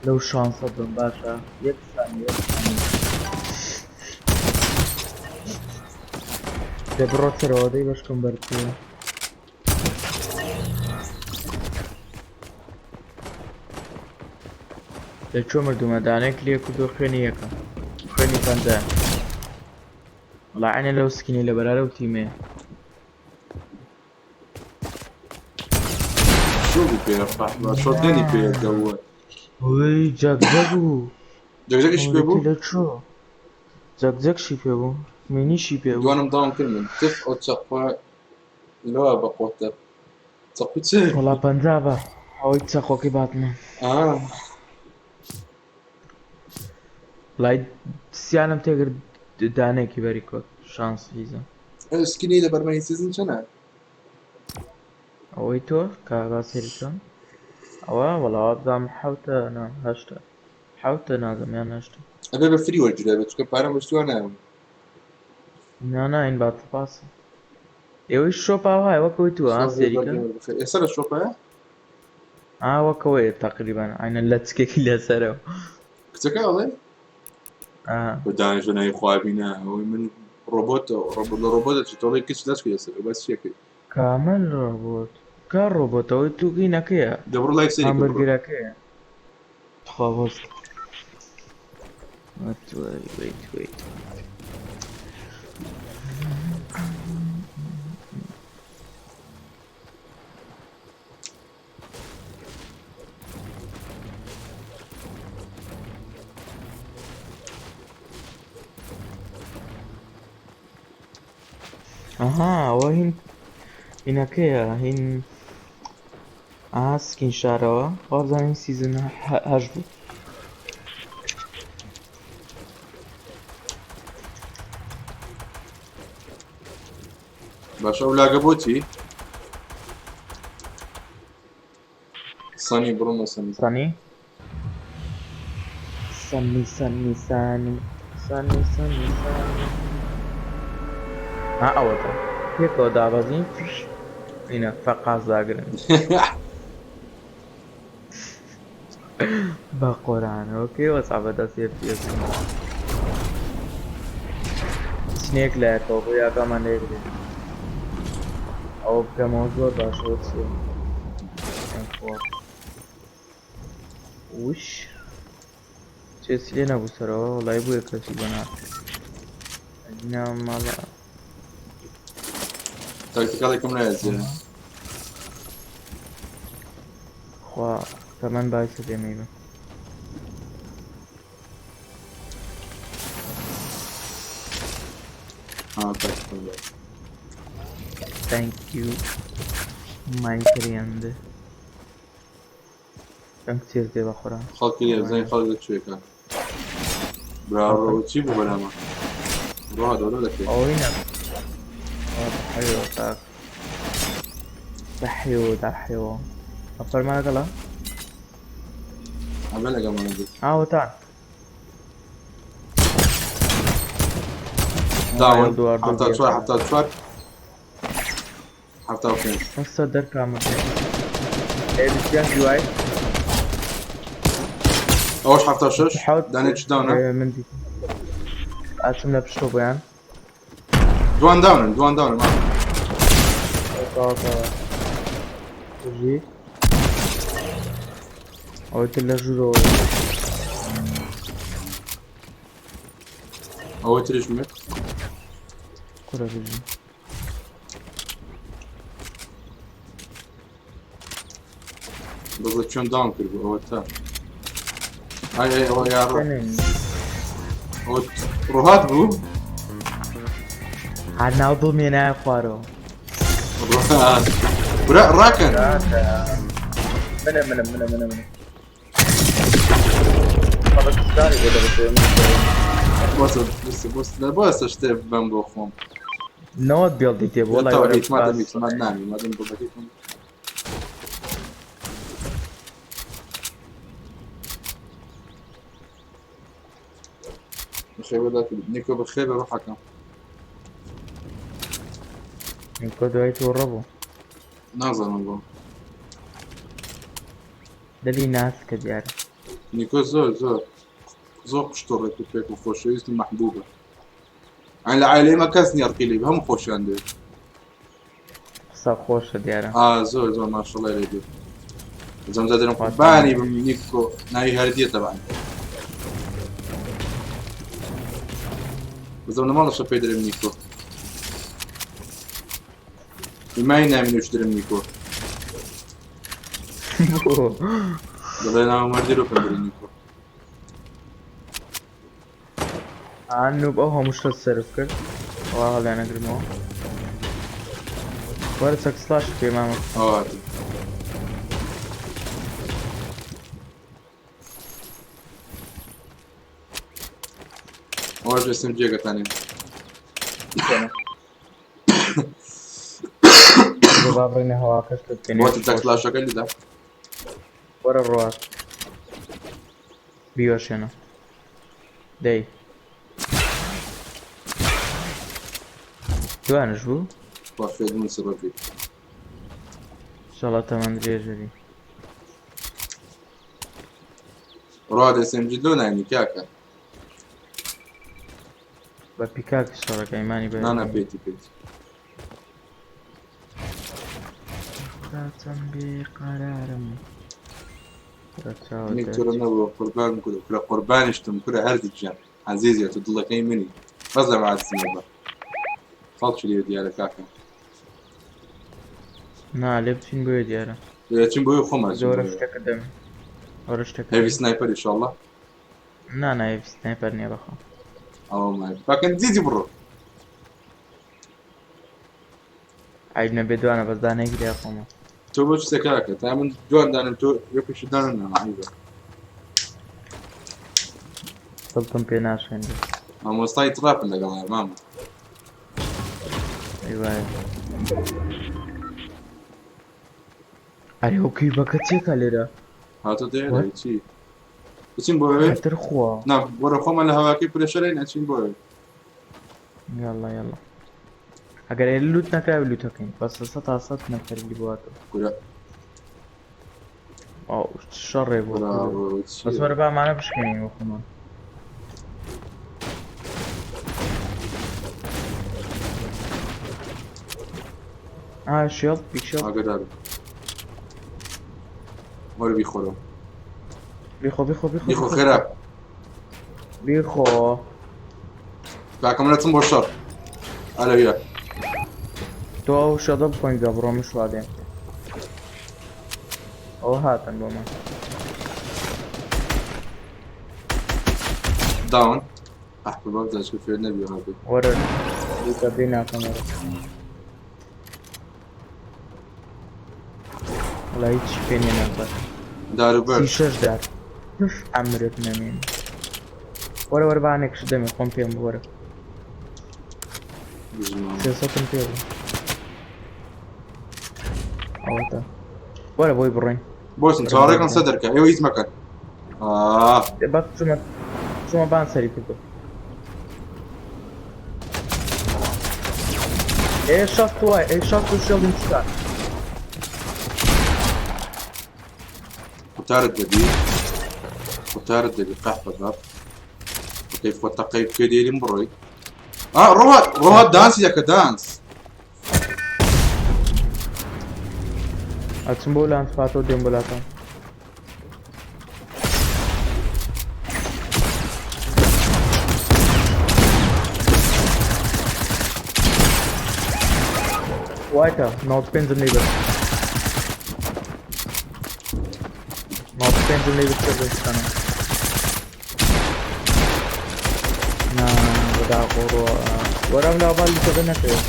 لەو شانسە بم باشە یەک سانی یەک سانی. دە بڕۆ سەرەوە دەی بەشکم بەرچووە. لە کوێ مردوومە دانەیەک لێ کردو خوێنی یەکە خوێنی پەنجا. وەڵا عینە لەو skin ی لە بەرارە و تیمەیە. شۆ بوو پێ فەحبا shotgun ی پێ دەوە. وی جەگجەگ بوو. جەگجەگیشی پێ بوو؟ لە چۆ؟ جەگجەگشی پێ بوو مینیشی پێ بوو. دوانم down کرد من. تف ئەو چەقوە لەوە بەقوەتە. چەقوی چ؟ وەڵا پەنجا بە ئەوەی چەقۆکەی باتمان. ئا وەڵای سیانم تێکرد دانێکی بەری کۆت شانس هیزە. skin ی لە بەرمەی season چەنە؟ ئەوەی تۆ کە باسێری چۆن؟ ئەوە وەڵا وابزانم حەوتە نا هەشتە. حەوتە نازم یان هەشتە. ئەبێ بە free وەرگیرا بێت چونکە پارەم بەشتووە نایەم. نا نا این battle pass ە. ئێوەی shop ئاوایە وەک ئەوەی تۆ ها سڵاو هێزدار سەیریکە. gamer بەخێر. ئێستا لە shop ەیە؟ ئا وەک ئەوەیە تەقریبەن عەینەن لەچکێکی لەسەرەوە. کچەکە ئەڵێ؟ ئا. بە دانیشە ناوی خوابینە ئەوەی من ڕۆبۆتە ڕۆبۆت لە ڕۆبۆت دەچێت تۆڵەی کچ لەچکی لەسەر باس چیەکەی. کامە ڕۆبۆت؟ کا ڕۆبۆت ئەوەی تو هینەکەیە دەبڕۆ live سەیری کە بڕۆ. هامبرگەرەکەیە. تخوا وەست. Wait wait wait. ئەها ئەوە هین هینەکەیە هین ئاها skin شارەوە وابزانین season هەشت بوو. باشە ئەو lag ە بۆچی؟ سانی بڕۆمە سانی. سانی سانی سانی سانی سانی سانی سانی ها ئەوەتە پێکەوە دابەزین فش ئینە فەقاس داگرن بە قۆرانەوە کێ وەسع بەدەست یەکتیەکەمەوە چنێک لایەکەوە بۆ یاگامان لێک بێ ئەوە بکەمەوە زۆر باشەوە چییە M4 وش چێسی لێ نەبوو سەرەوە وەڵای بۆیە کەسی بۆ نات ئەگینا ماڵە تاکتیکاڵێکم لایە زیرە. خوا تەمەن بایسە دێمەی بە. ها tactical لایە. Thank you my friend. دەنگ چێز دێ بە قورئان. خەڵکی لێ بزانین خەڵک لە کوێکە. براڕۆ چی بوو بەلاما؟ ڕۆ دەورە دەکرێت. ئەوەی نا. دەحەوێ کاک. دەحەوێ دەحەوێ. ئەفەرما لەگەڵە؟ ئەمە لەگەڵمان بێت. ئاوەتان. down 74 74 75. هەستە دەرکامە. ئێ بیست دوای. ئەوەش 76 دانێ چ down ە؟ من دیتم. ئاچم لە پشتۆ بۆیان. دوان down ن دوان down ن. بژی. ئەوەی تر لە ژوورەوە. ئەوەی تریش مرد. کورە بژی. بەس لە کوێم down کرد بوو ئەوە تا. ئای ئای ئەوە یاڕە. ئەوە ڕۆهات بوو؟ هەر ناو دڵمێ نایە خوارەوە. ڕۆهات. برا ڕاکەن. منە منە منە منە منە. خەڵک بۆ دەبێت. بۆسە بۆسە بۆسە بۆسە شتێ بەم بۆ خۆم. نەوەد بێڵدی تێ بۆ وەڵای وەرە هیچ مادەم هیچ ماد نامی مادەم بۆ بەکەی. بەخێر بێ داکە نیکۆ بەخێر بێ ڕۆحەکەم. نیکۆ دوای تووڕە بوو. نازانم بۆ. دڵی ناسکە دیارە. نیکۆ زۆر زۆر زۆر قشتۆ ڕێک و پێک و خۆشەویست و مەحبوبە. یانی لە عایلەی مە کەس نییە ڕقی لێ بێ هەموو خۆشیان دەوێت. قسە خۆشە دیارە. ئا زۆر زۆر ماشەڵڵای لێ بێ. جەم جا دەرم قوربانی بم نیکۆ ناوی هەردیە تەبعەن. بەزەم لە ماڵەشە پێی دەرم نیکۆ. ئیمای نامینەش درم نیکۆ. دەڵێ ناوم هەردی لۆ پێم دەری نیکۆ. ئا نوب ئەو هەموو شتە سەرف کرد. وا هەڵیانەگرمەوە. وەرە چەک سلاش پێ مامە. ئەوە هاتم. ئەوەش ئێستم جێگەتانێ. با بڕینە هەواکەش لە بکەین. بۆتە چەک سلاشەکە لێدا. وەرە ڕوات. بیوەشێنە. دەی دوانش بوو. خوا فێربوون سەبەبی. ئینشەڵا تەمەن درێژەبی. ڕوا SMG لۆ ناینی کاکە. بە پیکاکی شەڕەکە ئیمانی بە نا نا پێتی پێتی. چەند بێ قەرارم. منێک تۆرە نەبووە قوربان کورە کورە قوربانیشتم کورە هەردووکیان عەزیزیە تۆ دڵەکەی منی بەس لە عەزیزمە بە خەڵکی لێ دیارە کاکە. نا لێ بچین بۆیە دیارە. لێ چین بۆیە خۆمان چین زۆرە بۆیە. شتەکە دەم وەرە شتەکە هێڤی دەم. سنایپەر ئینشاڵڵا. نا نا هێڤی سنایپەر نییە بەخوا. ئەوە مای فاکن جیجی بڕۆ. عیب نەبێ دوانە بەس دانەیەکی لای خۆمە. تۆ بۆ چ کاکە تا من دوان دانم تۆ یەکیشت دانم نا عیبە. دڵتم پێ ناشێنرێ. مامۆستای تراپن لەگەڵ مامە. ئەی وایە. ئەرێ ئەو کیبەکە چێکە لێرە؟ هاتۆ دێرە What? چی؟ بچین بۆ ئەوێ؟ تر خوا. نا وەرە خۆمان لە هەواکەی پرێشەرین ئەچین بۆ ئەوێ. یاڵا یاڵا. ئەگەر ئێرە لوت نەکرا لوتەکەین بەس 100% نەفەری بۆ هاتوو. کورە ئەو شەڕێ بوو کورە کورە. بۆ بەس چییە؟ وەرە با ئەمانە بشکێنین بۆ خۆمان. ئا شێڵ بیگ شێڵ. ئاگادارم. وەرە بیخۆرەوە. بیخۆ بیخۆ بیخۆ بیخۆ بیخۆ خێرا. بیخۆ. کاکە من ئەچم بۆ شەڕ. ئەلەویە. تۆ ئەو شەدە بخۆین جا بڕۆ مش وا دێن. ئەوە هاتن بۆمان. داون. ئەح بە باب داچکە فێر نەبی هابێ. وەرە لوتە بێ ناکەم وەرە. وەڵا هیچ پێ نییە نەبەر. دار و بەرد. 36 دار. تف عەمرت نەمێنی. وەرە وەرە با نێکش دەمێ خۆم پێم بوو وەرە. بژی مامە. 300م پێ بوو. ئەوەتە. وەرە بۆی بڕۆین. بۆچن وەرە بۆی چاوەڕێکم بڕۆین. سە دەرکە ئێوە هیچ مەکەن. ئاه. بەس چوومە چوومە بان سەری کردو. ئێ شەست وای ئێ شەست و شێڵیم شکان. قوتارت دەبی قوتارت دەبی قەحپە باب. وکەیف خۆت تەقەی بکەی دێریم بڕۆی. ئا ڕۆهات ڕۆهات دانسی دەکە دانس. ئەچم بۆ لانس پاتۆ دێم بۆ لاتان. وایتە 95م لێ برد. 95م لێ برد کردستانە. نا بەداخۆ ڕۆ وەرە ئەم لاوە با لوتەکە نەکەوێت.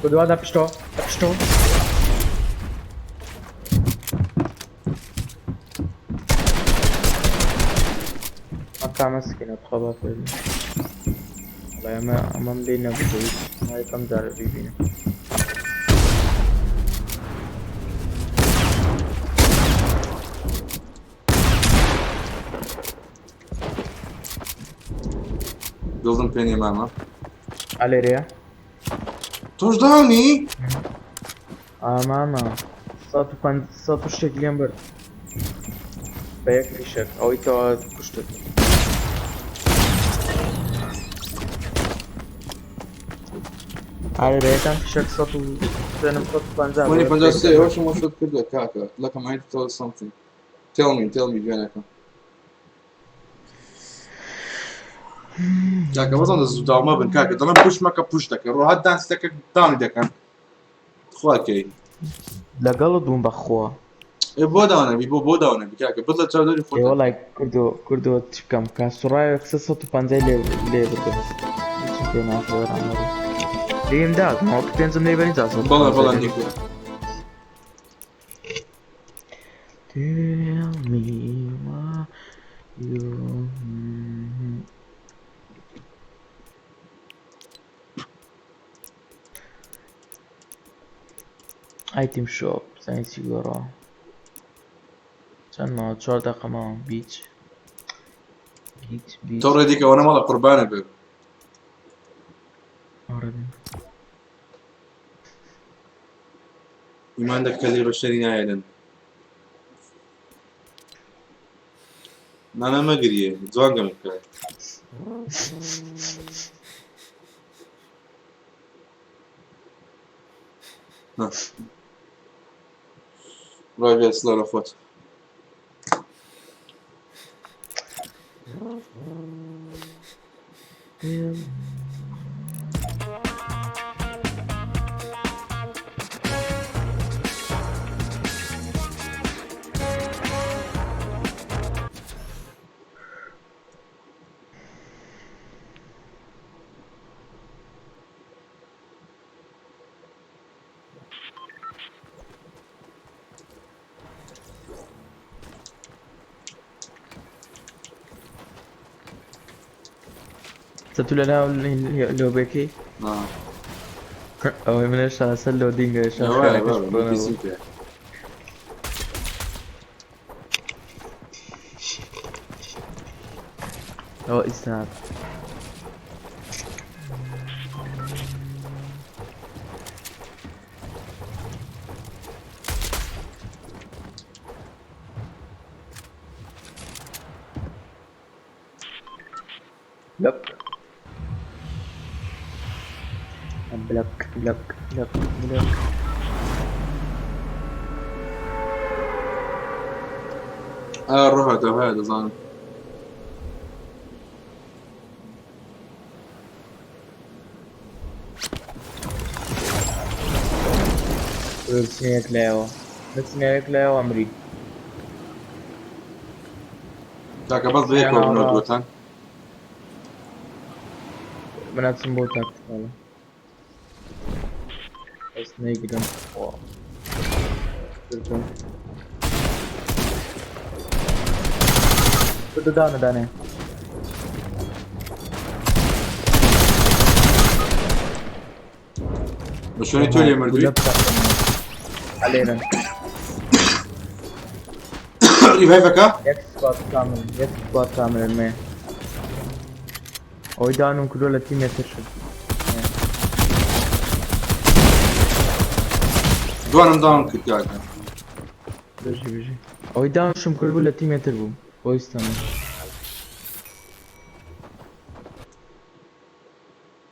بەدوا دا پشتەوە پشتەوە. ئەم سکینە بخوا با فێربم. وەڵای ئەمە ئەمەم لێ نەبوو هیچ ما یەکەم جارە بیبینم. دڵم پێ نییە مامە. ئەلێرەیە؟ تۆش داونی؟ ئا مامە 105 سەد و شتێک لێم برد بە یەک فیشەک ئەوەی کەوا کوشتت. ئارێ بە یەکەم فیشەک سەد و خوێنم 150 وەنی بوو. 53 ئەوەشم وەشت کردووە کاکە. لەکەم I need to tell you something. Tell me tell me گیانەکەم. کاکە بەزان دە زوو داومە بن کاکە دەڵێم پوش مەکە پوش دەکەن ڕۆهات دانس دەکەن داونی دەکەن. تخوا کەی. لەگەڵت بووم بەخوا. ئێ بۆ داونەبی بۆ بۆ داونەبی کاکە بڵە چاودێری ئێ خۆتە. وەڵای کوردۆ کوردۆ چ بکەم کە سوڕاوێک 350 لێ لێ بردم. هیچم پێ ناکرێ بەرامبەری. لێم دا 95م لێ بەرین جا بەڵێ 150 بەڵێ لێ نیکۆ. Tell me why you ئایتیم شۆپ زانی چی گۆڕەوە. چەند ماوە؟ 4 دقە ماوە. بیچ. هیچ بیست. تۆ ڕێدی کە ئەوەنە ماڵە قوربانە بێ. ئۆڕێدی. ئیمان دەک کەلی بەشەری نایەنن. نانا مەگریێ جوان گەم بکە. ها. ڕای بێ سڵاو لە خۆت. تو لەناو لۆبێکەی ئەوەی منە شاسە لۆدینگە شاسەکەش بڕۆنەوە. ئەوە ئیستا بلوك بلوك بلوك بلوك بلوك. ڕۆهاتەوە هەیە دەزانم. بچینە لایەوە بچینە یەک لایەوە ئەمری. کاکە بەس بە یەکەوە بنەوە دووەتان. من ئەچم بۆ تاکتیکاڵە بەس نەیگرم. دانە دانێ. بە شوێنی تۆ لێ مردووی؟ علينا. ریڤایڤەکە؟ یەک سکواد کامل، یەک سکواد کامل مێ. ئەوەی دانم کردووە لە تیمێ تر شد. دوانم داون کرد کاکە. بژی بژی. ئەوەی داونشم کردبوو لە تیمێ تر بوو. بۆیستەمە.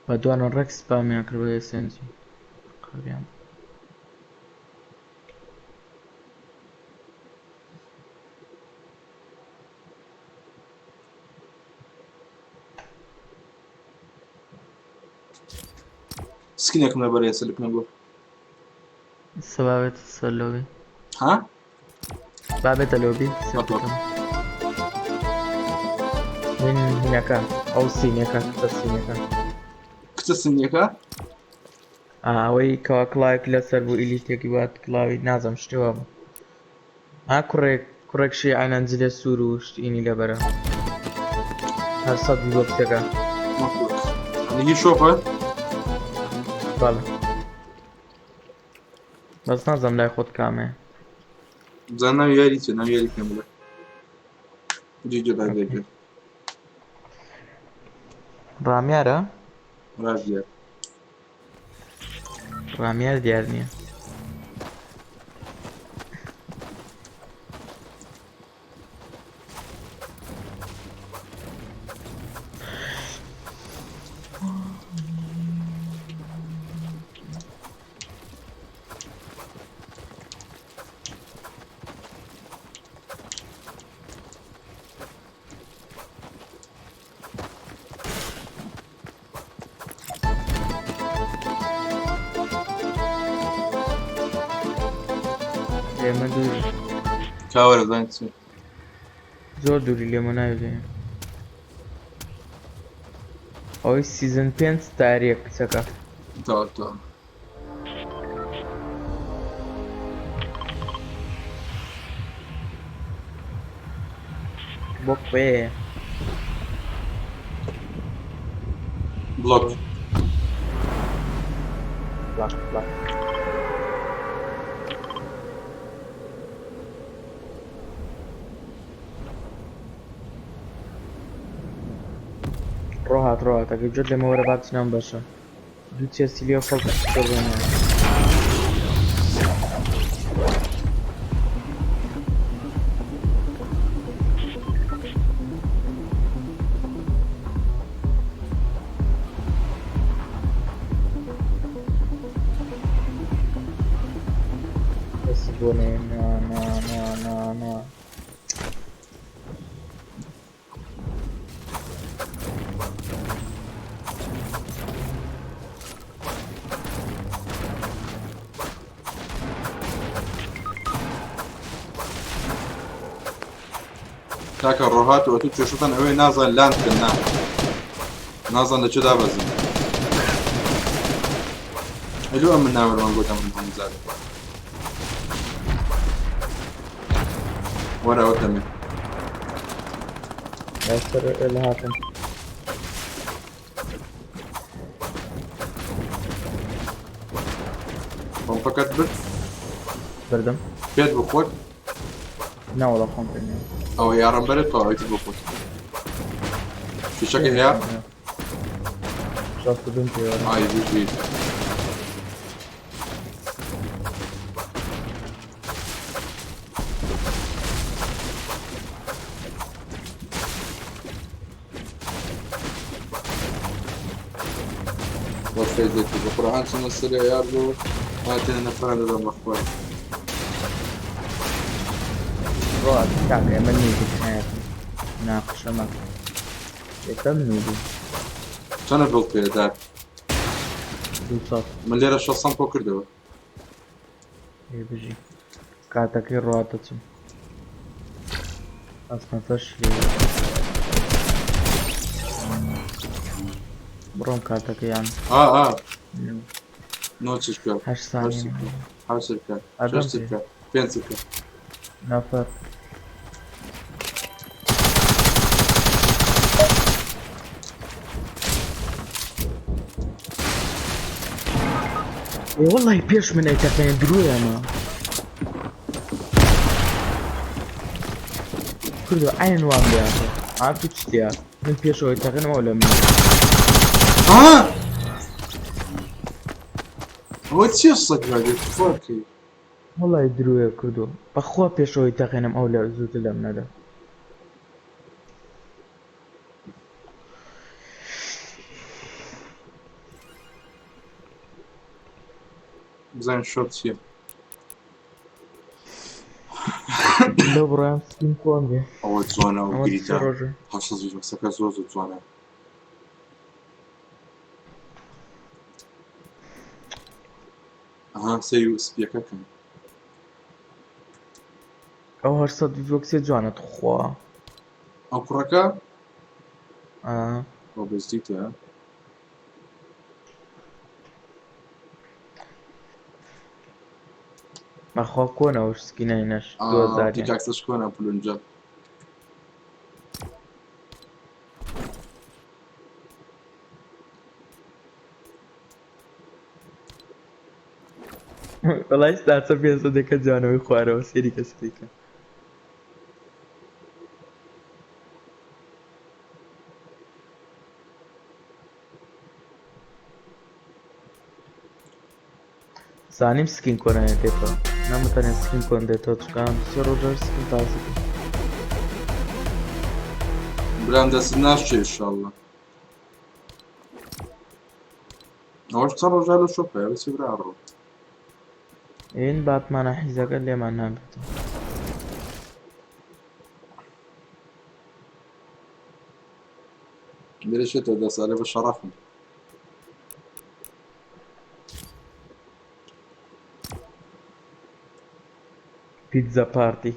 بە دوانە ڕێک سپامیان کرد بە ئێسێنجی. قەبیان. سکینێکم لەبەر ئێستا لکم بوو. سەبابێتە سەر لۆبی. ها؟ بابێتە لۆبی. بەڵێ. من هینەکە ئەو سینەکە کچە سینەکە. کچە سینەکە؟ ئەوەی کەوا کڵاوێک لەسەر بوو ئیلیتێکی وات کڵاوی نازم شتی وا بوو. ها کوڕێک کوڕێک شی عینەن جلێ سوور و شتینی لەبەرە. هەر سەد بۆ کچەکە. هی شۆپە؟ بەڵێ. بەس نازم لای خۆت کامێ. بزان ناوی یاری چیە؟ ناوی یاری پێم بڵێ. جی جێ دای بێ. ڕامیارە؟ ڕامیار. ڕامیار دیار نییە. لێمە دووری. کاوەرە زانین چیە؟ زۆر دووری لێمە ناوێ. ئەوەی سیزن 5 تاریە کچەکە. تەواو تەواو. بۆ کوێ؟ بڵۆک. بڵاک بڵاک. ڕۆهات ڕۆهات ئەگەر جوێت لێمە وەرە با بچینە ئەم بەشە دوو chest ی لێ خەڵک بڕێنەوە. دەست بۆ نێ نا نا نا نا نا کاکە ڕۆهات و ئەتو کێشەتان ئەوەیە نازان لاند کەن نا نازان لە چێ دابەزن ئەلو ئەم من ناوەرمان گۆتە من هەموو جارێ وەرە ئەوە تەمێ لەسەر لە هاتن پۆمپەکەت برد بردم پێت بخۆت ناوەڵا خۆم پێ نییە. ئەوە یارم بەرێت تەواویتر بخۆت فیشەکە هەیە شەست و دووم پێوەرە. ئای بژی وەفێزێکی بە قورئان چونە سەر یار بۆ هاتێنە نەفران دەدەم بەخوای. ڕۆ کاکە ئێمە نوبین حەیاتم مناقشە مەکە یەکەم نوبین. چەنە بڵ پێ دار؟ 200. من لێرە شەسەم کۆ کردەوە. ئێ بژی کاتەکەی ڕوات دەچم ئەس نەفەش لێ بڕۆم کاتەکەیان. ئا ئا نۆ چرکە هەشت هەشت سانیە چرکە حەوت چرکە ئەدەم شەش پێ چرکە پێنج چرکە. نەفەر. ئێ وەڵی پێش من ئەیتەقێن درۆیە ئەمە کوردۆ عەین وام لێ هاتە ئا تو چتیا من پێشەوەی تەقێنمەوە لە من ها ئەوە چییە سەگ ڕادێت فاکەی وەڵی درۆیە کوردۆ بەخوا پێشەوەی تەقێنم ئەو لە زووتر لەم نەدا. بزانین شۆپ چییە. لەو بڕۆیان سکین کۆن بێ. ئەوە جوانە و ئەوە سێ گریتە ڕۆژە. هەشت ڤیرۆسەکە زۆر زۆر جوانە. ئەها سەیر و سپیەکە کەم. ئەو 800 ڤیڤۆکسێ جوانە تخوا. ئەو کوڕەکە ئا. ئەو بەزدیتە. بەخوا کۆنە ئەو سکینای نەش دوو هەزاریان. پیکاکسەش کۆنە پلونجە. وەڵای ستاسە پێسەدەکە جوانەوەی خوارەوە سێری کە سریکە. زانیم سکین کۆنانێ دێتەوە نامەتەنێ سکین کۆن دێتەوە چونکە سێ ڕۆژە سکین تازە بوو. برام دەستت ناشکێ ئینشاڵڵا. ئەوەش چەند ڕۆژە لە شۆپە بچی برا ڕۆ. ئێن باتمانە حیزەکە لێمان نابێتەوە. لێرە شێتە دەسالێ بە شەڕەفم. پیتزا پارتی.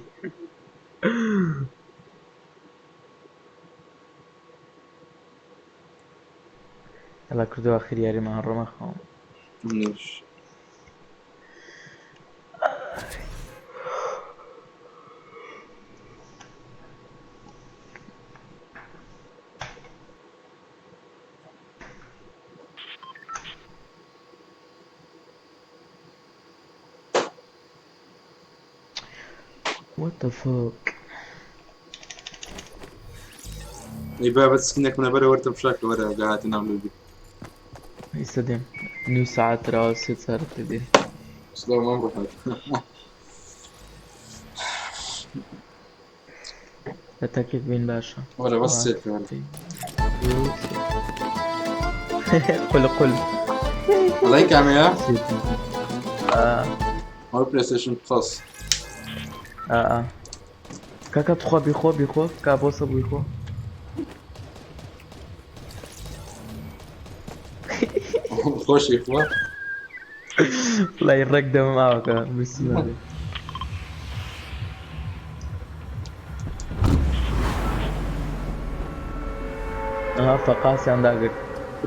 یاڵا کوردۆ ئاخر یاریمان ڕۆمە خەوم. منیش. What the fuck? ئەی بابەت skin ێکم لەبەرە وەرتە بشاکە وەرە ئەگە هاتە ناو lobby. ئیستا دێم نیو سەعات تراوە سێ چارت تر دێ. سڵاو مام ڕۆحات. لە تەکێک بین باشە. وەرە بەس سێ کە وەرە. قل قل. ئەڵێی کامەیە؟ ئەوە PlayStation Plus. ئا کاکە تخوا بیخۆ بیخۆ کا بۆسە بیخۆ. خۆشی خوا. وڵی ڕێک دەمم ئاوەکە برسیمە بێ. ئەها فەقاسیان داگرت.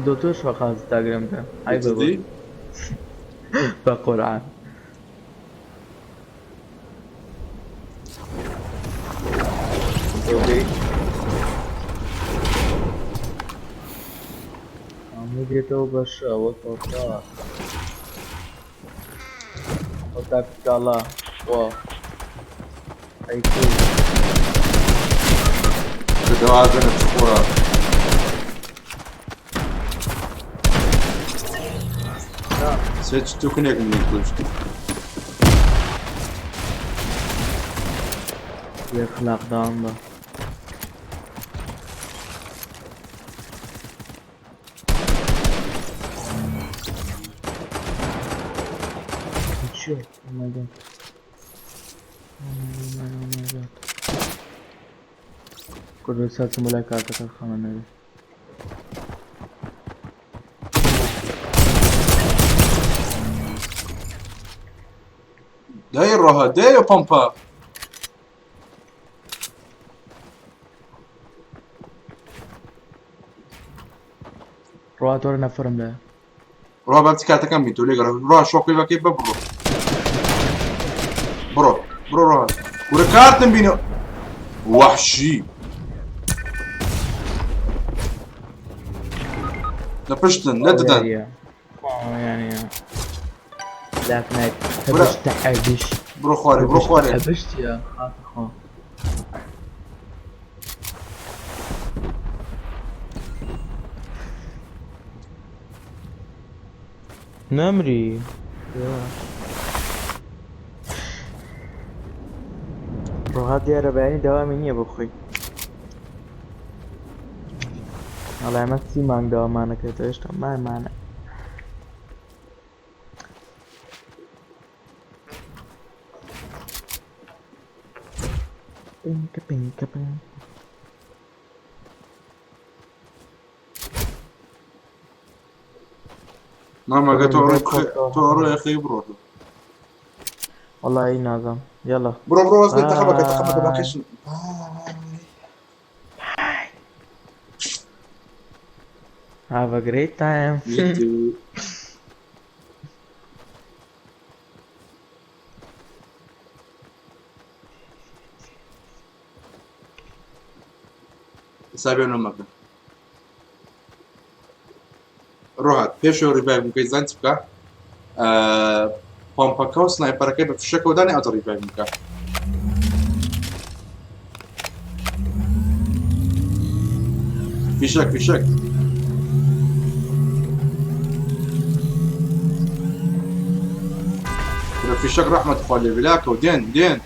دۆ تۆش فەقاس داگرم کە ئای بە جدی؟ بە قورعان. هەموو دێتەوە بە شەوە تۆپا. ئەو تاکتیکاڵە وا ئەی کو. کە دەوازنە چخوا. سێ توکنێک منی کوشت. بێ ئەخلاق داوام بە. چییە؟ Oh my god. Oh my oh my oh my god. کوردستان چم بۆ لای کارتەکە خەمە نەبێ. دەی ڕۆها دەی پەمپە. ڕوا تۆرە نەفرم لە. ڕوا با کاتەکەم بیت و لێگەڕ ڕوا شۆکەی بەکەی بە بڕۆ. بڕۆ بڕۆ ڕۆ کورە کارتم بینە وەحشی لە پشتن لە ددان. بلاک نایت هەبشت تەحەبیش. بڕۆ خوارێ بڕۆ خوارێ. هەبشت یا خاتە خۆ. نەمری. ڕۆها دیارە بەیانی دەوامی نییە بۆ خۆی. ئەڵێ ئەمە سی مانگ دەوامانەکەێتەوە هێشتا مامانە. پینکە پینکە پینکە. مامەگە تۆ ڕۆی تۆ ڕۆی خەی بڕۆ. والله نازم يلا بڕۆ بڕۆ وەز بێت تەقەبەکە تەقەبەکە باکەشن. Have a great time. You too. حسابی نەمەکە. ڕۆهات پێشەوە revive بکەی زان چ بکە پمپەکە و sniper ەکەی بە فشەکەوە دانێ ئەوجا revive بکە. فیشەک فیشەک کورە فیشەک ڕەحمەت خوا لێ بلاکەوە دێن دێن.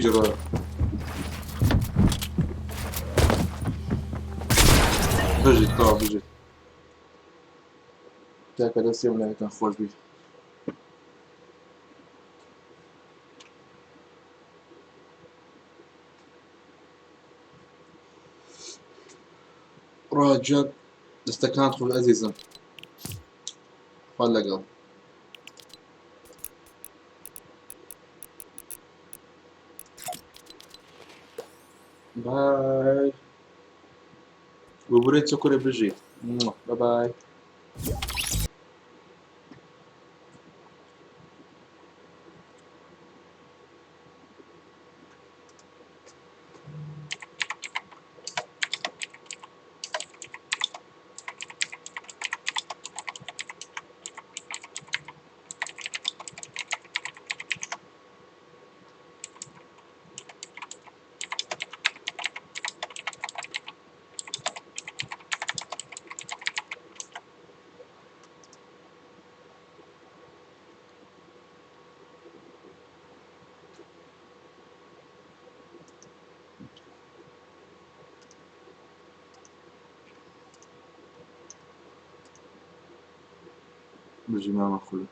جي ڕۆ بژیت تەواو بژیت. تاکە دەستی ئەم لایەتان خۆش بیت. ڕۆ گیان دەستەکانت خۆش ئەزیزم. خوا لەگەڵ. bye. ببورێت چ کوڕێ بژیت. bye bye. بژی مامە خولە.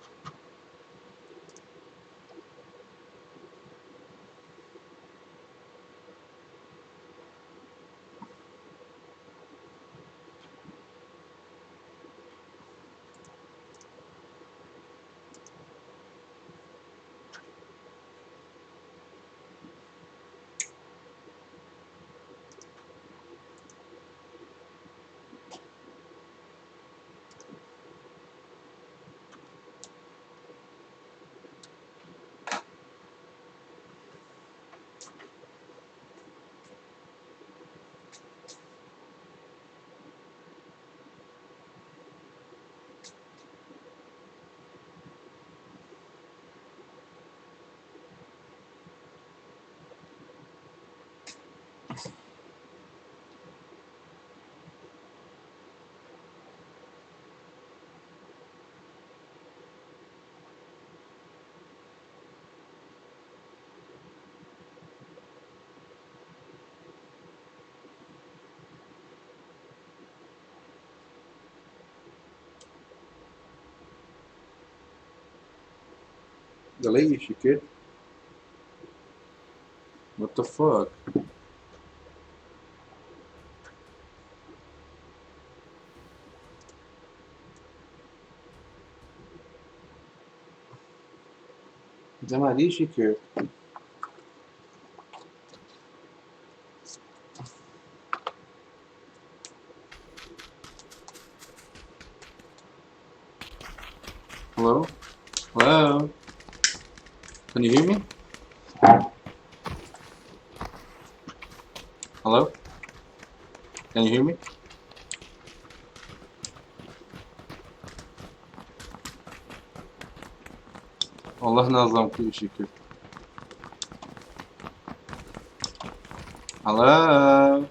دەڵێ ئیشی کرد؟ What the fuck? جەمال ئیشی کرد. Hello? Hello? Can you hear me? Hello? Can you hear me? والله نازانم کو ئیشی کرد. Hello?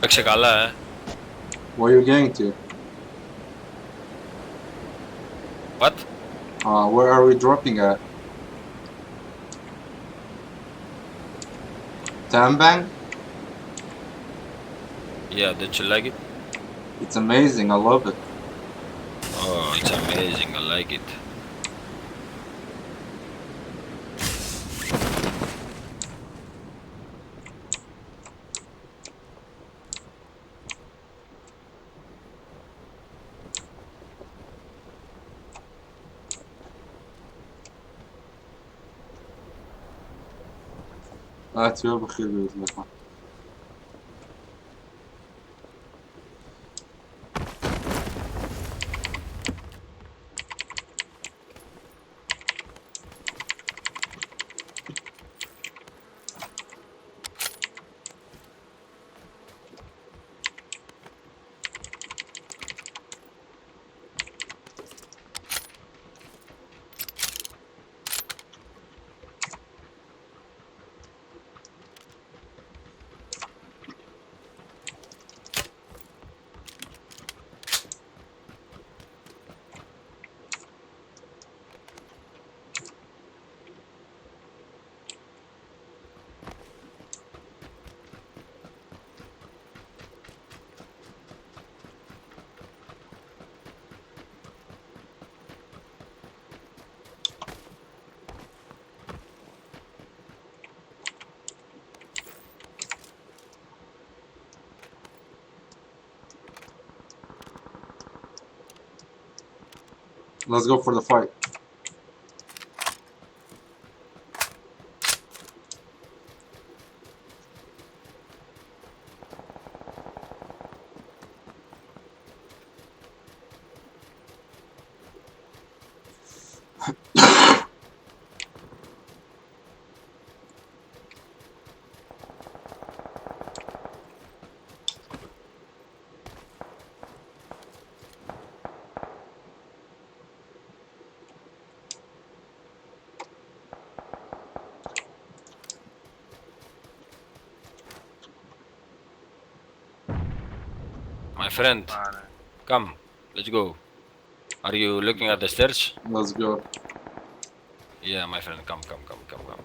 Παίξε καλά, ε. Where are you going to? What? Where are we dropping at? Tambang? Yeah, did you like it? It's amazing. I love it. Oh, it's amazing. I like it. ئاتیۆ بەخێر بێت لەخوا. Let's go for the fight. My friend, come. Let's go. Are you looking at the stairs? Let's go. Yeah, my friend, come, come, come, come, come.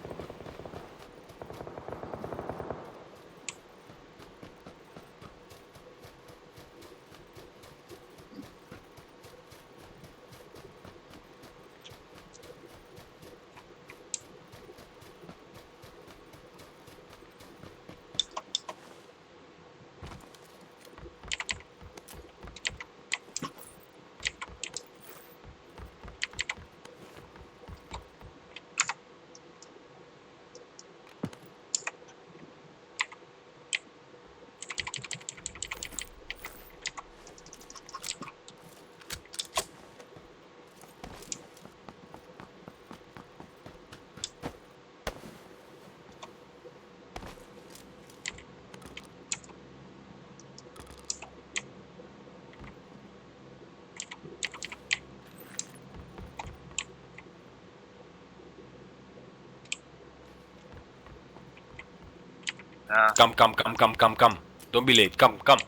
Come, come, come, come, come, come. Don't be late. Come, come.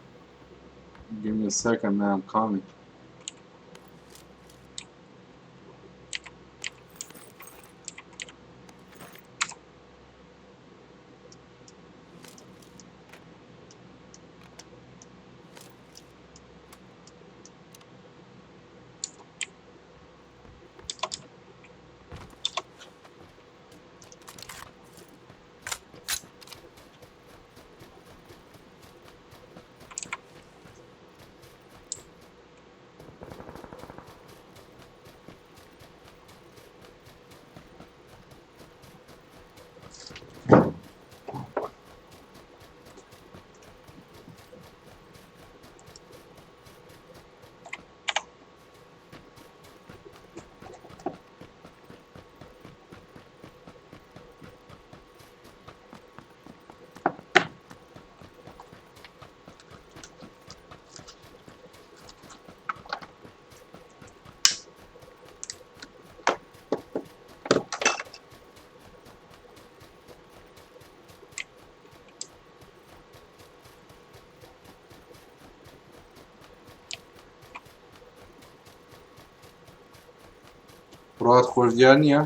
Give me a second, man. I'm coming. ڕات خۆش دیار نییە؟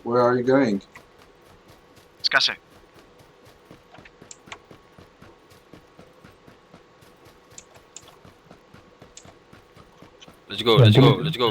Where are you going? Σκάσε. Let's go, let's go, let's go.